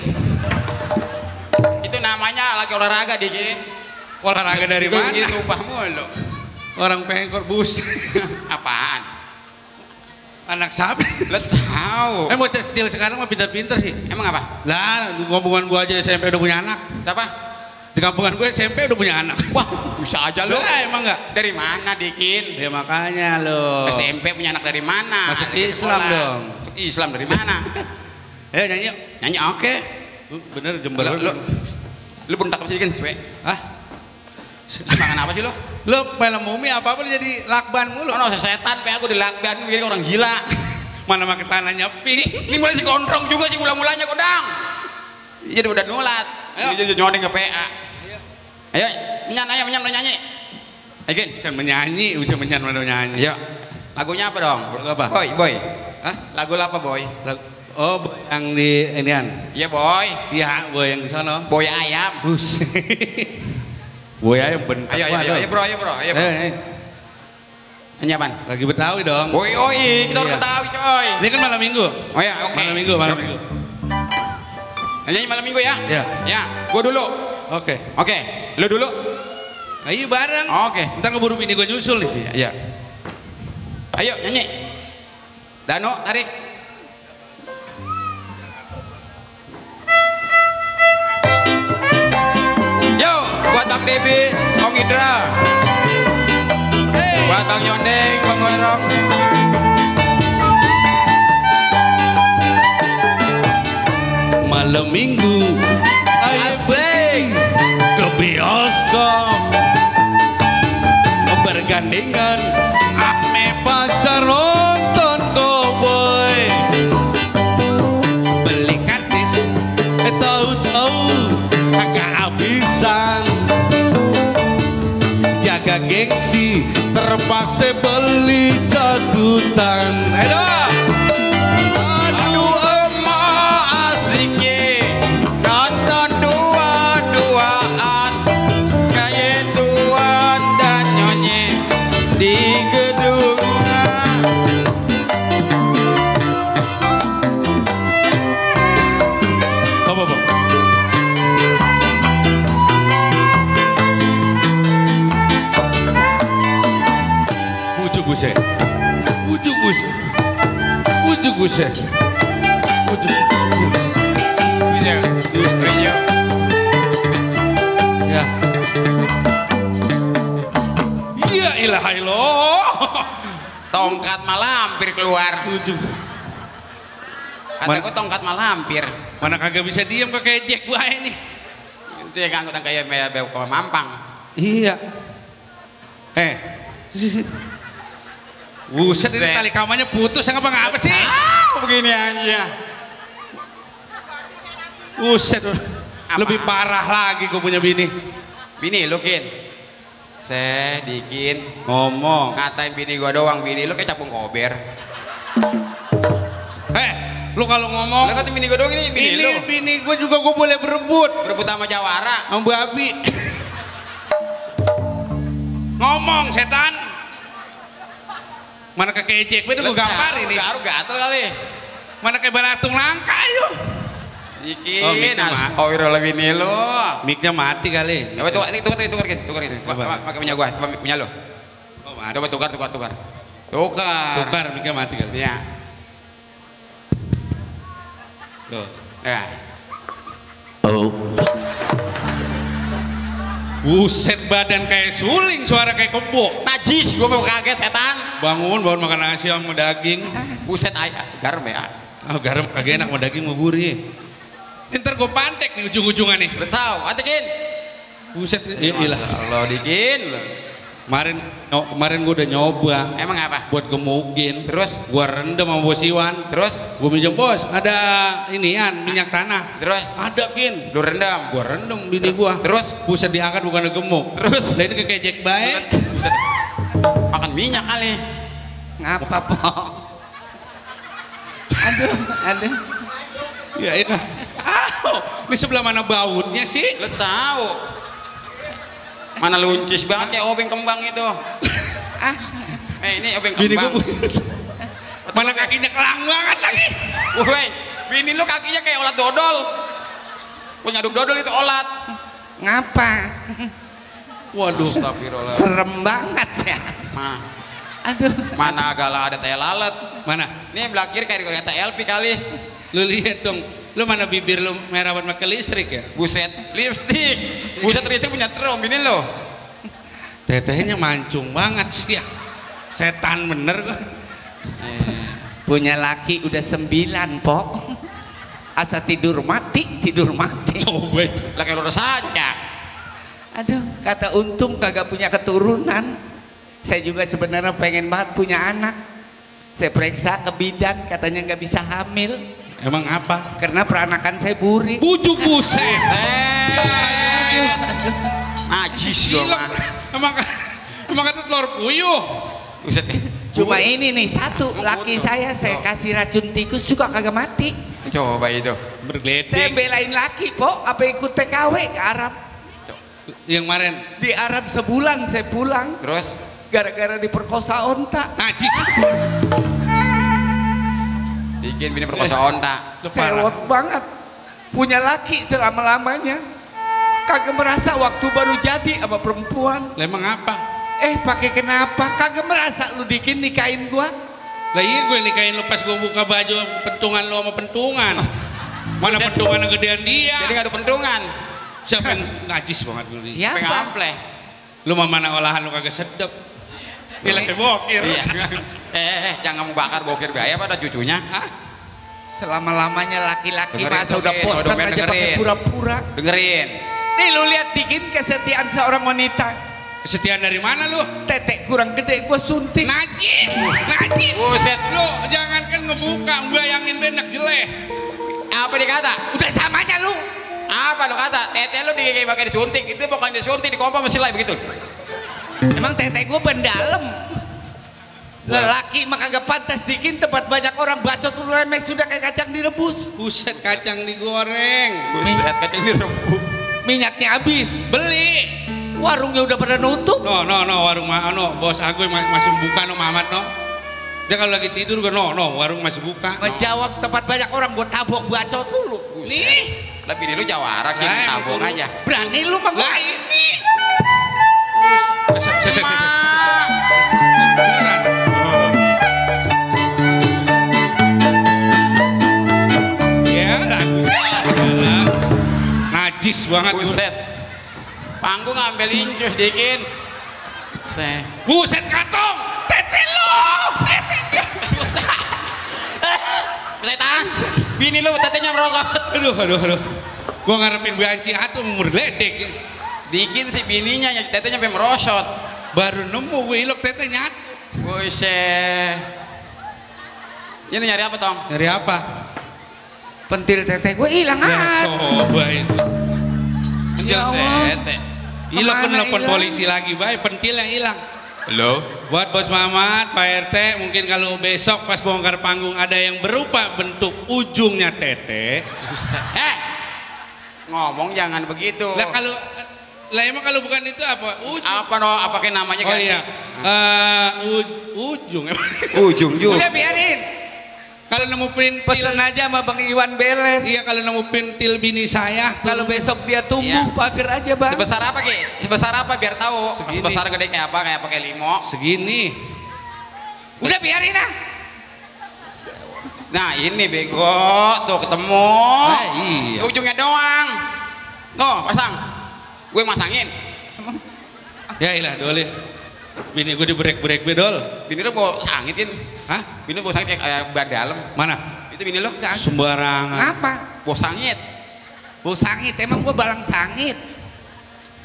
Itu namanya lagi olahraga dikit. Olahraga dari mana? Ini tumpah mulu. Orang pengkor bus. Apaan? Anak sapi. Lah tahu. Bocah kecil sekarang mah pintar-pintar sih. Emang apa? Lah, ngomongin gua aja SMP udah punya anak. Siapa? Di kampungan gue SMP udah punya anak. Wah, bisa aja lo. Emang enggak? Dari mana Dikin? Ya makanya lo. SMP punya anak dari mana? Masuk Islam dong. Masuk Islam dari mana? Nyanyi yuk. Nyanyi oke. Bener Jember. Lu bentak apa sih Dikin? Hah? Makan apa sih lo? Lo film Umi apa jadi lakban mulu. Oh, setan pe aku di lakban jadi orang gila. Mana makin tanah nyepi. Ini mulai si gondrong juga sih mula-mulanya kodang. Jadi udah nulat. Jadi nyodeng ke PA. Ayo, menyan udah nyanyi. Ayo, bisa menyanyi, udah nyanyi. Ayo. Lagunya apa dong? Lagu apa? Boy. Hah? Lagu apa, Boy? Oh, Boy yang di inian. Iya, Boy. Iya, Boy yang di sana. Boy ayam. Boy ayam bentar. Ayo, bro. Nyanyi apaan? Lagi Betawi dong. Boy, kita orang Betawi, coy. Ini kan malam Minggu. Oh ya, oke. Malam Minggu. Nyanyi malam Minggu ya? Iya. Ya, gua dulu. Oke, lu dulu. Ayo bareng. Oke. Ntar keburu bini gue nyusul nih. Iya. Ayo nyanyi. Dano, tarik. Yo, buat Bang Debi, Kong Indra. Buat Bang Yondeng, Bang Werong. Malam Minggu asik ke bioskop bergandengan ame pacar nonton cowboy beli kartis tahu-tahu agak habisan jaga gengsi terpaksa beli catutan. buset. Ujuk buset. Ujuk buset. Ujuk. Ya. Ya ilaha illallah. Tongkat malah hampir keluar. Kataku tongkat malah hampir. Mana kagak bisa diem kok kayak Jack gua ini. Itu yang ngangkut kayak mampang. Iya. Buset ini tali kamarnya putus apa sih? Begini aja. Buset. Lebih parah lagi gua punya bini. Bini lu Kin. Dikin ngomong ngatain bini gua doang, bini lu kayak capung kober. Lu kalau ngomong lu kata bini gua doang, ini bini lu. Bini gua juga gua boleh berebut sama jawara sama babi. Ngomong setan. Mana kayak Jack itu gua gampar ini. Gatel kali. Mana kayak balatung langka yuk. Dikin astagfirullah bini lu. Mic-nya mati kali. Coba tukar gitu. Pakai punya gua, punya lu. Coba tukar. Tukar mic-nya mati kali. Iya. Tuh. Ya. Oh. Buset badan kayak suling, suara kayak kebo. Najis, gua mau kaget setan. Bangun makan nasi sama daging. Buset garam ya. Oh, garam kagak enak, mau daging mau gurih. Ntar gue pantek nih ujung-ujungan nih. Lu tahu, Atikin. Buset, iyalah. Allah Dikin. Kemarin gue udah nyoba. Emang apa? Buat gemukin. Terus? Gue rendam sama Bos Iwan. Terus? Gue minjem bos, ada inian minyak tanah. Terus? Ada Kin. Lu rendam? Gue rendam bini gue. Terus? Buset diangkat bukan gemuk. Terus? Lah ini kayak Jack baik. Buset. Makan minyak kali. Ngapa Pok? Aduh. Ya ini. Ini sebelah mana bautnya sih? Lu tahu. Mana luncis banget kayak obeng kembang itu. Ini obeng kembang. Mana kakinya kelang banget lagi. Woi, bini lu kakinya kayak olat dodol. Punya aduk dodol itu olat. Ngapa? Waduh. Serem banget ya. Mana? Aduh. Mana galah ada teh lalat. Mana? Ini belakir kayak TLP kali. Lu lihat dong. Lu mana bibir lu merah buat pakai listrik ya? Buset, lipstick. Buset listrik punya terom ini lo. Tetehnya mancung banget sih ya. Setan bener kok. Punya laki udah 9 Pok. Asa tidur mati. Coba itu. Lah kayak udah saja. Aduh, kata untung kagak punya keturunan. Saya juga sebenarnya pengen banget punya anak. Saya periksa ke bidan, katanya nggak bisa hamil. Emang apa? Karena peranakan saya burik. Bujuk buset. Najis dong. Emang kata telur puyuh. Buset. Cuma ini nih satu laki saya kasih racun tikus juga kagak mati. Coba itu. Bergeledek. Saya belain laki Pok, apa ikut TKW ke Arab. Yang kemarin di Arab sebulan saya pulang. Terus? Gara-gara diperkosa onta. Najis. Bikin bini perkosa onta. Sewot banget. Punya laki selama-lamanya. Kagak merasa waktu baru jadi sama perempuan. Emang apa? Pakai kenapa? Kagak merasa lu Dikin nikahin gua. Lah iya gue nikahin lu pas gue buka baju pentungan lu sama pentungan. Mana pentungan yang gedean dia? Jadi gak ada pentungan. Siapa yang najis banget dulu? Siapa? Pengample. Lu mah mana olahan lu kagak sedep. Dia lagi bokir. Jangan bakar bokir biaya pada cucunya. Selama-lamanya laki-laki dengerin, masa udah bosan aja pakai pura-pura. Dengerin. Nih lu lihat Dikin kesetiaan seorang wanita. Kesetiaan dari mana lu? Tetek kurang gede gua suntik. Najis. Buset. Lu jangankan ngebuka, bayangin benak jelek. Apa dikata? Udah samanya lu. Apa lu kata? Tete lu pakai disuntik, itu bukan disuntik, dikompor mesin lain begitu. Emang tete gua pendalem. Lelaki mah kagak pantas Dikin, tempat banyak orang bacot lu lemes sudah kayak kacang direbus. Buset, kacang digoreng. Buset, kacang direbus. Minyaknya habis. Beli. Warungnya udah pada nutup. No, warung bos aku masih buka no Mamat no. Dia kalau lagi tidur gue warung masih buka. Ngejawab tempat banyak orang gua tabok bacot dulu. Nih. Lebih dulu jawara kita tabok aja. Berani lu mah. Lah ini. banget. Buset. Panggung ambil injus dikin. Buset katong. Tete lo. Tete. Setan. Bini lu tetenya merokok. Aduh. Gua ngarepin banci atuh umur ledek. Dikin si bininya tetenya sampai merosot. Baru nemu gue ilok tetenya. Buset. Ini nyari apa, Tong? Nyari apa? Pentil tete gue hilang ah. Coba itu. Pentil tete. Ilok pun nelfon polisi lagi, baik pentilnya hilang. Halo. Buat Bos Mamat, Pak RT, mungkin kalau besok pas bongkar panggung ada yang berupa bentuk ujungnya tete. Ngomong jangan begitu. Lah kalau emang kalau bukan itu apa? Ujung. Apa no? Apa kayak namanya ganti? Iya. Ujung. Ujung juga. Udah biarin. Kalau nemu pintil Pesen aja sama Bang Iwan Belen. Iya, kalau nemu pintil bini saya. Kalau besok dia tumbuh pagar aja, Bang. Sebesar apa, Ki? Sebesar apa biar tahu? Segini. Sebesar gede kayak apa? Kayak pakai limo. Segini. Udah biarin ah. Nah, ini bego tuh ketemu. Iya. Ujungnya doang. Noh, pasang. Gue masangin. Ya ilah dole. Bini gue dibrek-brek bedol. Bini lu mau sangitin. Hah? Bini lu mau sangit kayak ban dalam. Mana? Itu bini lu kan? Sembarangan. Apa? Mau sangit. Bau sangit, emang gua balang sangit.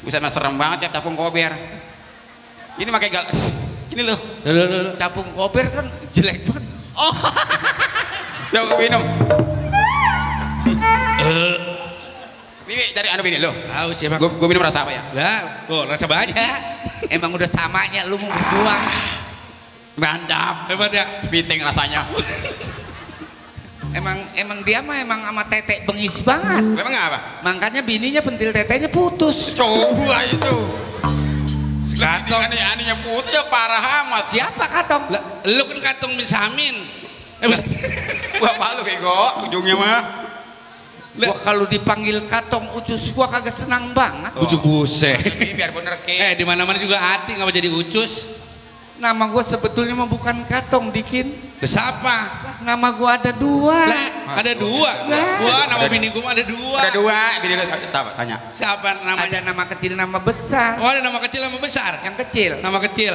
Bisa serem banget ya capung kober. Ini pakai gal. Ini loh. Capung kober kan jelek banget. Oh. Ya gue minum. Ini dari anu bini lo. Tahu sih, Bang. Gue minum rasa apa ya? Lah, rasa banyak. Emang udah samanya lu mau buang. Mantap. Hebat ya. Spiting rasanya. Emang dia mah emang sama tete bengis banget. Memang apa? Makanya bininya pentil tetenya putus. Coba itu. Katong. Aneh-anehnya putus ya parah amat. Siapa Katong? Lu kan Katong Misamin. Gua malu bego ujungnya mah. Gua kalau dipanggil Katong Ucus gua kagak senang banget. Ucus buset. Biar bener Ki. Di mana-mana juga hati ngapa jadi Ucus? Nama gua sebetulnya mah bukan Katong Dikin. Siapa? Nama gua ada dua. Ada dua. Gua nama bini gua ada dua. Ada dua. Bini lu tanya. Siapa namanya? Ada nama kecil nama besar. Oh, ada nama kecil nama besar. Yang kecil. Nama kecil.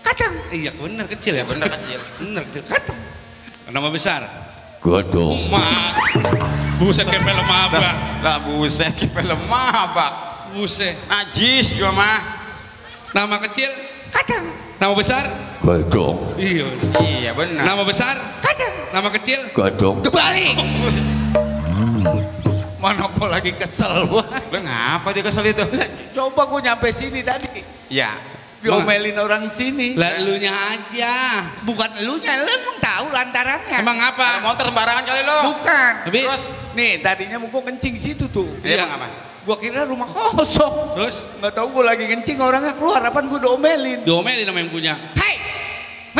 Katong. Iya benar kecil ya. Bener kecil. Benar kecil. Katong. Nama besar. Godong. Buset kayak film abak. Lah buset kayak film abak. Buset. Najis gua mah. Nama kecil. Katong. Nama besar. Godong. Iya. Iya benar. Nama besar. Katong. Nama kecil. Godong. Kebalik. Mana gua lagi kesel gua. Lu ngapa dia kesel itu? Coba gua nyampe sini tadi. Ya. Diomelin orang sini. Lah elunya aja. Bukan elunya, lu emang tahu lantarannya. Emang apa? Motor sembarangan kali lo. Bukan. Terus Nih tadinya mau gua kencing situ tuh. Iya emang apa? Gua kira rumah kosong. Terus Nggak tahu gua lagi kencing orangnya keluar. Apaan gua diomelin. diomelin sama yang punya. Hai,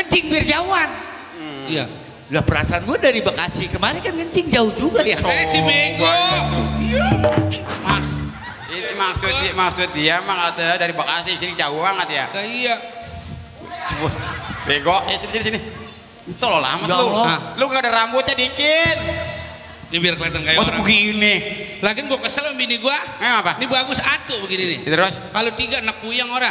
kencing biar jauhan. Iya. Lah perasaan gua dari Bekasi kemarin kan kencing jauh juga ya. Si bego. Itu maksud dia mah ada dari Bekasi sini jauh banget ya. Nah, iya. Bego, sini. Itu lo lama Ya lu. Allah. Lu gak ada rambutnya dikit. Ini biar kelihatan kayak Masa orang. begini. Lagian gua kesel sama bini gua. Apa? Ini bagus atu begini nih. Terus? Kalau tiga nak puyang ora.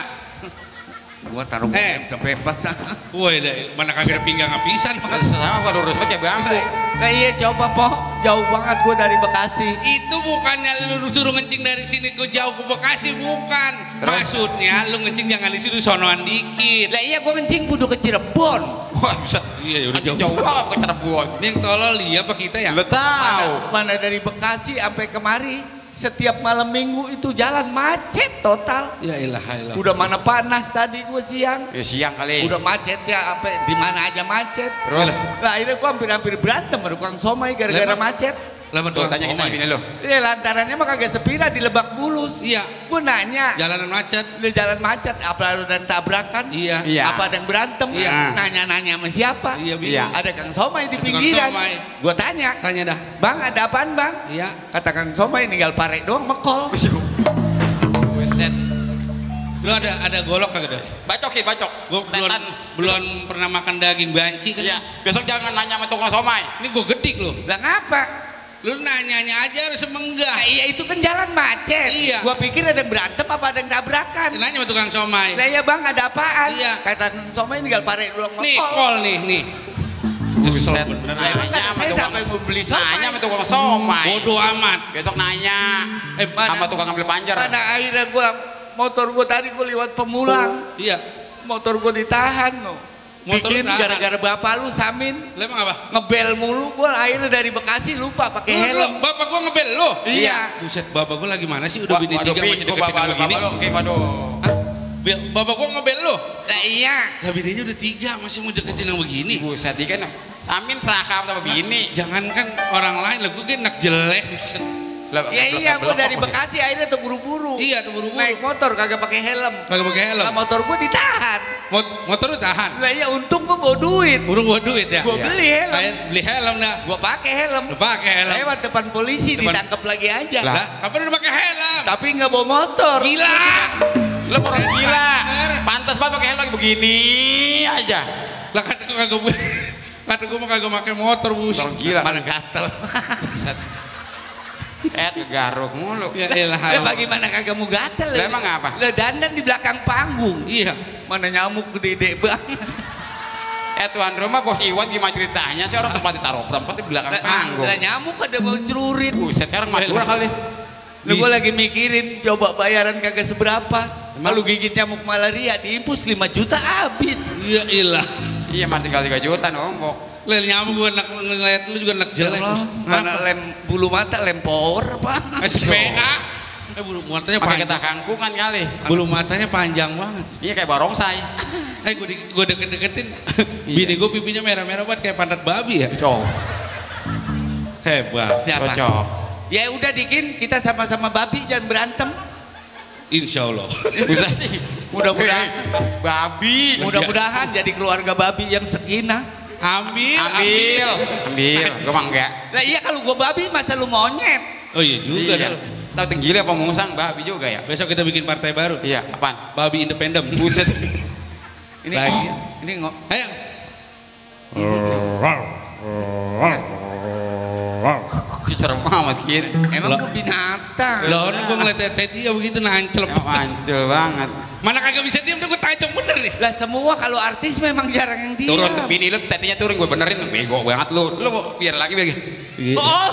Gua taruh udah bebas. Woi, mana kagak ada pinggang habisan. Sama gua lurus aja bambu. Nah iya coba po, jauh banget gua dari Bekasi. Itu bukannya lu suruh ngencing dari sini ke jauh ke Bekasi, bukan. Maksudnya lu ngencing jangan di situ sonoan dikit. Lah iya gua kencing kudu ke Cirebon. Wah bisa. Iya udah jauh. Jauh banget ke Cirebon. Ini yang tolol dia apa kita ya? Lu tahu. Mana dari Bekasi sampai kemari setiap malam minggu itu jalan macet total. Ya ilah. Udah mana panas tadi gua siang. Ya siang kali. Udah macet ya apa di mana aja macet. Terus? Lah akhirnya gua hampir berantem sama tukang somai gara-gara macet. Lah Tuh tanya kita bini lu. Ya lantarannya mah kagak sepira di Lebak Bulus. Iya. Gua nanya. Jalanan macet. Di jalan macet apa ada yang tabrakan? Iya. Apa ada yang berantem? Iya. Nanya-nanya sama siapa? Iya, Iya. Ada Kang Somai di Ada pinggiran. Kang Somai. Gua tanya. Tanya dah. Bang ada apaan bang? Iya. Kata Kang Somai tinggal pare doang mekol. Buset. Lu ada golok kagak dah? Bacok. Gua Setan. belum pernah makan daging banci kan. Iya. Besok jangan nanya sama tukang somai. Ini gua gedik lu. Lah ngapa? Lu nanyanya aja harus menggah. Nah, iya itu kan jalan macet. Iya. Gua pikir ada yang berantem apa ada yang tabrakan. Nanya sama tukang somai. Lah ya bang ada apaan? Iya. Kata somai tinggal pare doang. Nih kol nih. Buset, bener. nanya sama Saya tukang sampai mau beli somai. nanya sama tukang somai. Bodoh amat. Besok nanya Mana? sama tukang ambil panjar. Mana akhirnya motor gua tadi gua lewat pemulang. Iya. Motor gua ditahan no. Motor Bikin lu tahan. gara-gara bapak lu Samin Lu emang apa? ngebel mulu gua akhirnya dari Bekasi lupa pakai helm. Bapak gua ngebel lu. Iya. Buset, bapak gua lagi mana sih? Udah bini 3 masih deketin bapak sama gini. lu, oke, waduh. Hah? Bapak gua ngebel lu. Lah iya. Lah bininya udah 3 masih mau deketin yang begini. Buset, kan Amin serakam sama bini. Jangankan orang lain lah, gua enak jelek. Buset. Ya iya gua dari Bekasi akhirnya tuh buru-buru. Iya, tuh buru-buru. Naik motor kagak pakai helm. Kagak pakai helm. Lah motor gua ditahan. Motor lu tahan. Lah iya untung gua bawa duit. Burung bawa duit ya. Gua beli helm. Beli helm dah. Gua pakai helm. Lu pakai helm. Lewat depan polisi ditangkap lagi aja. Lah, kapan udah pakai helm? Tapi nggak bawa motor. Gila. Lu orang gila. Pantas banget pakai helm lagi begini aja. Lah kata gua kagak kata gua mah kagak pakai motor, Bus. Orang gila. Mana gatel. Garuk mulu. Ya elah. Lah bagaimana kagak mau gatel? Lah emang apa? Lah dandan di belakang panggung. Iya. Mana nyamuk gede banget. Tuan rumah bos Iwan gimana ceritanya sih orang tempat ditaruh perempat di belakang panggung. Lah nyamuk ada mau celurit. Buset, sekarang Madura kali. Lu gua lagi mikirin coba bayaran kagak seberapa. Lalu gigit nyamuk malaria diimpus 5 juta habis. Iya ilah. Iya mah tinggal 3 juta nombok. Lel nyamuk gua enak ngeliat lu juga enak jelek. Mana lem bulu mata lem power Pak. SPA. Bulu matanya Pakai panjang. kita kangkungan kali. Bulu matanya panjang banget. Iya kayak barongsai. Gue deket-deketin. Bini gue pipinya merah-merah banget kayak pantat babi ya. Cocok. Hebat. Siapa? Cocok. Ya udah Dikin, kita sama-sama babi jangan berantem. Insya Allah. Buset sih. Mudah-mudahan babi. Mudah-mudahan jadi keluarga babi yang sekinah. Ambil. Gue mah enggak. Lah iya kalau gua babi masa lu monyet. Oh iya juga dah. Tahu tenggili apa musang babi juga ya. Besok kita bikin partai baru. Iya, apaan? Babi independen. Buset. Ini lagi. Ini ayo. Serem amat Kin. Emang gua binatang. Loh, gua ngeliat Teddy ya begitu nancel. Nancel banget. Mana kagak bisa diem tuh gua tajam bener nih. Lah semua kalau artis memang jarang yang diam. Turun ke bini lu, tetinya turun gue benerin, bego banget lu. Lu mau biar lagi biar. Oh.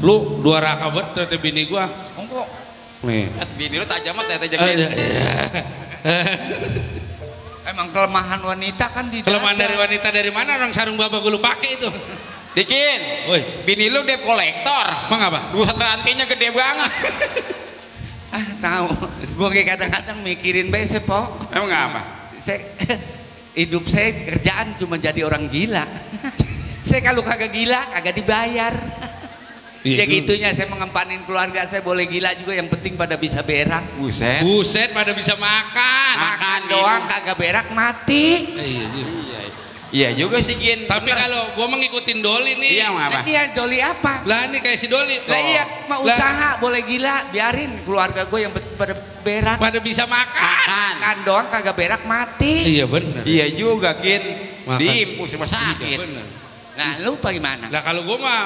Lu 2 rakabat tete bini gua. Ongko. Nih. Bini lu tajam banget tete jagain. Emang kelemahan wanita kan di Kelemahan dari wanita dari mana? Orang sarung baba gua lu pakai itu. Dikin. Woi. Bini lu debt kolektor. Emang apa? Buset rantainya gede banget. Tahu. Gua kayak kadang-kadang mikirin bae sih, Pok. Emang apa? Hidup saya kerjaan cuma jadi orang gila. Saya kalau kagak gila kagak dibayar. Iya, Ya gitunya saya mengempanin keluarga saya boleh gila juga yang penting pada bisa berak. Buset. Buset pada bisa makan. Makan doang kagak berak mati. Iya juga sih Kin. Tapi kalau gua mengikutin Doli nih. Iya apa? Iya Doli apa? Lah ini kayak si Doli. Lah iya mau usaha boleh gila biarin keluarga gue yang pada berak. Pada bisa makan. Makan doang kagak berak mati. Iya benar. Iya juga Kin. Makan. Diimpus rumah sakit. Iya benar. Nah lu bagaimana? Lah kalau gua mah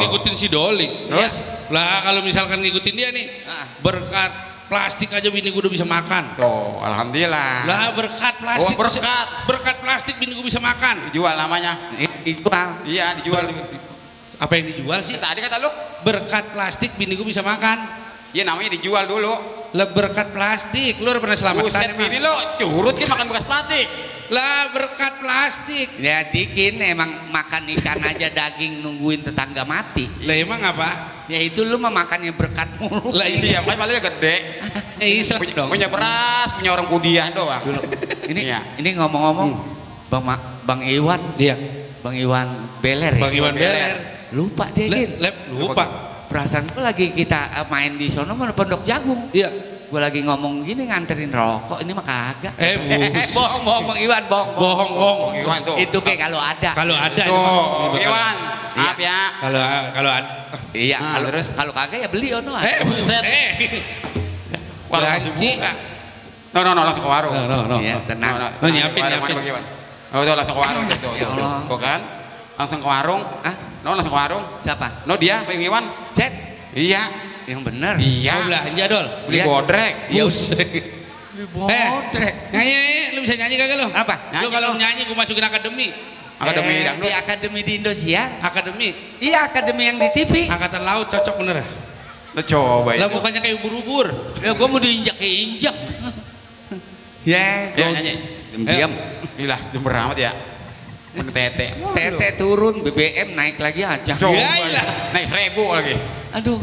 ngikutin si Doli. Terus? Lah kalau misalkan ngikutin dia nih, berkat plastik aja bini gua udah bisa makan. Tuh, alhamdulillah. Lah berkat plastik. Oh, berkat. Berkat plastik bini gua bisa makan. Dijual namanya. Dijual. Iya, dijual. Apa yang dijual sih? Tadi kata lu. Berkat plastik bini gua bisa makan. Iya namanya dijual dulu. Lah berkat plastik. Lu udah pernah selamatan? Buset bini lu curut Kin makan bekas plastik. Lah berkat plastik. Ya Dikin emang makan ikan aja daging nungguin tetangga mati. Lah emang apa? Ya itu lu mah makannya berkat mulu. Lah iya, palingnya gede. Iseng dong. Punya beras, punya orang kudiah doang. Ini ngomong-ngomong Bang Iwan. Iya. Bang Iwan Beler ya. Bang Iwan Beler. Lupa deh Kin. Lupa. Perasaan gua lagi kita main di sono mana Pondok Jagung. Iya. Gue lagi ngomong gini nganterin rokok ini mah kagak. Bohong Bang Iwan bohong. Iwan tuh. Itu kayak kalau ada. Kalau ada. Tuh, Iwan. Maaf ya. Kalau ada. Iya, kalau kagak ya beli ono. Buset. Warung masih buka. No, langsung ke warung. No. Iya, tenang. No, nyiapin. Oh, tuh langsung ke warung gitu. Kok kan? Langsung ke warung. Hah? No langsung ke warung. Siapa? No dia, Bang Iwan. Set. Iya. Yang bener. Iya. Mau belanja Dol? Beli godrek. Ya Bodrek. Nyanyi, lu bisa nyanyi kagak lu? Apa? Lu kalau nyanyi gua masukin akademi. Akademi dangdut. Di akademi di Indosiar. Akademi. Iya, akademi yang di TV. Angkatan laut cocok bener. Lu coba Lah itu. bukannya kayak ubur-ubur. Ya gua mau diinjak-injak. Ya, Ya nyanyi. diam. Ilah, jember amat ya. Bang Tete. Tete turun, BBM naik lagi aja. Coba. Ya, Naik 1000 lagi. Aduh.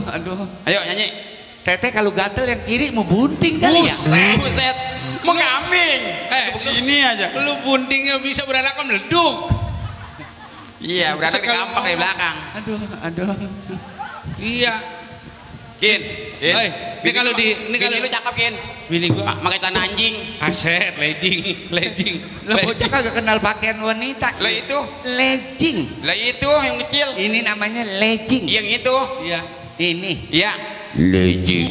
Ayo nyanyi. Tete kalau gatel yang kiri mau bunting kali ya. Buset. Mau kambing. Begini aja. Lu buntingnya bisa beranak meleduk. Iya, berada di kampak di belakang. Aduh. Iya. Kin. Hei, ini kalau di ini kalau lu cakep Kin. bini gua Pakai celana anjing. aset legging. Lah bocah kagak kenal pakaian wanita. Lah itu. Legging. Lah itu yang kecil. Ini namanya legging. Yang itu. Iya. Ini. Iya. Legging.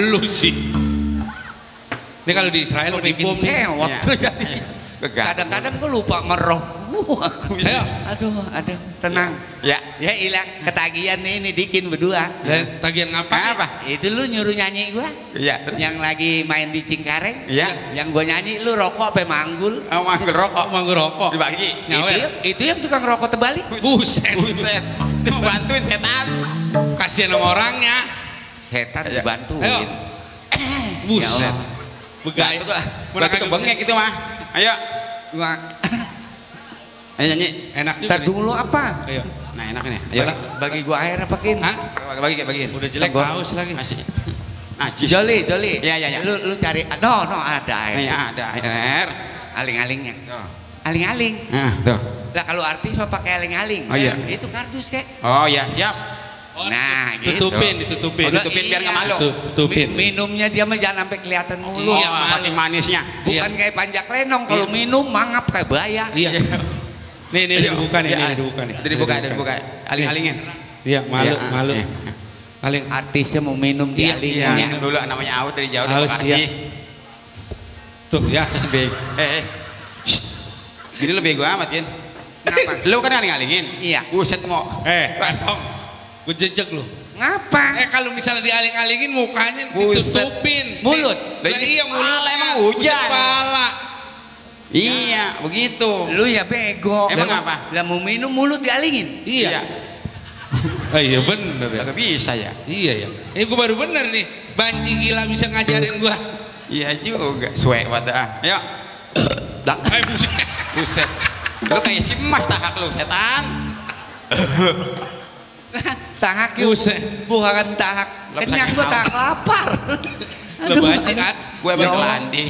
Lu sih. Ini kalau di Israel Mau bikin bom sewot Iya. tuh jadi. Kadang-kadang gua lupa ngeroh. Ayo. Aduh, tenang. Ya. Ya ilah, ketagihan nih ini dikin berdua. Dan tagihan ngapain? Apa? Itu lu nyuruh nyanyi gua. Iya. Yang lagi main di Cingkareng. Iya. Yang gua nyanyi lu rokok apa manggul? Manggul rokok. Manggul rokok. Dibagi. Itu yang tukang rokok terbalik. Buset. Itu bantuin setan. Kasihan sama orangnya. Setan Ayo. dibantuin. Ayo. Buset. Begay. Batu tuh bengek itu mah. Ayo. Gua Ayo nyanyi. Enak juga. Ntar dulu apa? Ayo. Nah enak ini. Ayo. Bagi gua air apa Kin? Hah? Bagi. Udah jelek Tenggor. haus lagi. Masih. Najis. Joli. Iya. Lu cari. No, ada air. Iya ada air. Aling-alingnya. Tuh. Aling-aling. Nah, tuh. Lah kalau artis mah pakai aling-aling. Oh, iya. Itu kardus kek. Oh ya, siap. Nah, gitu. Ditutupin. Ditutupin biar nggak malu. Tutupin. Minumnya dia mah jangan sampai kelihatan mulut. Iya, saking manisnya. Bukan kayak panjak lenong. Kalau minum mangap kayak baya. Iya. Nih dibuka nih, dibuka nih. Dibuka. Aling-alingin. Iya, malu. Iya. Aling. Artisnya mau minum di Iya, alingnya. dulu namanya Aud dari jauh Aus, terima iya. kasih. Tuh ya. Shh. Gini lu bego amat, Kin. Kenapa? Lu kan aling-alingin. Iya. Buset mau. Dong. Gue jejek lu. Ngapa? Kalau misalnya dialing-alingin mukanya Buset. ditutupin. Mulut. Lah iya mulut. Pala, emang hujan. Kepala. Iya, begitu. Lu ya bego. Emang Lah, apa? Lah mau minum mulut dialingin. Iya. Iya bener ya. Agak bisa ya. Iya ya. Ini gue baru bener nih. Banci gila bisa ngajarin gua. Iya juga. Suek pada. Ayo. Buset. Lu kayak si emas tahak lu setan. Tahak yuk. Bukan tahak. Kenyang gua tahak lapar. Lebanci kan. Gue Ya Allah. berkelandi.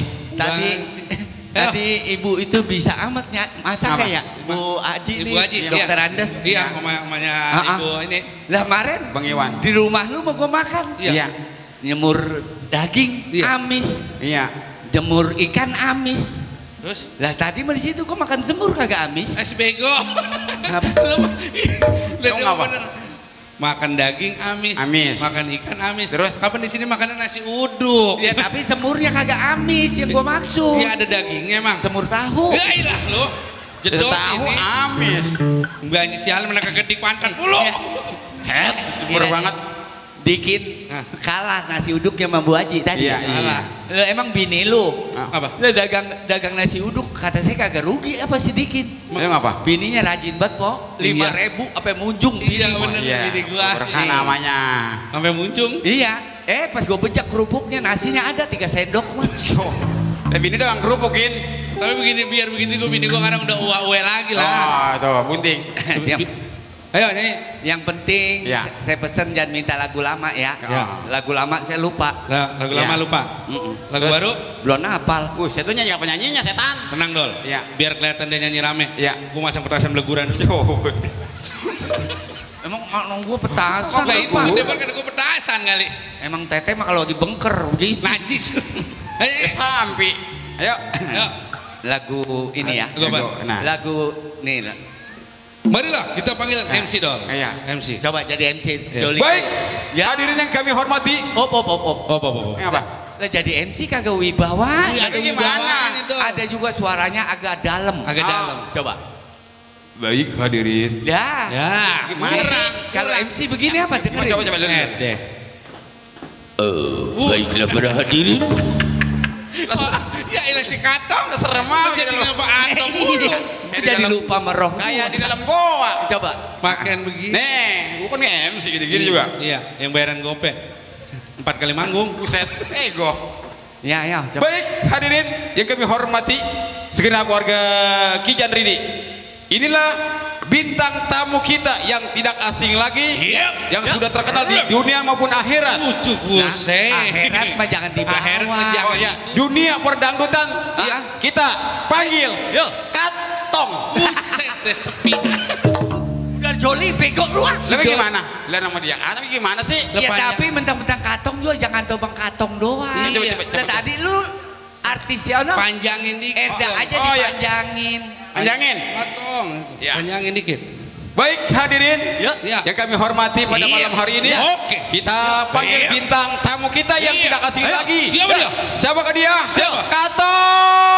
Tadi ibu itu bisa amat masak Apa? ya? Bu Aji Ibu nih, Haji, dokter Andes. Iya, mamanya ibu ini. Lah kemarin Bang Iwan. di rumah lu mau gua makan. Iya. Nyemur daging Iya. amis, Iya. jemur ikan amis. Terus Lah tadi mah di situ gua makan semur kagak amis. es bego. Lu ngapa? bener. Makan daging amis. Makan ikan amis. Terus? Kapan di sini makannya nasi uduk? Ya tapi semurnya kagak amis yang gua maksud. Iya ada dagingnya emang. Semur tahu. Ya ilah lu. Jedor Tahu ini. amis. Banci sialan mana kegedik pantat mulu. Head. Murah banget. Dikit kalah nasi uduknya sama Bu Haji tadi. Iya, iya. Lo emang bini lu. Apa? Lo dagang nasi uduk kata saya kagak rugi apa sedikit. Emang apa? Bininya rajin banget po. 5.000 apa munjung bini. Iya bener bini gua. Berkah namanya. Sampai muncung. Iya. Pas gue bejak kerupuknya nasinya ada 3 sendok mas. Tapi ini doang kerupukin. Tapi begini biar begitu gua bini gua kadang udah uwe lagi lah. Oh, tuh bunting. Diam. Ayo nyanyi. Yang penting Ya. saya pesen jangan minta lagu lama ya. Ya. Lagu lama saya lupa. Lagu lama Ya. lupa. Lagu Terus? baru Belum hafal. Saya tuh nyanyi apa nyanyinya setan. tenang dol. Iya. Biar kelihatan dia nyanyi rame. Iya. Gua masang petasan beleguran. Emang nong gue petasan. Lah itu apa? gede banget gua petasan kali. Emang tete mah kalau lagi bengker begitu. Najis. Ayo. Sampai. Ayo. Ayo. Lagu ini ya. Lagu apa? Nah. Lagu nih. Marilah kita panggil MC dol. Iya. MC. Coba jadi MC. Ya. Joli. Baik. Ya. Hadirin yang kami hormati. Op. Oh. Ini apa? Lah jadi MC kagak wibawa. Iya, ada gimana? wibawanya, dong. Ada juga suaranya agak dalam. Agak dalam. Coba. Baik hadirin. Ya. Gimana? Kalau MC begini apa? Dengerin. Coba lihat deh. Baiklah para hadirin. Ya ini si Katong. Serem aja jadi ngapa antum mulu. Jadi lupa meroh. Kayak di dalam goa. Coba. Makan begini. Nih, bukan MC gini-gini juga. Iya, yang bayaran gope. 4 kali manggung. Buset, ego. Ya, coba. Baik hadirin yang kami hormati segenap warga Kijan Ridi. Inilah bintang tamu kita yang tidak asing lagi, yang sudah terkenal di dunia maupun akhirat. Buset. Akhirat mah jangan dibawa. Oh ya, dunia perdangdutan kita panggil Katong. Buset deh sepi. Udah joli bego luas. Tapi gimana? Lihat nama dia. Tapi gimana sih? Ya tapi mentang-mentang Katong juga jangan tobang Katong doang. Coba. Tadi lu artisnya panjangin dikit. Eda aja dipanjangin. Panjangin. Katong. Panjangin dikit. Baik hadirin yang kami hormati pada malam hari ini, kita panggil bintang tamu kita yang tidak asing lagi. Siapa dia? Siapakah dia? Siapa? Katong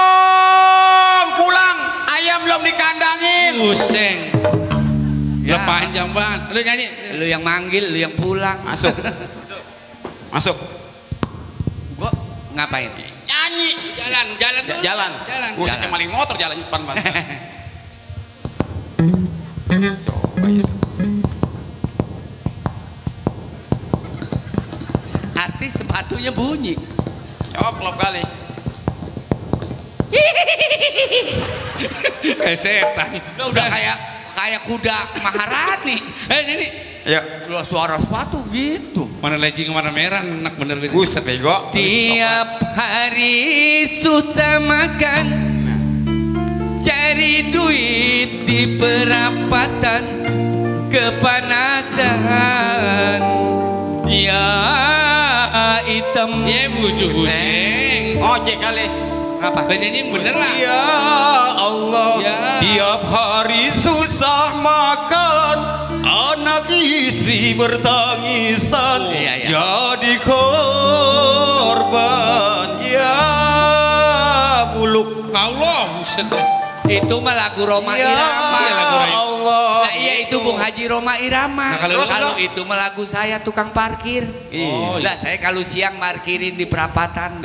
pulang, ayam belum dikandangin. Pusing. Ya panjang banget. Lu nyanyi. Lu yang manggil, lu yang pulang. Masuk. Masuk. Gua ngapain? Nyanyi. Jalan dulu. Jalan. Buset maling motor jalan depan banget. Coba ya. Artis sepatunya bunyi. Coplok kali. Kayak setan. Udah kayak kuda Maharani. Ini. Ya. Suara sepatu gitu. Mana legging mana merah enak bener ini. Buset bego. Tiap hari susah makan, cari duit di perapatan, kepanasan. Ya hitam. Ya bujuk buseng. Ojek kali. Apa? Dan nyanyi bener lah. Ya Allah, tiap hari susah makan, anak istri bertangisan, jadi korban. Ya buluk. Allah, buset deh. Itu mah lagu Roma Irama. Allah. Nah, iya itu Bung Haji Roma Irama. Nah, kalau itu mah lagu saya tukang parkir. Nah, saya kalau siang parkirin di perapatan.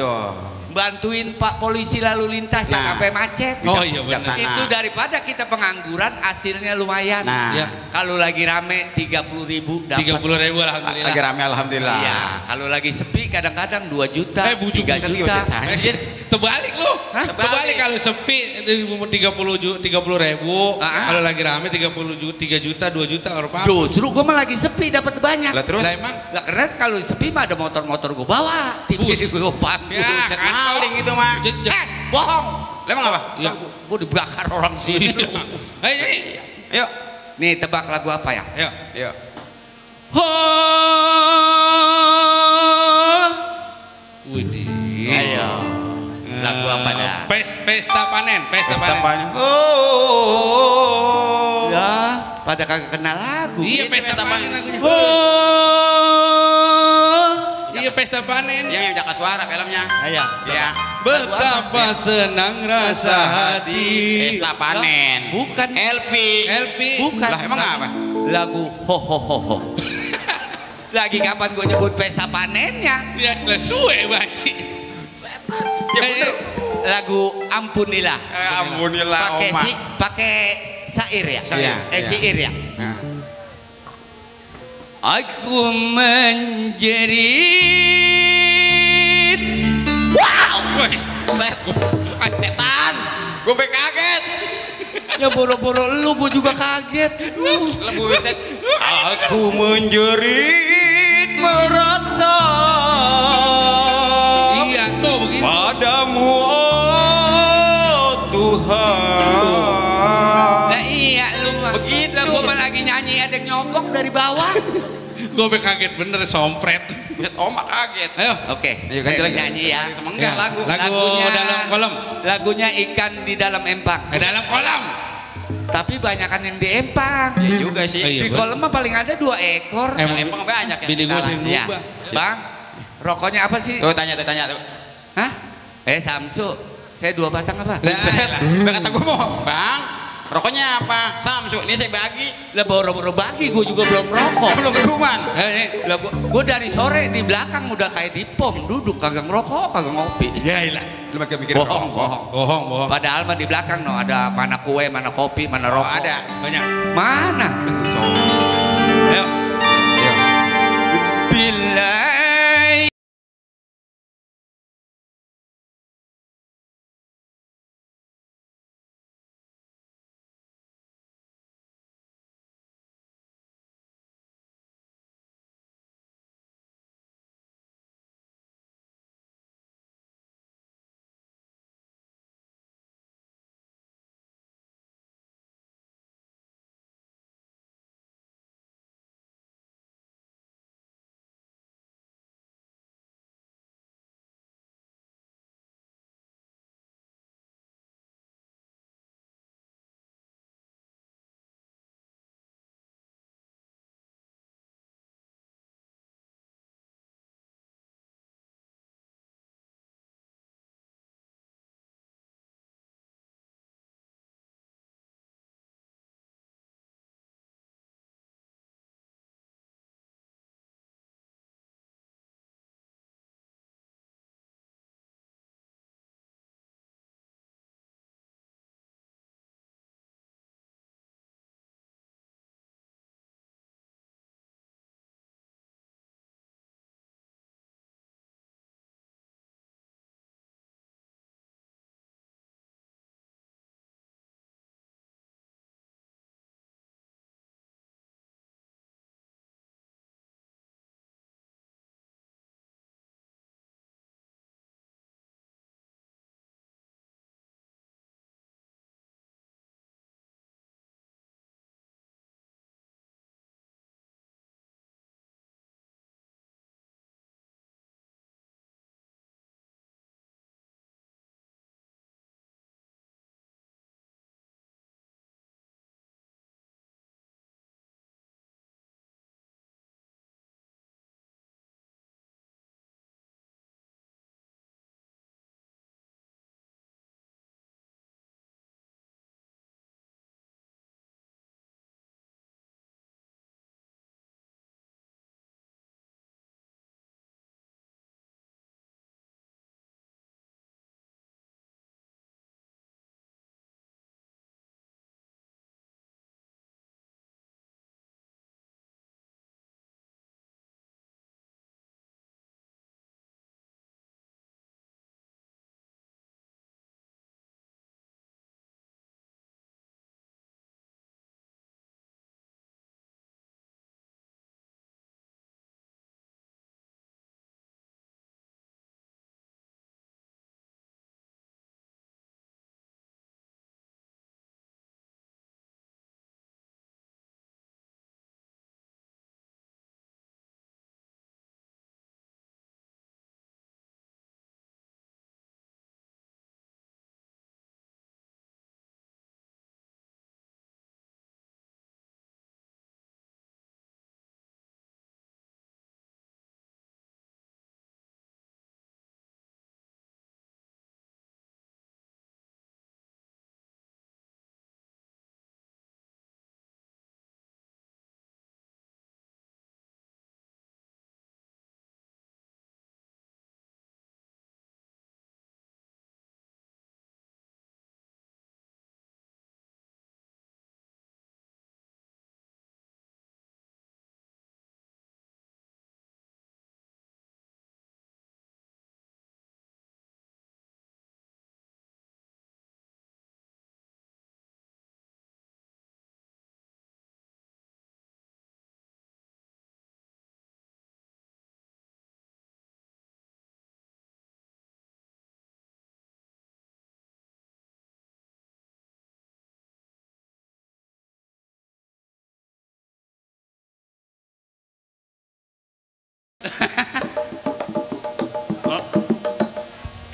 Bantuin Pak polisi lalu lintas jangan sampai macet. Oh iya benar. Itu daripada kita pengangguran hasilnya lumayan. Kalau lagi rame 30.000 dapat. 30.000 alhamdulillah. Lagi rame alhamdulillah. Iya, kalau lagi sepi kadang-kadang 2 juta, 3 juta. Terbalik lu. Terbalik kalau sepi 30.000. Kalau lagi rame 3 juta, 2 juta orang. Justru gua mah lagi sepi dapat banyak. Lah terus? Lah emang? Lah karena kalau sepi mah ada motor-motor gua bawa. TV gua panggung. Maling itu mah. Bohong. Emang apa? Ya, gua dibakar orang sini. Ayo. Nih tebak lagu apa ya? Ayo. Widih. Ayo. Lagu apa dah? Pesta panen. Ya, pada kagak kenal lagu. Iya pesta panen lagunya. Iya pesta panen. Yang Jaka Suara filmnya. Ayo. Ya. Betapa senang rasa hati. Pesta panen. Bukan. LP. Bukan. Lah emang apa? Lagu ho. Lagi kapan gue nyebut pesta panennya? Ya lah suwe banci. Setan. Ya bener. Lagu Ampunilah. Ampunilah Oma. Pakai syair ya? Syair ya. Aku menjerit. Wow. Setan. Gue kaget. Ya boro-boro lu gue juga kaget. Buset. Aku menjerit meratap. Iya tuh begitu. Padamu oh Tuhan. Nah iya lu mah. Begitu. Lah gue mah lagi nyanyi ada yang nyogok dari bawah. Gue kaget bener sompret. Oma kaget. Ayo. Oke. Ayo Saya ganti nyanyi ya. Semenggah lagu. Lagunya dalam kolam. Lagunya ikan di dalam empang. Dalam kolam. Tapi banyakan yang di empang. Ya juga sih. Di kolam mah paling ada 2 ekor. Emang banyak ya. Bini gue sering Ya. berubah. Bang, rokoknya apa sih? Tuh tanya tuh. Hah? Samsu, saya 2 batang apa? Buset. Udah kata gue mau, Bang, Rokoknya apa? Samsu, ini saya bagi. Lah baru bagi, gue juga belum rokok. Belum keduman. Lah gue dari sore di belakang udah kayak di pom, duduk kagak ngerokok, kagak ngopi. Ya ilah, lu pakai mikir bohong. Padahal mah di belakang no ada mana kue, mana kopi, mana rokok. Ada. Banyak. Mana? Ayo. Bila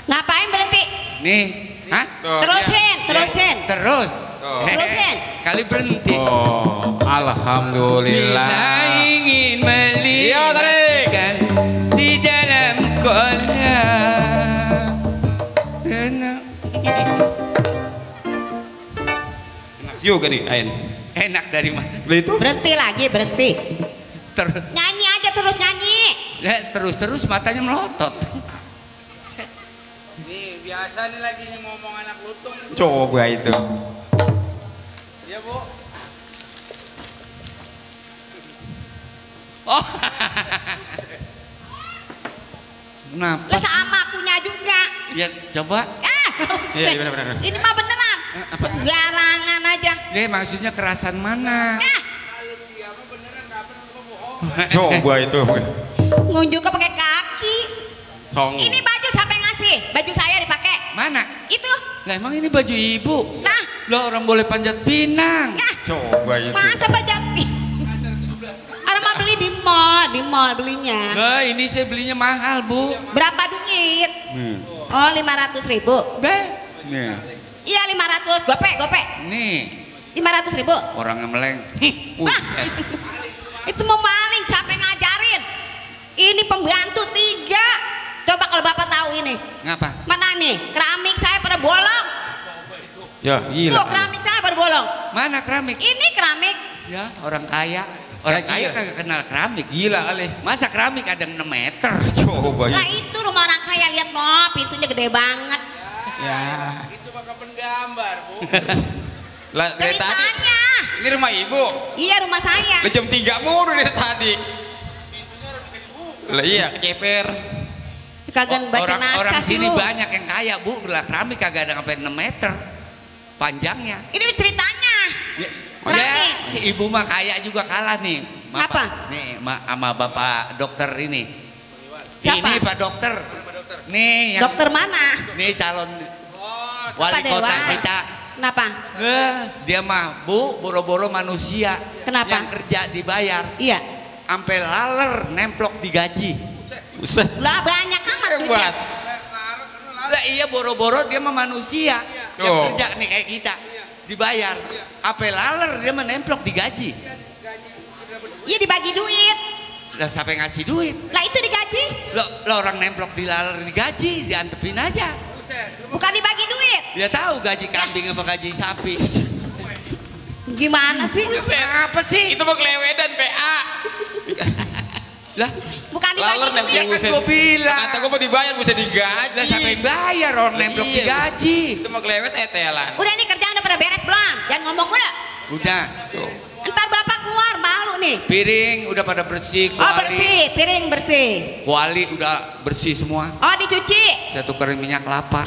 Ngapain berhenti? nih, hah? Terusin, terusin. Terus. Terusin. Kali berhenti. Oh, alhamdulillah. Bila ingin melihat di dalam kolam tenang. Juga nih Ain. Enak dari mana? Itu? Berhenti lagi, berhenti. Nyanyi aja terus nyanyi. Terus matanya melotot. Nih biasa nih lagi ngomong anak lutung. Coba itu. Iya Bu. Oh. Kenapa? Lah sama punya juga. Ya coba. Iya benar. Ini mah beneran. Sembarangan aja. Deh maksudnya kerasan mana? Coba itu. Ngunjuk ke pakai kaki. Song. Ini baju siapa yang ngasih? Baju saya dipakai. Mana? Itu. Lah emang ini baju ibu. Nah. Lo orang boleh panjat pinang. Nah. Coba itu. Masa panjat pinang? Orang mah beli di mall belinya. Nah, ini saya belinya mahal, Bu. Berapa duit? Oh, 500.000. Nih. Iya 500, gope. Nih. 500.000. Orangnya meleng. Itu mau maling, siapa yang ngajarin? Ini pembantu 3. Coba kalau Bapak tahu ini. Ngapa? Mana nih? Keramik saya pada bolong. Ya, gila. Tuh keramik saya pada bolong. Mana keramik? Ini keramik. Ya, orang kaya. Orang kaya kagak kenal keramik. Gila kali. Masa keramik ada 6 meter? Coba Lah itu rumah orang kaya, lihat no, pintunya gede banget. Ya. Itu bakal penggambar Bu. Lah dari tadi. Ini rumah ibu. Iya rumah saya. Lah jam 3 mulu dari tadi. Lah iya keceper. Kagak baca naskah Orang sih sini lu. banyak yang kaya, Bu. Lah keramik kagak ada sampai 6 meter panjangnya. Ini ceritanya. Ya, ibu mah kaya juga kalah nih. Apa? Nih, sama Bapak dokter ini. Siapa? Ini Pak dokter. Nih, yang, Dokter mana? nih calon wali Pak kota Dewa. kita. Kenapa? Dia mah, Bu, boro-boro manusia. Kenapa? Yang kerja dibayar. Iya. Sampai laler nemplok di gaji. Buset. Lah banyak amat duitnya. Lah iya boro-boro dia mah manusia. Yang kerja nih kayak kita. Dibayar. Apa laler dia menemplok di gaji. Iya dibagi duit. Lah siapa yang ngasih duit? Lah itu digaji. Lo orang nemplok di laler digaji, diantepin aja. Bukan dibagi duit. Dia tahu gaji kambing apa gaji sapi. Gimana sih? Apa sih? Itu mau kelewedan PA. Lah, bukan dibagi laler duit. kan gue bilang. Kata gue mau dibayar bisa digaji. Lah siapa yang bayar orang nemplok digaji? Itu mau kelewet etelan. Udah ini kerjaan udah pada beres belum? Jangan ngomong mulu. Udah. Ntar Bapak keluar malu nih. Piring udah pada bersih, Oh bersih, piring bersih. kuali udah bersih semua. Oh dicuci. Saya tukerin minyak kelapa.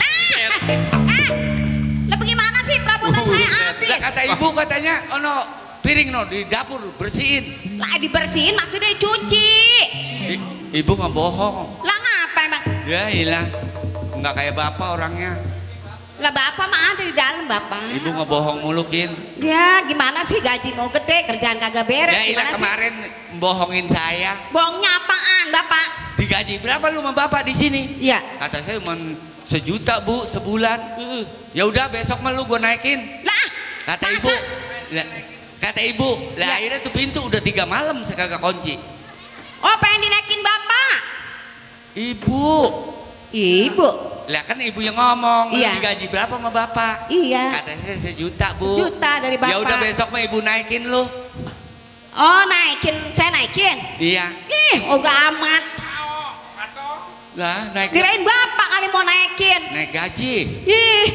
Lah bagaimana sih perabotan saya habis? Lah kata ibu katanya, oh no, piring no di dapur bersihin. Lah dibersihin maksudnya dicuci. Ibu nggak bohong. Lah ngapa emang? Ya hilang, nggak kayak bapak orangnya. Lah Bapak mah ada di dalam Bapak. Ibu nggak bohong mulukin. Ya gimana sih gaji mau gede kerjaan kagak beres. Ya hilang Gimana sih? kemarin bohongin saya. Bohongnya apaan Bapak? Digaji berapa lu sama bapak di sini? Iya. Kata saya cuma 1 juta Bu sebulan. Ya udah besok mah lu gue naikin. Lah. Kata ibu. Lah, kata ibu. Lah akhirnya tuh pintu udah 3 malam saya kagak kunci. Oh pengen dinaikin Bapak? Ibu. Ibu. Lah kan ibu yang ngomong. Lu Iya. digaji berapa sama bapak? Iya. Kata saya 1 juta Bu. 1 juta dari Bapak. Ya udah besok mah ibu naikin lu. Oh naikin, saya naikin. Iya. Ih, ogah amat. Lah naik. Kirain Bapak kali mau naikin. Naik gaji. Ih,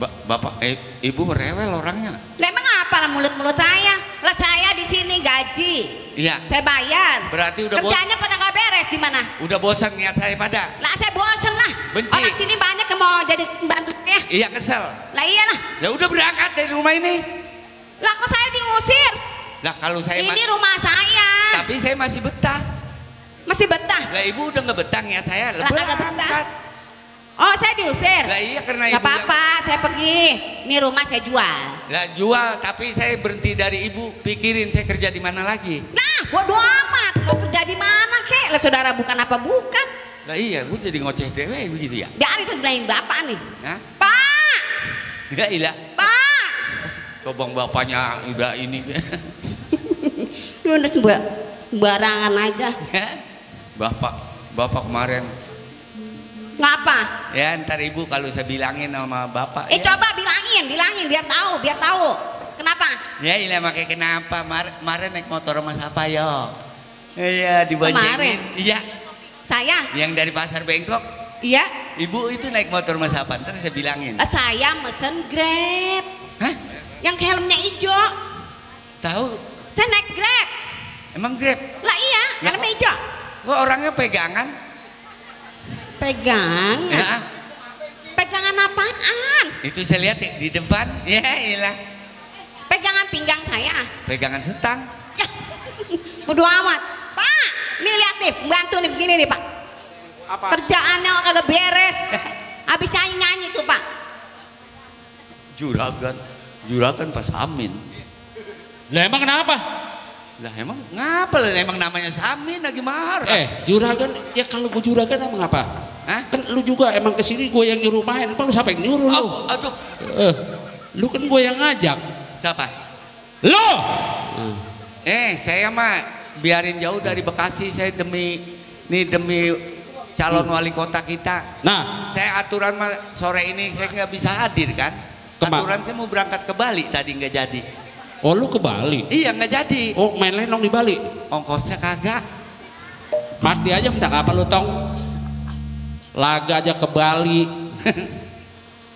Bapak ibu rewel orangnya. lah emang apa lah mulut-mulut saya? Lah saya di sini gaji. Iya. Saya bayar. Berarti udah Kerjanya pada nggak beres gimana? udah bosan niat saya pada. Lah saya bosen lah. Benci. Orang sini banyak yang mau jadi pembantu saya. Iya kesel. Lah iyalah. Ya udah berangkat dari rumah ini. Lah kok saya diusir? Lah kalau saya Ini rumah saya. tapi saya masih betah. Masih betah. Lah ibu udah nggak betah niat saya. Lah kagak betah. Oh saya diusir. Lah iya karena Gak ibu apa-apa, saya pergi. Ini rumah saya jual. Lah jual tapi saya berhenti dari ibu. Pikirin saya kerja di mana lagi. Nah, bodo amat. Mau kerja di mana kek? Lah saudara bukan apa bukan? Lah iya, gue jadi ngoceh dewe begitu ya. Dari itu bilangin Bapak nih. Hah? Pak, Ya iya. Pak. Kobong bapaknya udah ini. Lu udah sembarangan aja. Bapak kemarin Ngapa? Ya ntar ibu kalau saya bilangin sama bapak. Coba bilangin biar tahu. Kenapa? Ya ilah makanya kenapa? Kemarin naik motor sama siapa yo? Iya diboncengin. Kemarin? Iya. Saya? Yang dari pasar Bengkok. Iya. Ibu itu naik motor sama siapa? Ntar saya bilangin. Saya mesen Grab. Hah? Yang helmnya hijau. Tahu? Saya naik Grab. Emang Grab? Lah iya, helmnya hijau. Kok orangnya pegangan? Pegangan? Ya. Pegangan apaan? Itu saya lihat di depan. Ya ilah. Pegangan pinggang saya. Pegangan setang. Bodo amat. Pak, nih lihat nih, bantu nih begini nih Pak. Apa? Kerjaannya kagak beres. Habis nyanyi tuh Pak. Juragan pas Samin. Lah emang kenapa? Lah emang ngapa lah emang namanya Samin lagi marah. Juragan ya kalau gue juragan emang apa? Hah? Kan lu juga emang kesini gue yang nyuruh main. Apa lu siapa yang nyuruh lu? Aduh. Lu kan gue yang ngajak. Siapa? Lo. Saya mah biarin jauh dari Bekasi, saya demi calon wali kota kita. Nah, saya aturan sore ini saya nggak bisa hadir kan. Aturan saya mau berangkat ke Bali tadi nggak jadi. Oh lu ke Bali? Iya nggak jadi. Oh main lenong di Bali? Ongkosnya kagak. Mati aja minta apa lu tong? Laga aja ke Bali.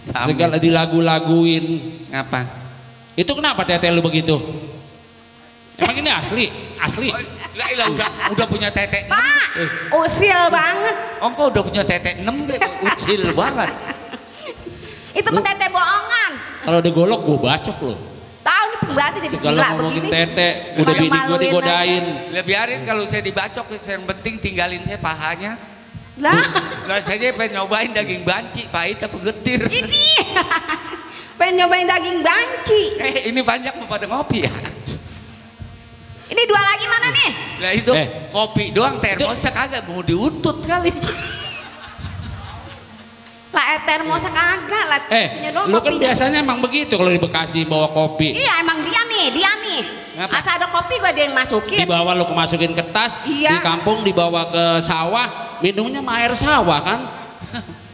Segala dilagu-laguin. Ngapa? Itu kenapa tete lu begitu? Emang ini asli? Asli? Lah udah punya tete. Pak, usil banget. Ongko udah punya tete 6 deh, usil banget. Itu tete bohongan. Kalau digolok gue bacok lo. Tahu nih pembantu jadi segala gila ngomongin begini. tete, udah bini gue digodain. Lah biarin kalau saya dibacok, yang penting tinggalin saya pahanya. Lah saya pengen nyobain daging banci, pahit apa getir. Ini pengen nyobain daging banci. Ini banyak mau pada ngopi ya. Ini dua lagi mana nih? Lah itu kopi doang, termosnya kagak mau diutut kali. Lah air termosnya kagak lah. Lu kan biasanya emang begitu kalau di Bekasi bawa kopi. Iya emang dia nih. Asal ada kopi gua dia yang masukin. Dibawa lu kemasukin ke tas, iya. Di kampung dibawa ke sawah, minumnya mah air sawah kan?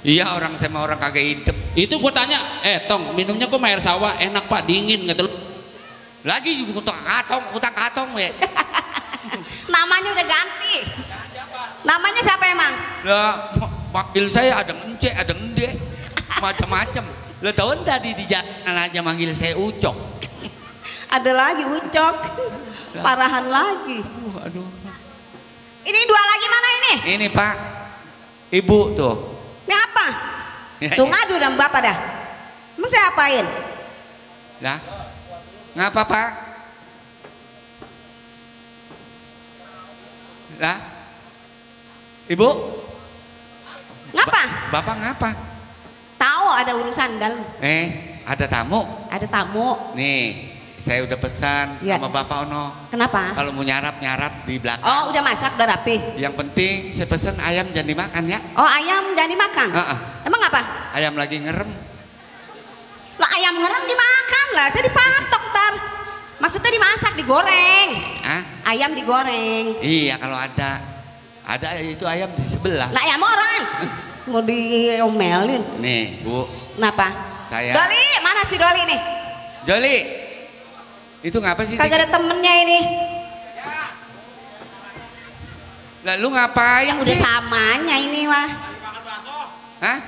Iya orang sama orang kagak hidup. Itu gua tanya, tong minumnya kok air sawah enak pak dingin kata lu. Lagi juga utang katong ya. Namanya udah ganti. Namanya siapa emang? Lah panggil saya ada ence, ada ende, macam-macam. Lah tahun tadi di jalan aja manggil saya Ucok. Ada lagi Ucok. Parahan lagi. Aduh. Ini dua lagi mana ini? Ini Pak. Ibu tuh. Ini apa? Tuh ngadu dan bapak dah. Mau saya apain? Lah. Ngapa Pak? Lah? Ibu? Ngapa? Bapak ngapa? Tahu ada urusan dalam. Ada tamu? Ada tamu. Nih, saya udah pesan sama Bapak Ono. Kenapa? Kalau mau nyarap di belakang. Oh, udah masak, udah rapi. Yang penting saya pesan ayam jangan dimakan ya. Oh, ayam jangan dimakan? Emang apa? Ayam lagi ngerem. Lah ayam ngerem dimakan lah, saya dipatok tar. Maksudnya dimasak, digoreng. Ayam digoreng. Iya kalau ada itu ayam di sebelah. Lah ayam orang. Mau diomelin. Nih Bu. Kenapa? Saya. Doli, mana si Doli nih? Joli. Itu ngapa sih? Kagak ada temennya ini. Lah lu ngapain yang sih? Udah samanya ini mah. Hah?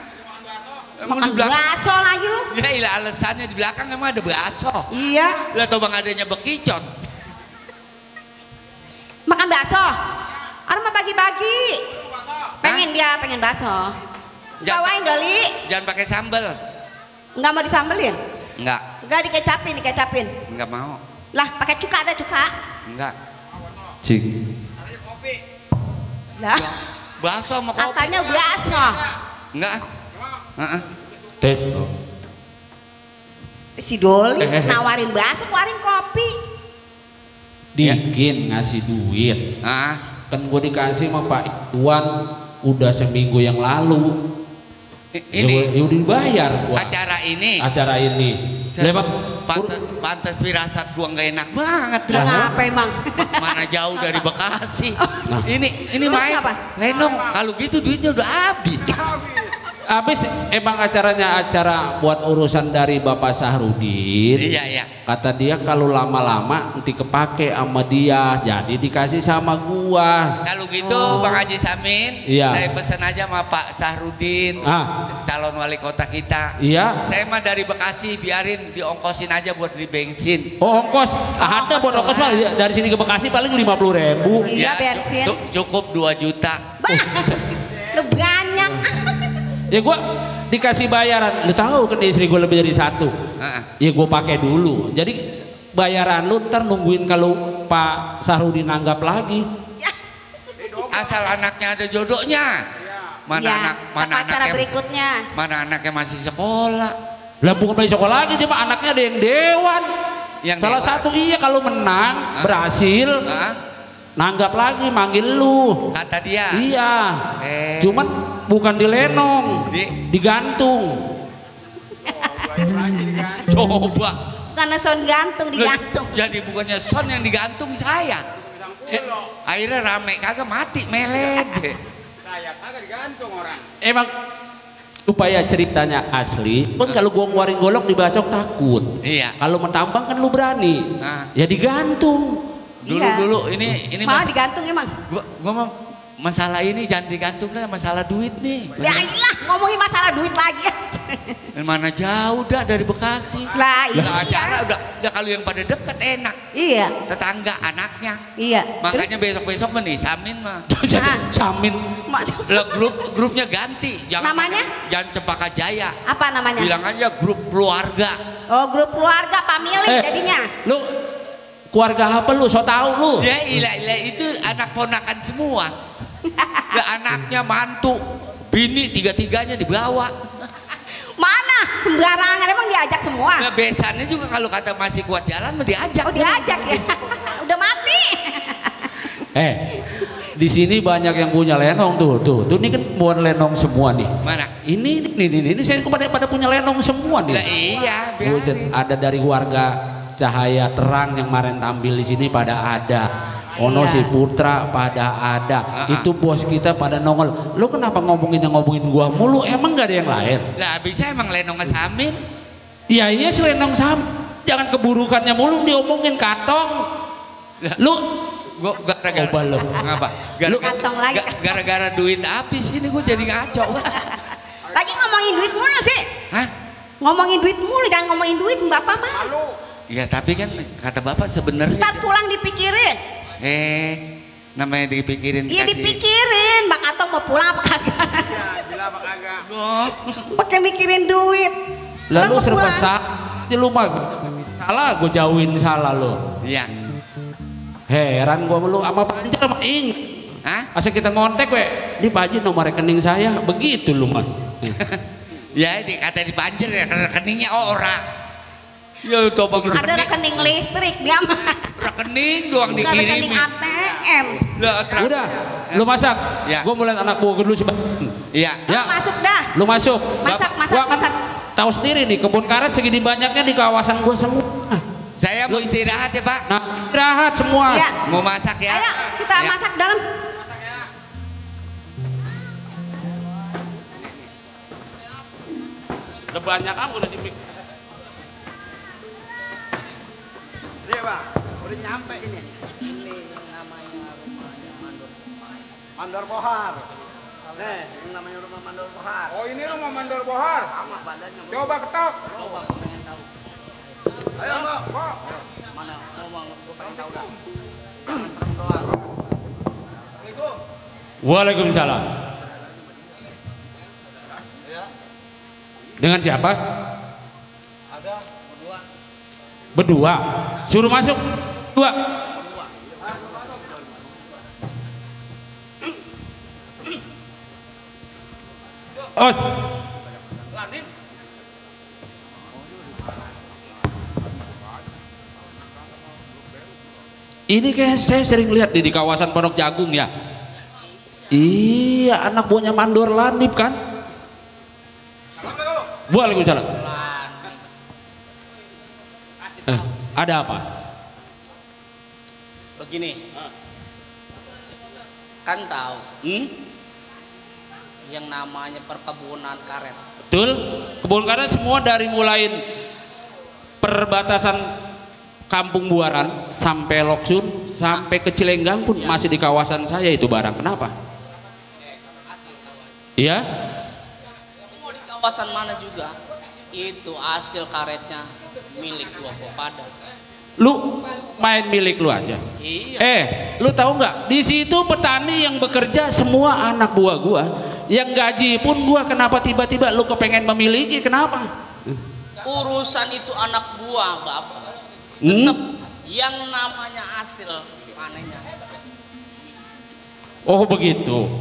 Makan bakso lagi lu? Ya ilah alasannya di belakang emang ada bakso. Iya. Lah tau bang adanya bekicot. Makan bakso. Orang mah bagi-bagi. Pengen bakso. Bawain Doli. Jangan pakai sambal. Enggak mau disambelin? Enggak. Enggak dikecapin. Enggak mau. Lah pakai cuka ada cuka? Enggak. Cik. Lah. Bakso sama kopi. Katanya bakso. Enggak. Si Doli nawarin bakso, nawarin kopi. Dingin ngasih duit. Kan gue dikasih sama Pak Iwan udah seminggu yang lalu. Ini ya udah dibayar gua. Acara ini. Lewat pantas firasat gua nggak enak banget. Kenapa emang? Mana jauh dari Bekasi. Ini main lenong. Kalau gitu duitnya udah habis. Habis emang acaranya acara buat urusan dari Bapak Sahrudin. Iya, iya. Kata dia kalau lama-lama nanti kepake sama dia, jadi dikasih sama gua. Kalau gitu Bang Haji Samin, Iya. saya pesan aja sama Pak Sahrudin, calon wali kota kita. Iya. Saya mah dari Bekasi, biarin diongkosin aja buat beli bensin. Oh, ongkos, ada buat ongkos mah dari sini ke Bekasi paling 50.000. Iya, bensin. Cukup 2 juta. Lu banyak. Ya gua dikasih bayaran, lu tahu kan istri gue lebih dari 1. Ya gue pakai dulu. Jadi bayaran lu ntar nungguin kalau Pak Sahrudin anggap lagi. Asal anaknya ada jodohnya. Mana Ya, anak mana acara anaknya berikutnya. mana anaknya masih sekolah. Lah bukan masih sekolah lagi, cuma anaknya ada yang dewan. Yang Salah dewan. satu iya kalau menang berhasil. Nanggap lagi manggil lu. Kata dia. Iya. Cuman bukan dilenong, digantung. Coba. Karena sound gantung digantung. Jadi bukannya son yang digantung saya. Akhirnya rame kagak mati melet. Saya kagak digantung orang. Emang supaya ceritanya asli, pun kalau gua ngeluarin golok dibacok takut. Iya. Kalau mentambang kan lu berani. Nah. Ya digantung. Dulu ini Malah digantung emang. Gua mah masalah ini jangan digantung dah, masalah duit nih. Ya ilah, ngomongin masalah duit lagi. Mana jauh dah dari Bekasi. Lah iya. Acara udah kalau yang pada deket enak. Iya. Tetangga anaknya. Iya. Makanya besok-besok mah nih Samin mah. Samin. Lah grupnya ganti. Namanya? Jangan Cempaka Jaya. Apa namanya? Bilang aja grup keluarga. Oh, grup keluarga family jadinya. Lu keluarga apa lu? So tau lu. Ya ilah itu anak ponakan semua. Lah anaknya mantu, bini tiga-tiganya dibawa. Mana? Sembarangan emang diajak semua. Nah besannya juga kalau kata masih kuat jalan mah diajak. Oh diajak ya. Udah mati. Di sini banyak yang punya lenong tuh. Tuh ini kan bukan lenong semua nih. Mana? Ini saya pada punya lenong semua nih. Lah iya, Buset, ada dari warga Cahaya Terang yang kemarin tampil di sini pada ada. Ono si Putra pada ada. Itu bos kita pada nongol. Lu kenapa ngomongin gua mulu? Emang gak ada yang lain? Lah bisa emang lenong Samin. Iya si lenong Samin. Jangan keburukannya mulu diomongin katong. Lu gua gara-gara ngapa? Gara-gara duit habis ini gua jadi ngaco. Lagi ngomongin duit mulu sih. Hah? Ngomongin duit mulu, jangan ngomongin duit Bapak mah. Iya tapi kan kata bapak sebenarnya. Ntar pulang dipikirin. Namanya dipikirin. Iya dipikirin, Bang Atong mau pulang apa kagak? Gila apa kagak? Pakai mikirin duit. Lalu serba salah, lu mah salah, gue jauhin salah lo. Iya. Heran gua lu sama Panjer sama Ing. Hah? Asal kita ngontek we, di Pak Haji nomor rekening saya, begitu lu mah. Ya dikata dibanjir ya rekeningnya orang. Ya coba Ada rekening listrik dia mah. Rekening doang Bukan dikirim. rekening ATM. Udah, lu masak. Ya. Gua mau lihat anak gua dulu sih. Iya. Ya. Masuk dah. Lu masuk. Masak. Tahu sendiri nih kebun karet segini banyaknya di kawasan gua semua. Saya mau istirahat ya Pak. Nah, istirahat semua. Ya. Mau masak ya. Ayo kita Ya. masak dalam. Udah banyak kamu udah sih. Iya bang, udah nyampe ini. Ini yang namanya rumahnya Mandor Bohar. Nih, yang namanya rumah Mandor Bohar. Oh ini rumah Mandor Bohar. Sama badannya. Coba ketok. Coba gue pengen tahu. Ayo mbak, mana ngomong, gue pengen tahu dah. Serem doang. Waalaikumsalam. Dengan siapa? Ada berdua. Berdua. Suruh masuk. Dua. Os. Ini kayak saya sering lihat di kawasan Pondok Jagung ya. Iya, anak buahnya Mandor Lanip kan? Waalaikumsalam. Ada apa? Begini, kan tahu yang namanya perkebunan karet. Betul, kebun karet semua dari mulai perbatasan Kampung Buaran sampai Loksun sampai ke Cilenggang pun masih di kawasan saya itu barang. Kenapa? Iya? Mau di kawasan mana juga itu hasil karetnya milik gua pada. Lu main milik lu aja. Iya. Lu tahu nggak? Di situ petani yang bekerja semua anak buah gua. Yang gaji pun gua. Kenapa tiba-tiba lu kepengen memiliki? Kenapa? Urusan itu anak buah bapak. Tetap yang namanya hasil panennya. Oh begitu.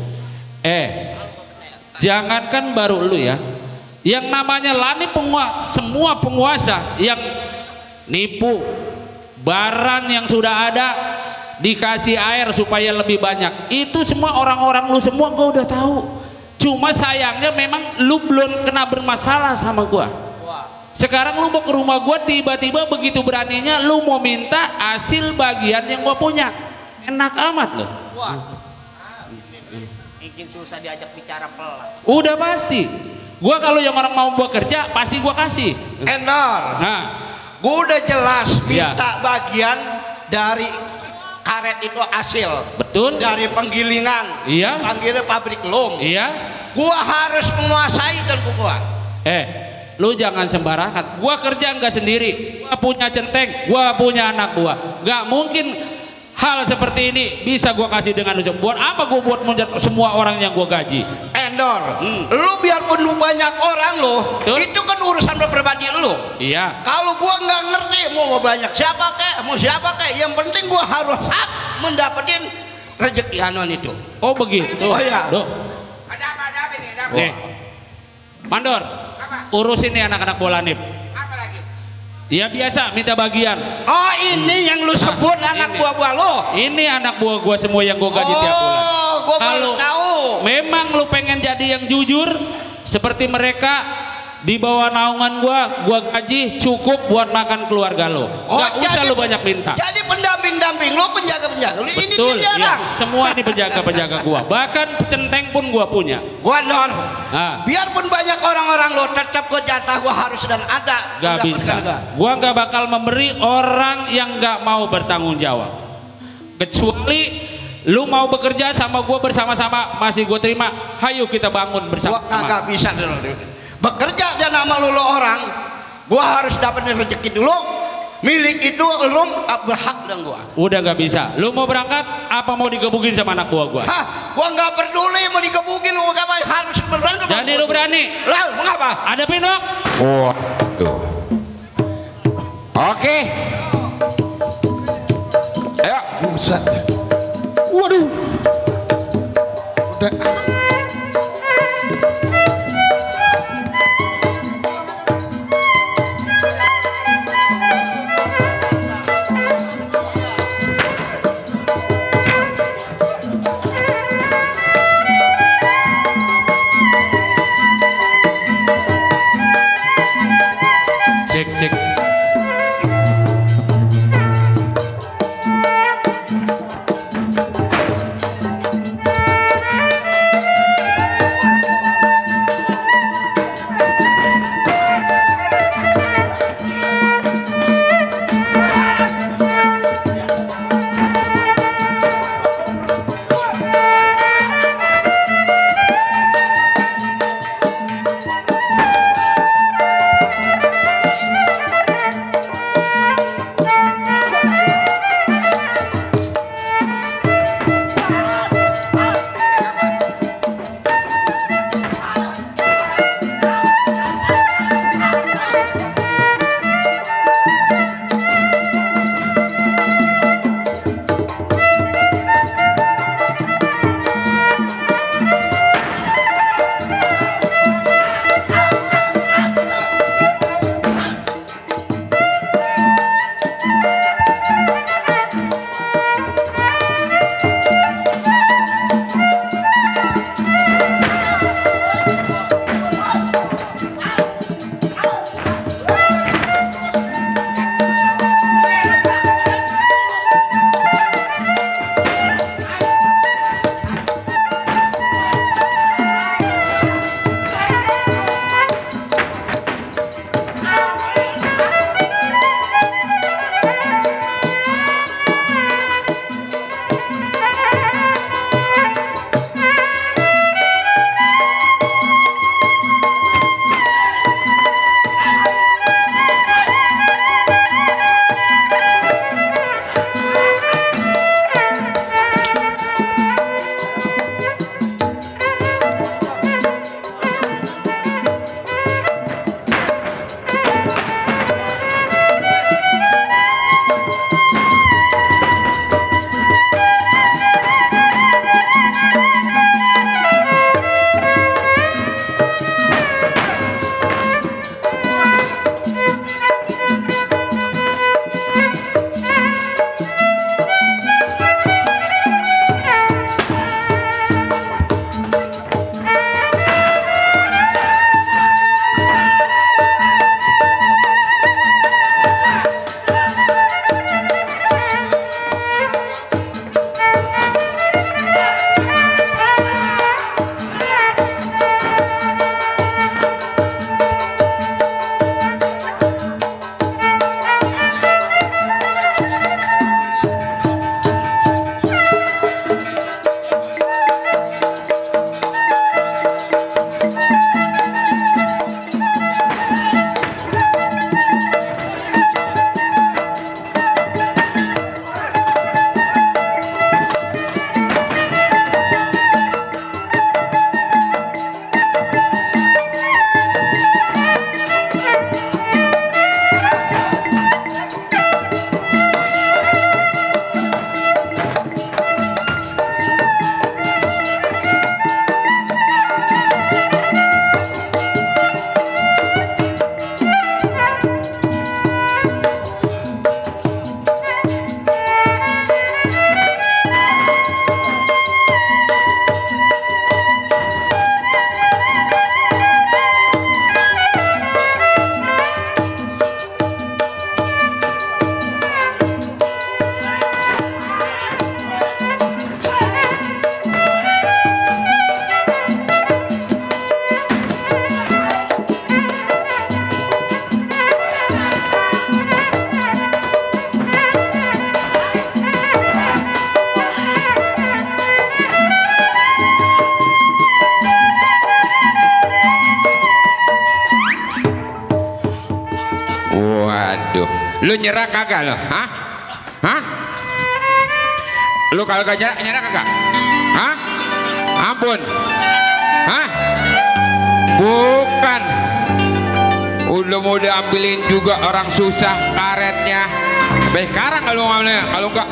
Jangankan baru lu ya. Yang namanya Lani semua penguasa yang nipu barang yang sudah ada dikasih air supaya lebih banyak. Itu semua orang-orang lu semua gua udah tahu. Cuma sayangnya memang lu belum kena bermasalah sama gua. Sekarang lu mau ke rumah gua tiba-tiba begitu beraninya lu mau minta hasil bagian yang gua punya. Enak amat lu. Wah. Mungkin susah diajak bicara pelan. Udah pasti. Gua kalau yang orang mau gua kerja pasti gua kasih. Endor. Nah, gua udah jelas minta bagian dari karet itu hasil. Betul. Dari penggilingan. Iya. Panggilnya pabrik lom. Iya. Gua harus menguasai dan gua. Lu jangan sembarangan. Gua kerja nggak sendiri. Gua punya centeng, gua punya anak buah. Nggak mungkin hal seperti ini bisa gua kasih dengan lu. Buat apa gua buat menjat semua orang yang gua gaji? Endor, lu biarpun lu banyak orang lu, itu kan urusan pribadi lu. Iya. Kalau gua nggak ngerti mau banyak siapa kek, yang penting gua harus mendapetin rezeki anon itu. Oh begitu. Oh iya. Duh. Ada apa ini? Nih. Mandor. Urusin nih anak-anak bola nip. Apa lagi? Ya biasa minta bagian. Oh ini yang lu sebut anak buah-buah lo. Ini anak buah gua semua yang gua gaji tiap bulan. Oh, gua baru tahu. Memang lu pengen jadi yang jujur seperti mereka di bawah naungan gua gaji cukup buat makan keluarga lo. Gak usah lu banyak minta. Jadi pendamping-damping lo, penjaga-penjaga lo. Ini Betul, dia iya. Semua ini penjaga-penjaga gua. Bahkan centeng pun gua punya. Gua non. Nah. Biarpun banyak orang-orang lo, tetap gua jatah gua harus dan ada. Gak bisa. Gua gak bakal memberi orang yang gak mau bertanggung jawab. Kecuali lu mau bekerja sama gua bersama-sama, masih gua terima. Hayo kita bangun bersama. Gua kagak bisa dulu. Bekerja dan nama lu orang, gua harus dapetin rezeki dulu. Milik itu lu berhak dan gua. Udah gak bisa. Lu mau berangkat apa mau digebukin sama anak buah gua? Hah, gua nggak peduli mau digebukin, gua nggak harus berangkat. Jadi lu berani? Lah, mengapa? Ada pinok? Waduh. Oke. Ayo. Buset. Waduh. Udah. Cek. Lu nyerah kagak lo? Hah? Hah? Lu kalau gak nyerah kagak? Hah? Ampun. Hah? Bukan. Udah mau diambilin juga orang susah karetnya. Baik sekarang kalau ngambilnya, kalau enggak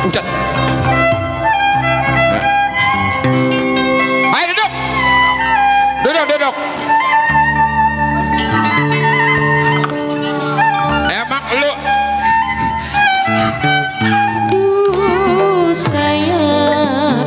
ucat. Ayo duduk. Duduk. Emang lu sayang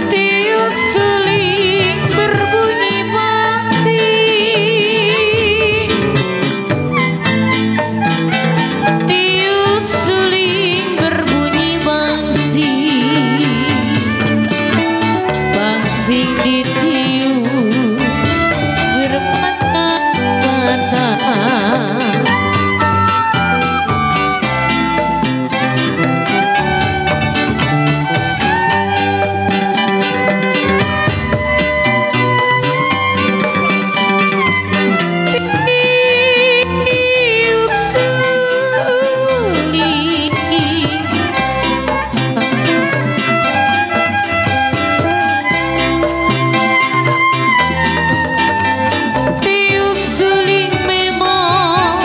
tiup suling berbunyi bangsing, tiup suling berbunyi bangsing, bangsing ditiup bermata-mata. Tiup suling tiup suling memang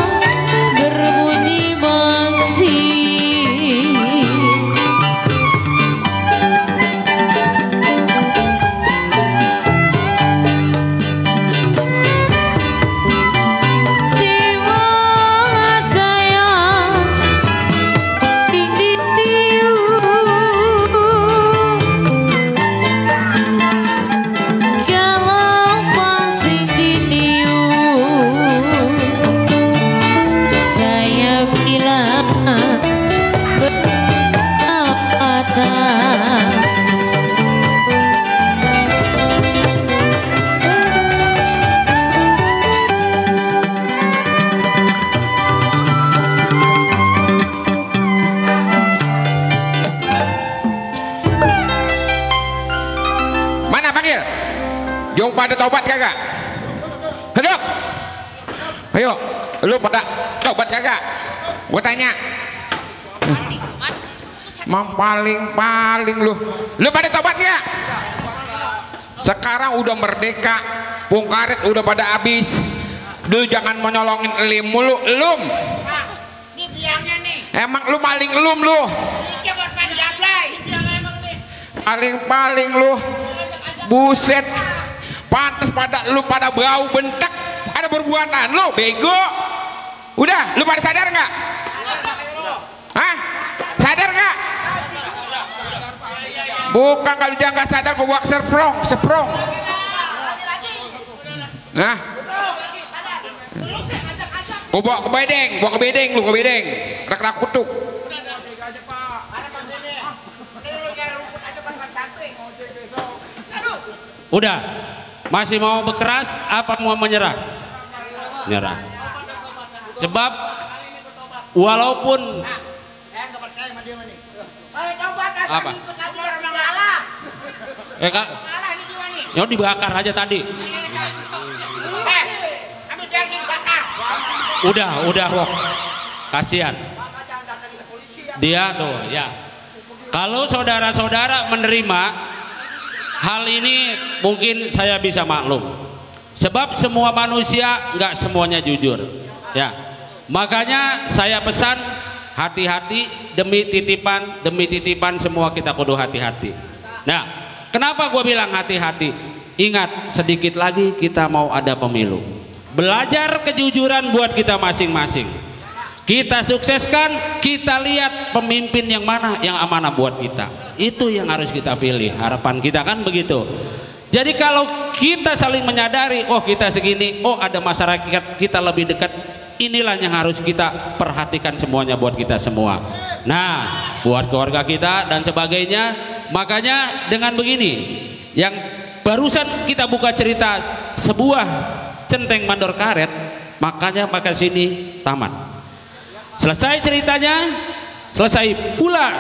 berbunyi bangsing, jiwa sayang ditiup, kalau bangsing ditiup, saya bilang berkata. mana panggil? Jong pada tobat kagak? Duduk. Ayo, lu pada tobat kagak? Gua tanya. Paling lu pada tobat nggak? Sekarang udah merdeka, Pung Karet udah pada habis. Lu jangan mau nyolongin elim mulu, elum. Ini biangnya nih. Emang lu maling elum lu. Ini buat pada jablay. Paling lu. Buset. Pantes pada lu pada bau bentek. Ada perbuatan lu, bego. Udah, lu pada sadar nggak? Hah? Sadar nggak? Bukan kalau jangan nggak sadar gua buat seprong. Nah, gua bawa ke bedeng, lu ke bedeng, rak kutuk. Udah, masih mau berkeras apa mau menyerah? Nyerah. Sebab walaupun apa? Kak, ya dibakar aja tadi. Udah, Wok. Kasihan. Dia tuh, ya. Kalau saudara-saudara menerima hal ini, mungkin saya bisa maklum. Sebab semua manusia nggak semuanya jujur, ya. Makanya saya pesan hati-hati demi titipan semua kita kudu hati-hati. Nah, kenapa gue bilang hati-hati? Ingat, sedikit lagi kita mau ada pemilu. Belajar kejujuran buat kita masing-masing. Kita sukseskan, kita lihat pemimpin yang mana yang amanah buat kita. Itu yang harus kita pilih. Harapan kita kan begitu. Jadi kalau kita saling menyadari, oh kita segini, oh ada masyarakat kita lebih dekat, inilah yang harus kita perhatikan semuanya buat kita semua. Nah, buat keluarga kita dan sebagainya. Makanya dengan begini, yang barusan kita buka cerita sebuah centeng mandor karet, makanya maka sini tamat. Selesai ceritanya, selesai pula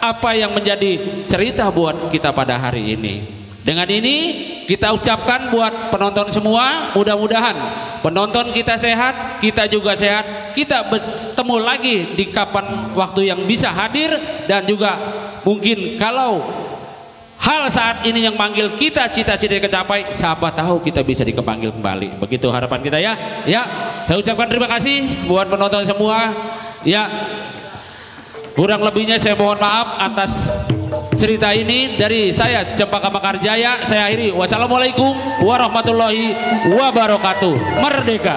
apa yang menjadi cerita buat kita pada hari ini. Dengan ini kita ucapkan buat penonton semua, mudah-mudahan penonton kita sehat, kita juga sehat, kita bertemu lagi di kapan waktu yang bisa hadir, dan juga mungkin kalau hal saat ini yang manggil kita, cita-cita kecapai, siapa tahu kita bisa dikepanggil kembali. Begitu harapan kita ya. Ya, saya ucapkan terima kasih buat penonton semua. Ya, kurang lebihnya saya mohon maaf atas cerita ini dari saya Cempaka Mekarjaya. Saya akhiri. Wassalamualaikum warahmatullahi wabarakatuh. Merdeka.